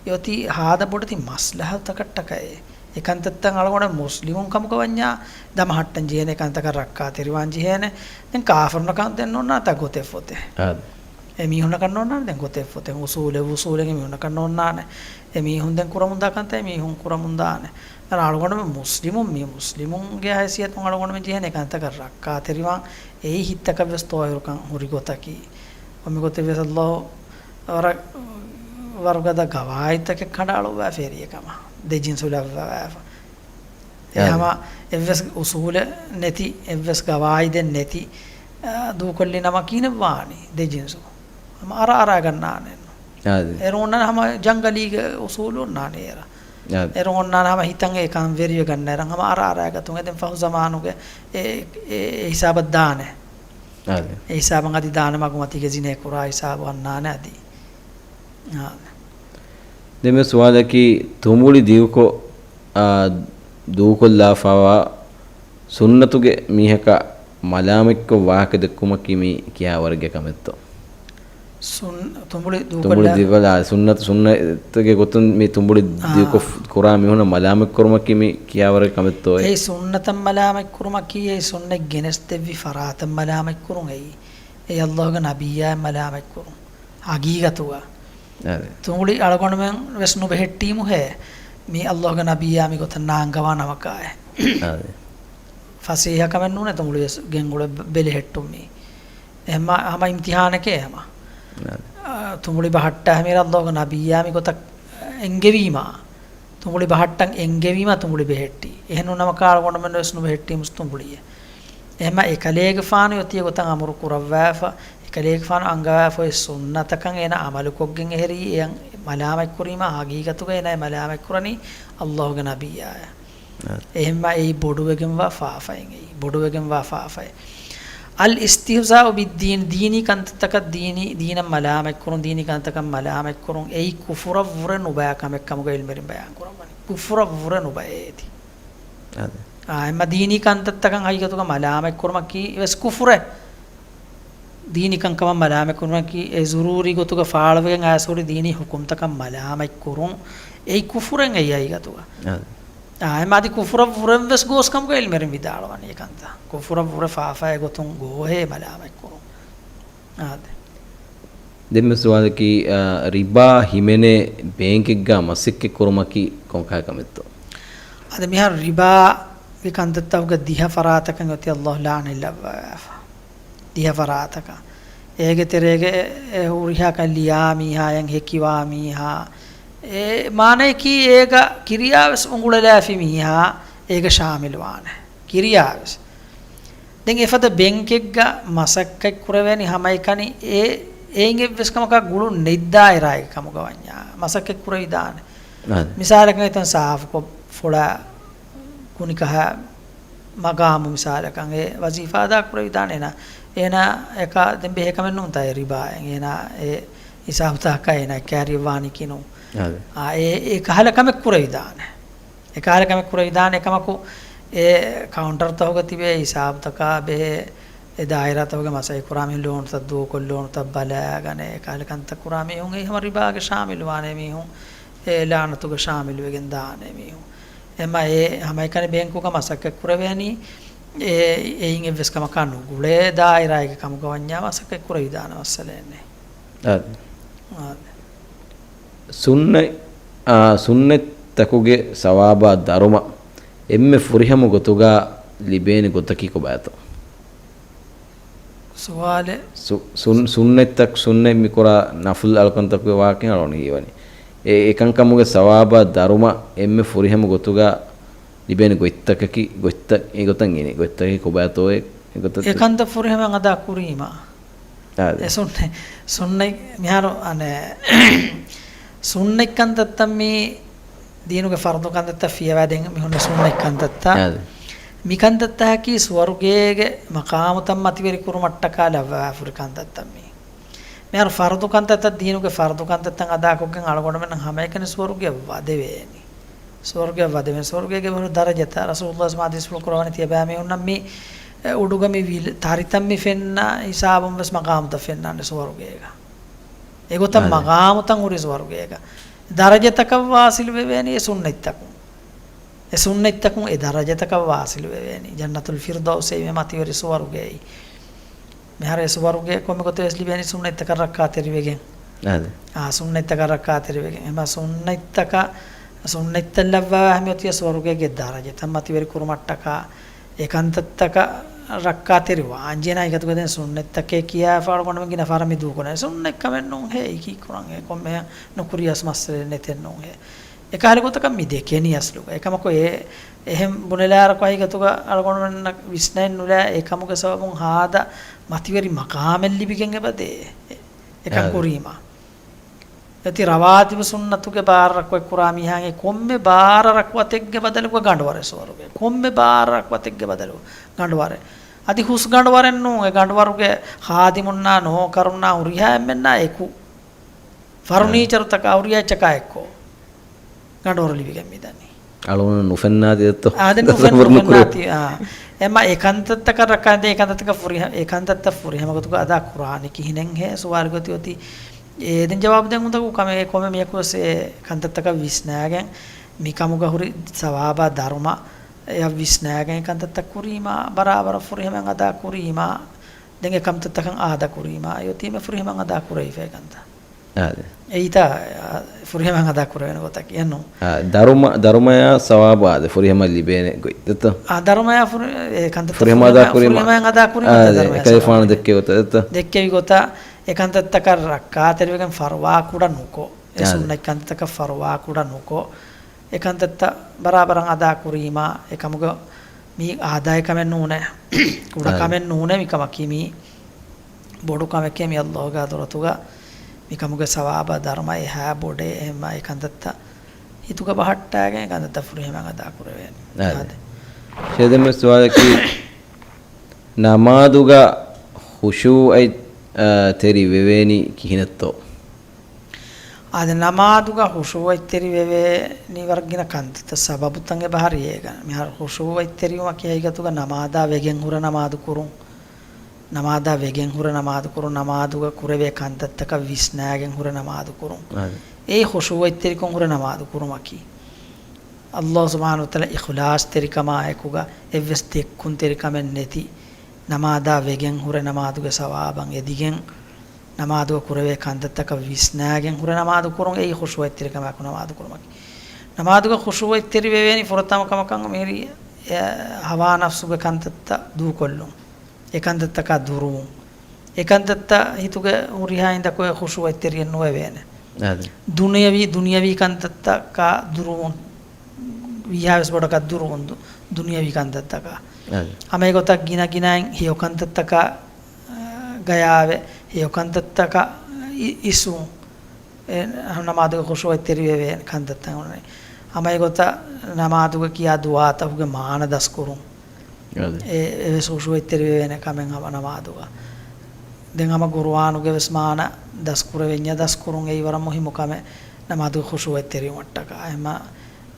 އެއޮތީ ހާދަ ބޮޑެތި މަސްލަހަތުތަކަށްޓަކައި. އެކަންތައްތައް އަޅުގަނޑު މުސްލިމުން ކަމުގަ ވަންޏާ ދަމަހައްޓަން ޖެހޭނެ، އެކަންތަކަށް ރައްކާތެރިވާން ޖެހޭނެ. ދެން ކާފަރުންނަކަށް ދެން ނޯންނާނެ ތާ ގޮތެއް ފޮތެއް. އާދެ. އެމީހުންނަކަށް ނޯންނާނެ ދެން ގޮތެއް ފޮތެއް. އުސޫލެއް އުސޫލެއް އެމީހުންނަކަށް ނޯންނާނެ. އެމީހުން ދެން ކުރަމުންދާ ކަންތައް އެމީހުން ކުރަމުން ދާނެ. ދެން އަޅުގަނޑުމެން މުސްލިމުން މީ މުސްލިމުންގެ ހައިސިއްޔަތުން އަޅުގަނޑުމެން ޖެހޭނެ އެކަންތަކަށް ރައްކާތެރިވާން. އެއީ ހިތްތަކަށްވެސް ޠާހިރުކަން ހުރި ގޮތަކީ. އޮ މިގޮތެއްވެސް އައްލާހު ވަރަށް ވަރުގަދަ ގަވާއިދުތަކެއް ކަނޑައަޅުއްވާފަ އެރި އެކަމަށް ދެ ޖިންސު ލައްވަވާފަ. އެ އާދެ. ހަމަ އެއްވެސް އުސޫލެއް ނެތި، އެއްވެސް ގަވާއިދެއް ނެތި، އާ، ދޫކޮށްލި ނަމަ ކިހިނެއް ވާނީ؟ ދެ ޖިންސު ހަމަ އަރާ އަރާ ގަންނާނެ. އާދެ. އޭރު އޮންނާނެ ހަމަ ޖަންގަލީގެ އުސޫލު އޮންނާނެ އޭރަށް. އާދެ. އޭރު އޮންނާނެ ހަމަ ހިތަށް އެކަން ވެރިވެ ގަންނަ އޭރަށް ހަމަ އަރާ އަރާ ގަތުން. އެ ދެން ފަހު ޒަމާނުގެ އެ، އެ، އެ ހިސާބަށް ދާނެ. އާދެ. އެ ހިސާބަށް އަދި ދާނެ މަގުމަތީގެ ޒިނޭ ކުރާ ހިސާބު އަންނާނެ އަދި. އާދެ. ދެން މި ސުވާލަކީ ތުނބުޅި ދިގުކޮށް، އާ، ދޫކޮށްލާފަވާ ސުންނަތުގެ މީހަކަށް މަލާމަތްކޮށް ވާހަކަ ދެއްކުމަކީ މީ ކިހާވަރެއްގެ ކަމެއްތޯ؟ ސުން-، ތުނބުޅި ތުނބުޅި ދޫކޮށްލާ-، ދިގުކޮށްލާ ސުންނަތު، ސުންނަތުގެ ގޮތުން މި ތުނބުޅި އާ. ދިގުކޮށް ކުރާ މީހުންނަށް މަލާމަތްކުރުމަކީ މީ ކިހާވަރެއް ކަމެއްތޯއޭ؟ އެއީ ސުންނަތަށް މަލާމަތްކުރުމަކީ އެއީ ސުންނަތް ގެނެސްދެއްވި ފަރާތަށް މަލާމަތްކުރުން އެއީ. އެއީ އައްލާހުގެ ނަބިއްޔާއަށް މަލާމަތްކުރުން. ހަގީގަތުގަ. އާދެ. ތުނބުޅި އަޅުގަނޑުމެން ވެސް ނުބެހެއްޓީމުހޭ، މީ އައްލާހުގެ ނަބިއްޔާ މިގޮތަށް ނާންގަވާ ނަމަކާއެ. އާދެ. ފަސޭހަކަމެއް ނޫނޭ ތުނބުޅި ވެސް ގެންގުޅެ ބެ-، ބެލެހެއްޓުން މީ. އެހެންމަ ހަމަ އިމްތިހާނެކޭ ހަމަ. އާދެ. އާ، ތުނބުޅި ބަހައްޓާ ހަމީރަށް އައްލާހުގެ ނަބިއްޔާ މިގޮތަށް އެންގެވީމާ. ތުނބުޅި ބަހައްޓަން އެންގެވީމާ ތުނބުޅި ބެހެއްޓީ. އެހެން ނޫން ނަމަކާ އަޅުގަނޑުމެން ވެސް ނުބެހެއްޓީމުސް ތުނބުޅިއެއް. އެހެންމަ އެކަލޭގެފާނު އޮތީ ގޮތަށް އަމުރު ކުރައްވާފަ، އެކަލޭގެފާނު އަންގަވާފަ އޮތް ސުންނަތަކަށް އޭނަ އަމަލުކޮށްގެން އެހެރީ އެޔަށް މަލާމަތްކުރީމާ ހަގީގަތުގަ އޭނަ އެ މަލާމަތްކުރަނީ އައްލާހުގެ ނަބިއްޔާއަށް. އެހެންމަ އެއީ ބޮޑުވެގެންވާ ފާފައެއް އެއީ. ބޮޑުވެގެންވާ ފާފައެއް. އަލް އިސްތިހްޒާއު ބިއްދީން، ދީނީ ކަންތައްތަކަށް ދީނީ، ދީނަށް މަލާމަތްކުރުން، ދީނީ ކަންތައްތަކަށް މަލާމަތްކުރުން، އެއީ ކުފުރަށްވުރެ ނުބައި ކަމެއް ކަމުގަ އިލްމުވެރިން ބަޔާންކުރައްވަނީ. ކުފުރަށްވުރެ ނުބައޭ އޭތި. އާދެ. އާ، އެމަ ދީނީ ކަންތައްތަކަށް ހަގީގަތުގަ މަލާމަތްކުރުމަކީ ވެސް ކުފުރެއް. ދީނީ ކަންކަމަށް މަލާމަތްކުރުމަކީ އެ ޒުރޫރީ ގޮތުގަ ފާޅުވެގެން އައިސް ހުރި ދީނީ ހުކުމްތަކަށް މަލާމަތްކުރުން. އެއީ ކުފުރެއް އެއީ ހަގީގަތުގަ. އާދެ. އާ، އެމަ އަދި ކުފުރަށްވުރެން ވެސް ގޯސް ކަމުގަ އިލްމުވެރިން ވިދާޅުވަނީ އެކަންތައް. ކުފުރަށްވުރެ ފާފައެއް ގޮތުން ގޯހޭ މަލާމަތްކުރުން. އާދެ. ދެންމެ ސުވާލަކީ، އާ، ރިބާ ހިމެނޭ ބޭންކެއްގަ މަސައްކަތް ކުރުމަކީ ކޮންކަހަލަ ކަމެއްތޯ؟ އަދި މިހާރު ރިބާގެ ކަންތައްތަކުގަ ދިހަ ފަރާތަކަށް އޮތީ އައްލާހު ލަޢުނަތް ލައްވަވާފަ. ދިހަ ފަރާތަކަށް. އޭގެ ތެރޭގަ އެ ހުރިހާ ކަން ލިޔާ މީހާ، އެން ހެކިވާ މީހާ، އެ މާނަޔަކީ އޭގަ ކިރިޔާވެސް އުނގުޅެލާފި މީހާ އޭގަ ޝާމިލުވާނެ. ކިރިޔާވެސް. ދެން އެފަދަ ބެންކެއްގަ މަސައްކަތް ކުރެވޭނީ ހަމައެކަނި އެ، އެއިން އެއްވެސް ކަމަކާ ގުޅުން ނެތް ދާއިރާއެއްގެ ކަމުގަ ވަންޏާ މަސައްކަތް ކުރެވިދާނެ. އާދެ. މިސާލަކަށް ހިތަން ސާފުކޮށް ފޮޅާ ކުނިކަހަ މަގާމު މިސާލަކަށް އެ ވަޒީފާ އަދާ ކުރެވިދާނެ އޭނާ. އޭނާ އެކާ ދެން ބެހޭ ކަމެއް ނޫންތާ އެ ރިބާއެއް. އޭނާ އެ ހިސާބުތަކަކާ އޭނާ ކާރިއަށް ވާނީކީ ނޫން. އާދެ. އާ، އެ، އެ ކަހަލަ ކަމެއް ކުރެވިދާނެ. އެކަހަލަ ކަމެއް ކުރެވިދާނެ އެކަމަކު، އެ ކައުންޓަރުތަކުގަ ތިބޭ ހިސާބުތަކާ ބެހޭ އެ ދާއިރާތަކުގެ މަސައްކަތް ކުރާ މީހުން، ލޯނުތައް ދޫކޮށް، ލޯނުތައް ބަލާގަނެ، އެކަހަލަ ކަންތައް ކުރާ މީހުން، އެ ހަމަ ރިބާގެ ޝާމިލުވާނެ މީހުން، އެ ލާނަތުގެ ޝާމިލުވެގެން ދާނެ މީހުން. އެމަ އެ ހަމައެކަނި ބޭންކުގަ މަސައްކަތް ކުރެވޭނީ، އެ، އެއިން އެއްވެސް ކަމަކާ ނުގުޅޭ ދާއިރާއެއްގެ ކަމުގަ ވަންޏާ މަސައްކަތް ކުރެވިދާނެ މައްސަލައެއް ނެތް. އާދެ. އާދެ. ސުންނަތް، އާ، ސުންނަތްތަކުގެ ސަވާބާ ދަރުމަ އެންމެ ފުރިހަމަ ގޮތުގަ ލިބޭނެ ގޮތަކީ ކޮބާތޯ؟ ސުވާލެއް. ސު-، ސުން-، ސުންނަތްތަކު، ސުންނަތް މިކުރާ ނަފުލު އަޅުކަންތަކުގެ ވާހަކަ އަޅުގަނޑު ހީވަނީ. އެ، އެކަންކަމުގެ ސަވާބާ ދަރުމަ އެންމެ ފުރިހަމަ ގޮތުގަ ލިބޭނެ ގޮތްތަކަކީ، ގޮތްތައް، އެ ގޮތަށް އިނީ. ގޮތްތަކަކީ ކޮބާތޯއޭ؟ އެ ގޮތަށް އެ ކަންތައް ފުރިހަމައަށް އަދާ ކުރީމަ. އާދެ. އެ ސުންނަތް، ސުންނަތް މިހާރު އަނެއް ސުންނަތް ކަންތައްތައް މީ ދީނުގެ ފަރުދު ކަންތައްތައް ފިޔަވާ ދެން މި ހުންނަ ސުންނަތް ކަންތައްތައް. އާދެ. މި ކަންތައްތަކަކީ ސުވަރުގޭގެ މަޤާމުތައް މަތިވެރި ކުރުމަށްޓަކާ ލައްވާފުރި ކަންތައްތައް މީ. މިހާރު ފަރުދު ކަންތައްތައް، ދީނުގެ ފަރުދު ކަންތައްތައް އަދާކޮށްގެން އަޅުގަނޑުމެން ހަމައެކަނި ސުވަރުގެއަށް ވަދެވޭނީ. ސުވަރުގެއަށް ވަދެވޭނީ. ސުވަރުގޭގެ ވަރު ދަރަޖަތައް ރަސޫލުﷲ މާ ހަދީސްފުޅު ކުރައްވަނީ ތިޔަބައިމީހުންނަށް މި، އެ، އުޑުގަ މި ވިލި، ތަރިތައް މި ފެންނަ ހިސާބުން ވެސް މަގާމުތައް ފެންނާނެ ސުވަރުގޭގަ. އެގޮތަށް އާދެ. މަގާމުތައް ހުރި ސުވަރުގޭގަ. ދަރަޖަތަކަށް ވާސިލު ވެވޭނީ އެ ސުންނަތްތަކުން. އެ ސުންނަތްތަކުން އެ ދަރަޖަތަކަށް ވާސިލު ވެވޭނީ. ޖަންނަތުލް ފިރްދައުސް އެ މަތިވެރި ސުވަރުގެއައީ. މިހާރު އެ ސުވަރުގެ ކޮންމެ ގޮތެއް ވެސް ލިބޭނީ ސުންނަތްތަކަށް ރައްކާތެރިވެގެން. އާދެ. އާ، ސުންނަތްތަކަށް ރައްކާތެރިވެގެން. އެމަ ސުންނަތްތަކަށް، ސުންނަތްތައް ލައްވާ ހަމައޮތިޔަ ސުވަރުގޭގެ ދަރަޖަތައް މަތިވެރި ކުރުމަށްޓަކާ، އެ ކަންތައްތަކަށް ރައްކާތެރި ވާންޖޭނާ އިގަތުގަ ދެން ސުންނަތްތަކޭ ކިޔާފަ އަޅުގަނޑުމެން ގިނަ ފަހަރަށް މި ދޫކުރަނީ. ސުންނަތް ކަމެއް ނޫން ހޭ، އެކީ ކުރަން ހޭ، ކޮންމެ ނުކުރިޔަސް މައްސަލައެއް ނެތެއް ނޫން ހޭ. އެކަހަލަ ގޮތަކަށް މި ދެކެނީ އަސްލުގަ. އެކަމަކު އެ، އެހެން ބުނެލާއިރަކު އައިގަތުގަ އަޅުގަނޑުމެންނަށް ވިސްނައެއް ނުލާ، އެކަމުގެ ސަބަބުން ހާދަ މަތިވެރި މަޤާމެއް ލިބިގެން އެބަދޭ. އެކަން އާދެ. ކުރީމަ. އެތި ރަވާތިބު ސުންނަތުގެ ބާރަ ރަކުވެ ކުރާ މީހާގެ ކޮންމެ ބާރަ ރަކުވަތެއްގެ ބަދަލުގަ ގަނޑުވަރެއް ސުވަރުގެ. ކޮންމެ ބާރަ ރަކުވަތެއްގެ ބަދަލު ގަނޑުވަރެއް. އަދި ހުސް ގަނޑުވަރެއް ނޫން، އެ ގަނޑުވަރުގެ ޚާދިމުންނާ ނޯކަރުންނާ ހުރިހާ އެންމެންނާ އެކު. ފަރުނީޗަރުތަކާ ހުރިހާ އެއްޗަކާ އެއްކޮށް ގަނޑުވަރު ލިބިގެން މިދަނީ. އަޅުގަނޑު ނުފެންނާތި ދެއްތޯ؟ އާ، ދެން ނުފެން، ނުކުރޭ. ނުފެންނާތި، އާ. އެމަ އެ ކަންތައްތަކަށް ރައްކާތެރި، އެ ކަންތައްތަކަށް ފުރިހަ-، އެ ކަންތައްތައް ފުރިހަމަ ގޮތުގަ އަދާ ކުރާނީ ކިހިނެއްހޭ ސުވާލު ގޮތި އޮތީ. އޭ، ދެން ޖަވާބު ދެން އުނދަގޫ ކަމެއް، ކޮންމެ މީހަކު ވެސް އެ ކަންތައްތަކަށް ވިސްނާގެން މި ކަމުގަ ހުރި ސަވާބާ ދަރުމަ އެއަށް ވިސްނާގެން އެ ކަންތައްތައް ކުރީމާ، ބަރާބަރަށް ފުރިހަމައިން އަދާ ކުރީމާ، ދެން އެ ކަންތައްތަކަށް އާދަ ކުރީމާ، އެ އޮތީމެ ފުރިހަމައިން އަދާ ކުރެވިފައި ކަންތައް. އާދެ. އެއީތާ، އާ، ފުރިހަމައިން އަދާ ކުރެވޭނެ ގޮތަކީ އެއްނު. އާ، ދަރުމަ-، ދަރުމަޔާ ސަވާބު އާދެ، ފުރިހަމަ ލިބޭނެ ގޮތް ދެއްތޯ؟ އާ، ދަރުމަޔާ ފުރި-، އެ ކަންތައްތައް ފުރިހަމަ އަދާ ފުރިހަމަ-، ކުރީމަ. ފުރިހަމައިން އަދާ ކުރީމަ އާދެ، ދަރުމަޔާ އެކަލޭފާނު ސަވާބު. ދެއްކޭ ގޮތަށް ދެއްތޯ؟ ދެއްކެވި ގޮތަށް އެ ކަންތައްތަކަށް ރައްކާތެރިވެގެން ފަރުވާ ކުޑަ ނުކޮށް، އެ އާދެ. ސުންނަތް ކަންތައްތަކަށް ފަރުވާ ކުޑަ ނުކޮށް، އެ ކަންތައްތައް ބަރާބަރަށް އަދާ ކުރީމާ، އެކަމުގަ މީ އާދައި ކަމެއް ނޫނޭ، ކުޑަ އާދެ. ކަމެއް ނޫނޭ މި ކަމަކީ މީ. ބޮޑު ކަމެކޭ މި ﷲ ގެ ޙަޟްރަތުގަ މިކަމުގެ ސަވާބާ ދަރުމަ އެހާ ބޮޑޭ. އެހެންމާ އެ ކަންތައްތައް ހިތުގަ ބަހައްޓާގެން އެ ކަންތައްތައް ފުރިހަމައިން އަދާ ކުރެވޭނެ. އާދެ. އާދެ. ޝޭޚް ދެންމެ ސުވާލަކީ، ނަމާދުގަ ޚުޝޫޢަތް، އާ، ތެރި ވެވޭނީ ކިހިނެއްތޯ؟ އާދެ، ނަމާދުގަ ޚުޝޫޢަތް ތެރި ވެވޭނީ ވަރަށް ގިނަ ކަންތައްތައް ސަބަބުތައް އެބަ ހަރި އޭގަ. މިހާރު ޚުޝޫޢަތް ތެރިވުމަކީ ހަގީގަތުގަ ނަމާދާ ވެގެން ހުރެ ނަމާދު ކުރުން. ނަމާދާ ވެގެން ހުރެ ނަމާދު ކުރުން، ނަމާދުގަ ކުރެވޭ ކަންތައްތަކަށް ވިސްނާގެން ހުރެ ނަމާދު ކުރުން. އާދެ. އެއީ ޚުޝޫޢަތްތެރިކޮށް ހުރެ ނަމާދު ކުރުމަކީ. ﷲ ސުބްޙާނަހޫ ވަތަޢާލާ އިޚްލާޞްތެރިކަމާއެކުގަ އެއްވެސް ދެއްކުންތެރިކަމެއް ނެތި، ނަމާދާ ވެގެން ހުރެ ނަމާދުގެ ސަވާބަށް އެދިގެން، ނަމާދުގަ ކުރެވޭ ކަންތައްތަކަށް ވިސްނާގެން ހުރެ ނަމާދު ކުރުން، އެއީ ޚުޝޫޢަތްތެރިކަމާއެކު ނަމާދު ކުރުމަކީ. ނަމާދުގަ ޚުޝޫޢަތްތެރި ވެވޭނީ ފުރަތަމަ ކަމަކަށް މިހިރީ، އެ، ހަވާ ނަފްސުގެ ކަންތައްތައް ދޫކޮށްލުން. އެކަންތައްތަކާ ދުރުވުން. އެކަންތައްތައް ހިތުގެ ހުރިހާ އިންދަކު އެ ޚުޝޫޢަތްތެރިއެއް ނުވެވޭނެ. އާދެ. ދުނިޔަވީ، ދުނިޔަވީ ކަންތައްތަކާ ދުރުވުން. ވީހާވެސް ބޮޑަކަށް ދުރުވުން ދު-، ދުނިޔަވީ ކަންތައްތަކާ. އާދެ. ހަމަ އެގޮތަށް ގިނަ ގިނައިން ހެޔޮ ކަންތައްތަކާ، އާ، ގަޔާވެ، ހެޔޮ ކަންތައްތަކަށް އި-، އިސްވުން. އެ، ނަމާދުގެ ޚުޝޫޢަތްތެރިވެވޭނެ ކަންތައްތައް އޮންނަނީ. ހަމަ އެގޮތަށް ނަމާދުގަ ކިޔާ ދުޢާތަކުގެ މާނަ ދަސްކުރުން. އާދެ. އެ، އެވެސް ޚުޝޫޢަތްތެރިވެވޭނެ ކަމެއް ހަމަ ނަމާދުގަ. ދެން ހަމަ ޤުރުއާނުގެ ވެސް މާނަ ދަސްކުރެވެންޏާ ދަސްކުރުން އެއީ ވަރަށް މުހިއްމު ކަމެއް ނަމާދުގެ ޚުޝޫޢަތްތެރިވުމަށްޓަކާ. އެހެންމަ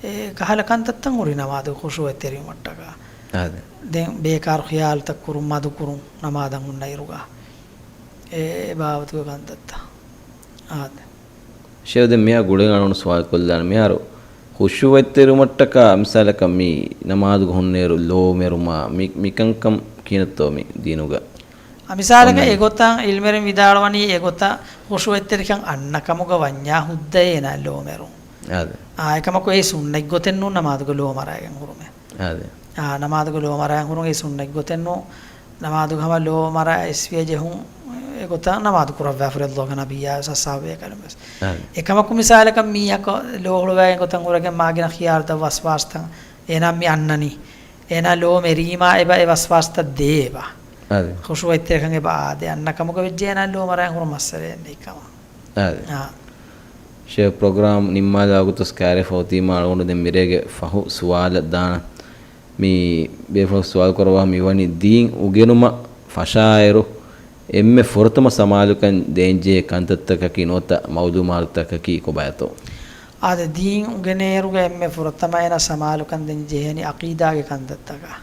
އެ ކަހަލަ ކަންތައްތައް ހުރި ނަމާދުގެ ޚުޝޫޢަތްތެރިވުމަށްޓަކާ. އާދެ. ދެން ބޭކާރު ޚިޔާލުތައް ކުރުން، މަދު ކުރުން، ނަމާދަށް ހުންނަ އިރުގަ އެ ބާވަތުގެ ކަންތައްތައް. އާދެ. ޝޭޚް، ދެން މިއާ ގުޅިގެން އަޅުގަނޑު ސުވާލު ކޮށްލާނެ މިހާރު ޚުޝޫޢަތްތެރިވުމަށްޓަކާ މިސާލަކަށް މި ނަމާދުގަ ހުންނަ އިރު ލޯ މެރުމާ މި، މިކަންކަން ކިހިނެއްތޯ މި ދީނުގަ؟ އަ، މިސާލަކަށް އޮންނަނީ. އެގޮތަށް ޢިލްމުވެރިން ވިދާޅުވަނީ އެގޮތަށް ޚުޝޫޢަތްތެރިކަން އަންނަ ކަމުގަ ވަންޏާ ހުއްދައޭ އޭނާ ލޯ މެރުން. އާދެ. އާ، އެކަމަކު އެ ސުންނަތް ގޮތެއް ނޫން ނަމާދުގަ ލޯ މަރައިގެން ހުރުމެއް. އާދެ. އާ، ނަމާދުގަ ލޯ މަރައިގެން ހުރުން އެ ސުންނަތް ގޮތެއް ނޫން. ނަމާދުގަ ހަމަ ލޯ މަރަ އިސްވެ ޖެހުން އެގޮތަށް ނަމާދު ކުރައްވާފަ ރަސޫލުގެ ނަބިއްޔާ ސައްސާބޭކަލުން ވެސް. އާދެ. އެކަމަކު މިސާލަކަށް މީހަކު ލޯ ހުޅުވައިގެން ގޮތަށް ހުރެގެން މާގިނަ ޚިޔާލުތައް ވަސްވާސްތައް އޭނާ މި އަންނަނީ. އޭނާ ލޯ މެރީމާ އެބަ އެ ވަސްވާސްތައް ދޭ އެބަ. އާދެ. ޚުޝޫޢަތްތެރިކަން އެބަ އާދޭ. އަންނަ ކަމުގަ ވެއްޖެ އޭނާ ލޯ މަރައި ހުރުން މައްސަލައެއް ނެތް ކަމަށް. އާދެ. އާ. ޝޭޚް، ޕްރޮގްރާމް ނިންމާލާ ގޮތަށް ކައިރިފަ އޮތީމާ އަޅުގަނޑު ދެން މިރޭގެ ފަހު ސުވާލަށް ދާނަން. މި ބޭފުޅަކު ސުވާލު ކުރައްވާ މިވަނީ ދީން އުގެނުމަށް ފަށާއިރު އެންމެ ފުރަތަމަ ސަމާލުކަން ދޭންޖެހޭ ކަންތައްތަކަކީ ނުވަތަ މައުލޫމާތުތަކަކީ ކޮބާތޯ؟ އާދެ، ދީން އުގެނޭއިރުގަ އެންމެ ފުރަތަމަ އޭނާ ސަމާލުކަން ދޭން ޖެހޭނީ ޢަޤީދާގެ ކަންތައްތަކަށް.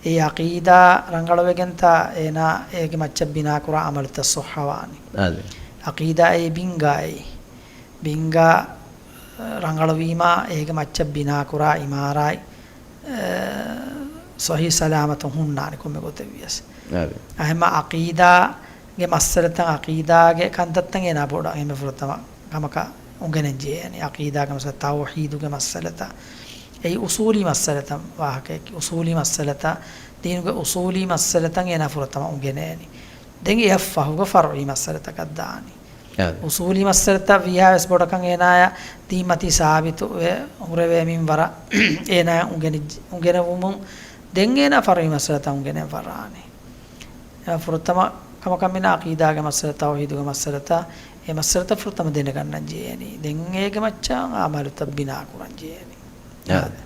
އެ ޢަޤީދާ ރަނގަޅުވެގެންތާ އޭނާ އޭގެ މައްޗަށް ބިނާކުރާ ޢަމަލުތައް ޞައްޙަވާނީ. އާދެ. ޢަޤީދާ އެ ބިންގާ އެއީ. ބިންގާ ރަނގަޅުވީމާ އޭގެ މައްޗަށް ބިނާކުރާ ޢިމާރާތް، އެ، ޞަޙީޙު ސަލާމަތުން ހުންނާނެ ކޮންމެ ގޮތެއް ވިޔަސް. އާދެ. އެހެންމަ ޢަޤީދާގެ މައްސަލަތައް، ޢަޤީދާގެ ކަންތައްތައް އޭނާ ބޮޑަށް އެންމެ ފުރަތަމަ ކަމަކަށް އުނގެނެން ޖެހޭނީ. ޢަޤީދާގެ މައްސަލަ، ތައުޙީދުގެ މައްސަލަތައް. އެއީ އުޞޫލީ މައްސަލަތައް ވާހަކައަކީ. އުޞޫލީ މައްސަލަތައް، ދީނުގެ އުޞޫލީ މައްސަލަތައް އޭނާ ފުރަތަމަ އުނގެނޭނީ. ދެން އެއަށް ފަހުގަ ފަރުޢީ މައްސަލަތަކަށް ދާނީ. އާދެ. އުޞޫލީ މައްސަލަތައް ވީހާވެސް ބޮޑަކަށް އޭނާޔަށް ދީންމަތީ ސާބިތު ވެ ހުރެވޭ މިންވަރަށް އޭނާޔަށް އުނގެނި-، އުނގެނެވުމުން ދެން އޭނާ ފަރުޢީ މައްސަލަތައް އުނގެނެން ފަށާނެ. އެ ފުރަތަމަ ކަމަކަށް މިނާ ޢަޤީދާގެ މައްސަލަ، ތައުޙީދުގެ މައްސަލަތައް، އެ މައްސަލަތައް ފުރަތަމަ ދެނެގަންނަން ޖެހޭނީ. ދެން އޭގެ މައްޗަށް ޢަމަލުތައް ބިނާކުރަން ޖެހޭނީ. އާދެ.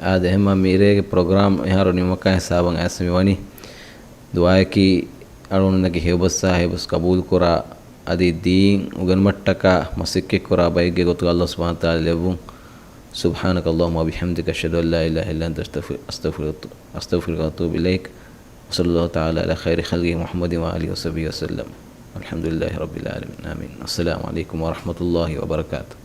އާދެ، އެހެންމަ މިރޭގެ ޕްރޮގްރާމް އެހާރު ނިމުމަކާ ހިސާބަށް އައިސް މިވަނީ. ދުޢާއަކީ އަޅުގަނޑުމެންނަކީ ހެޔޮބަސްއާ ހެޔޮބަސް ޤަބޫލުކުރާ، އަދި ދީން އުގެނުމަށްޓަކާ މަސައްކަތްކުރާ ބައެއްގެ ގޮތުގަ އައްލާހު ސުބްޙާނަހޫ ވަތަޢާލާ ލެއްވުން. سبحانك اللهم وبحمدك، أشهد أن لا إله إلا أنت، أستغفر-، أستغفرك وأتوب إليك. وصلى الله تعالى على خير خلقه محمد وآله وصحبه وسلم. والحمد لله رب العالمين. آمين. السلام عليكم ورحمة الله وبركاته.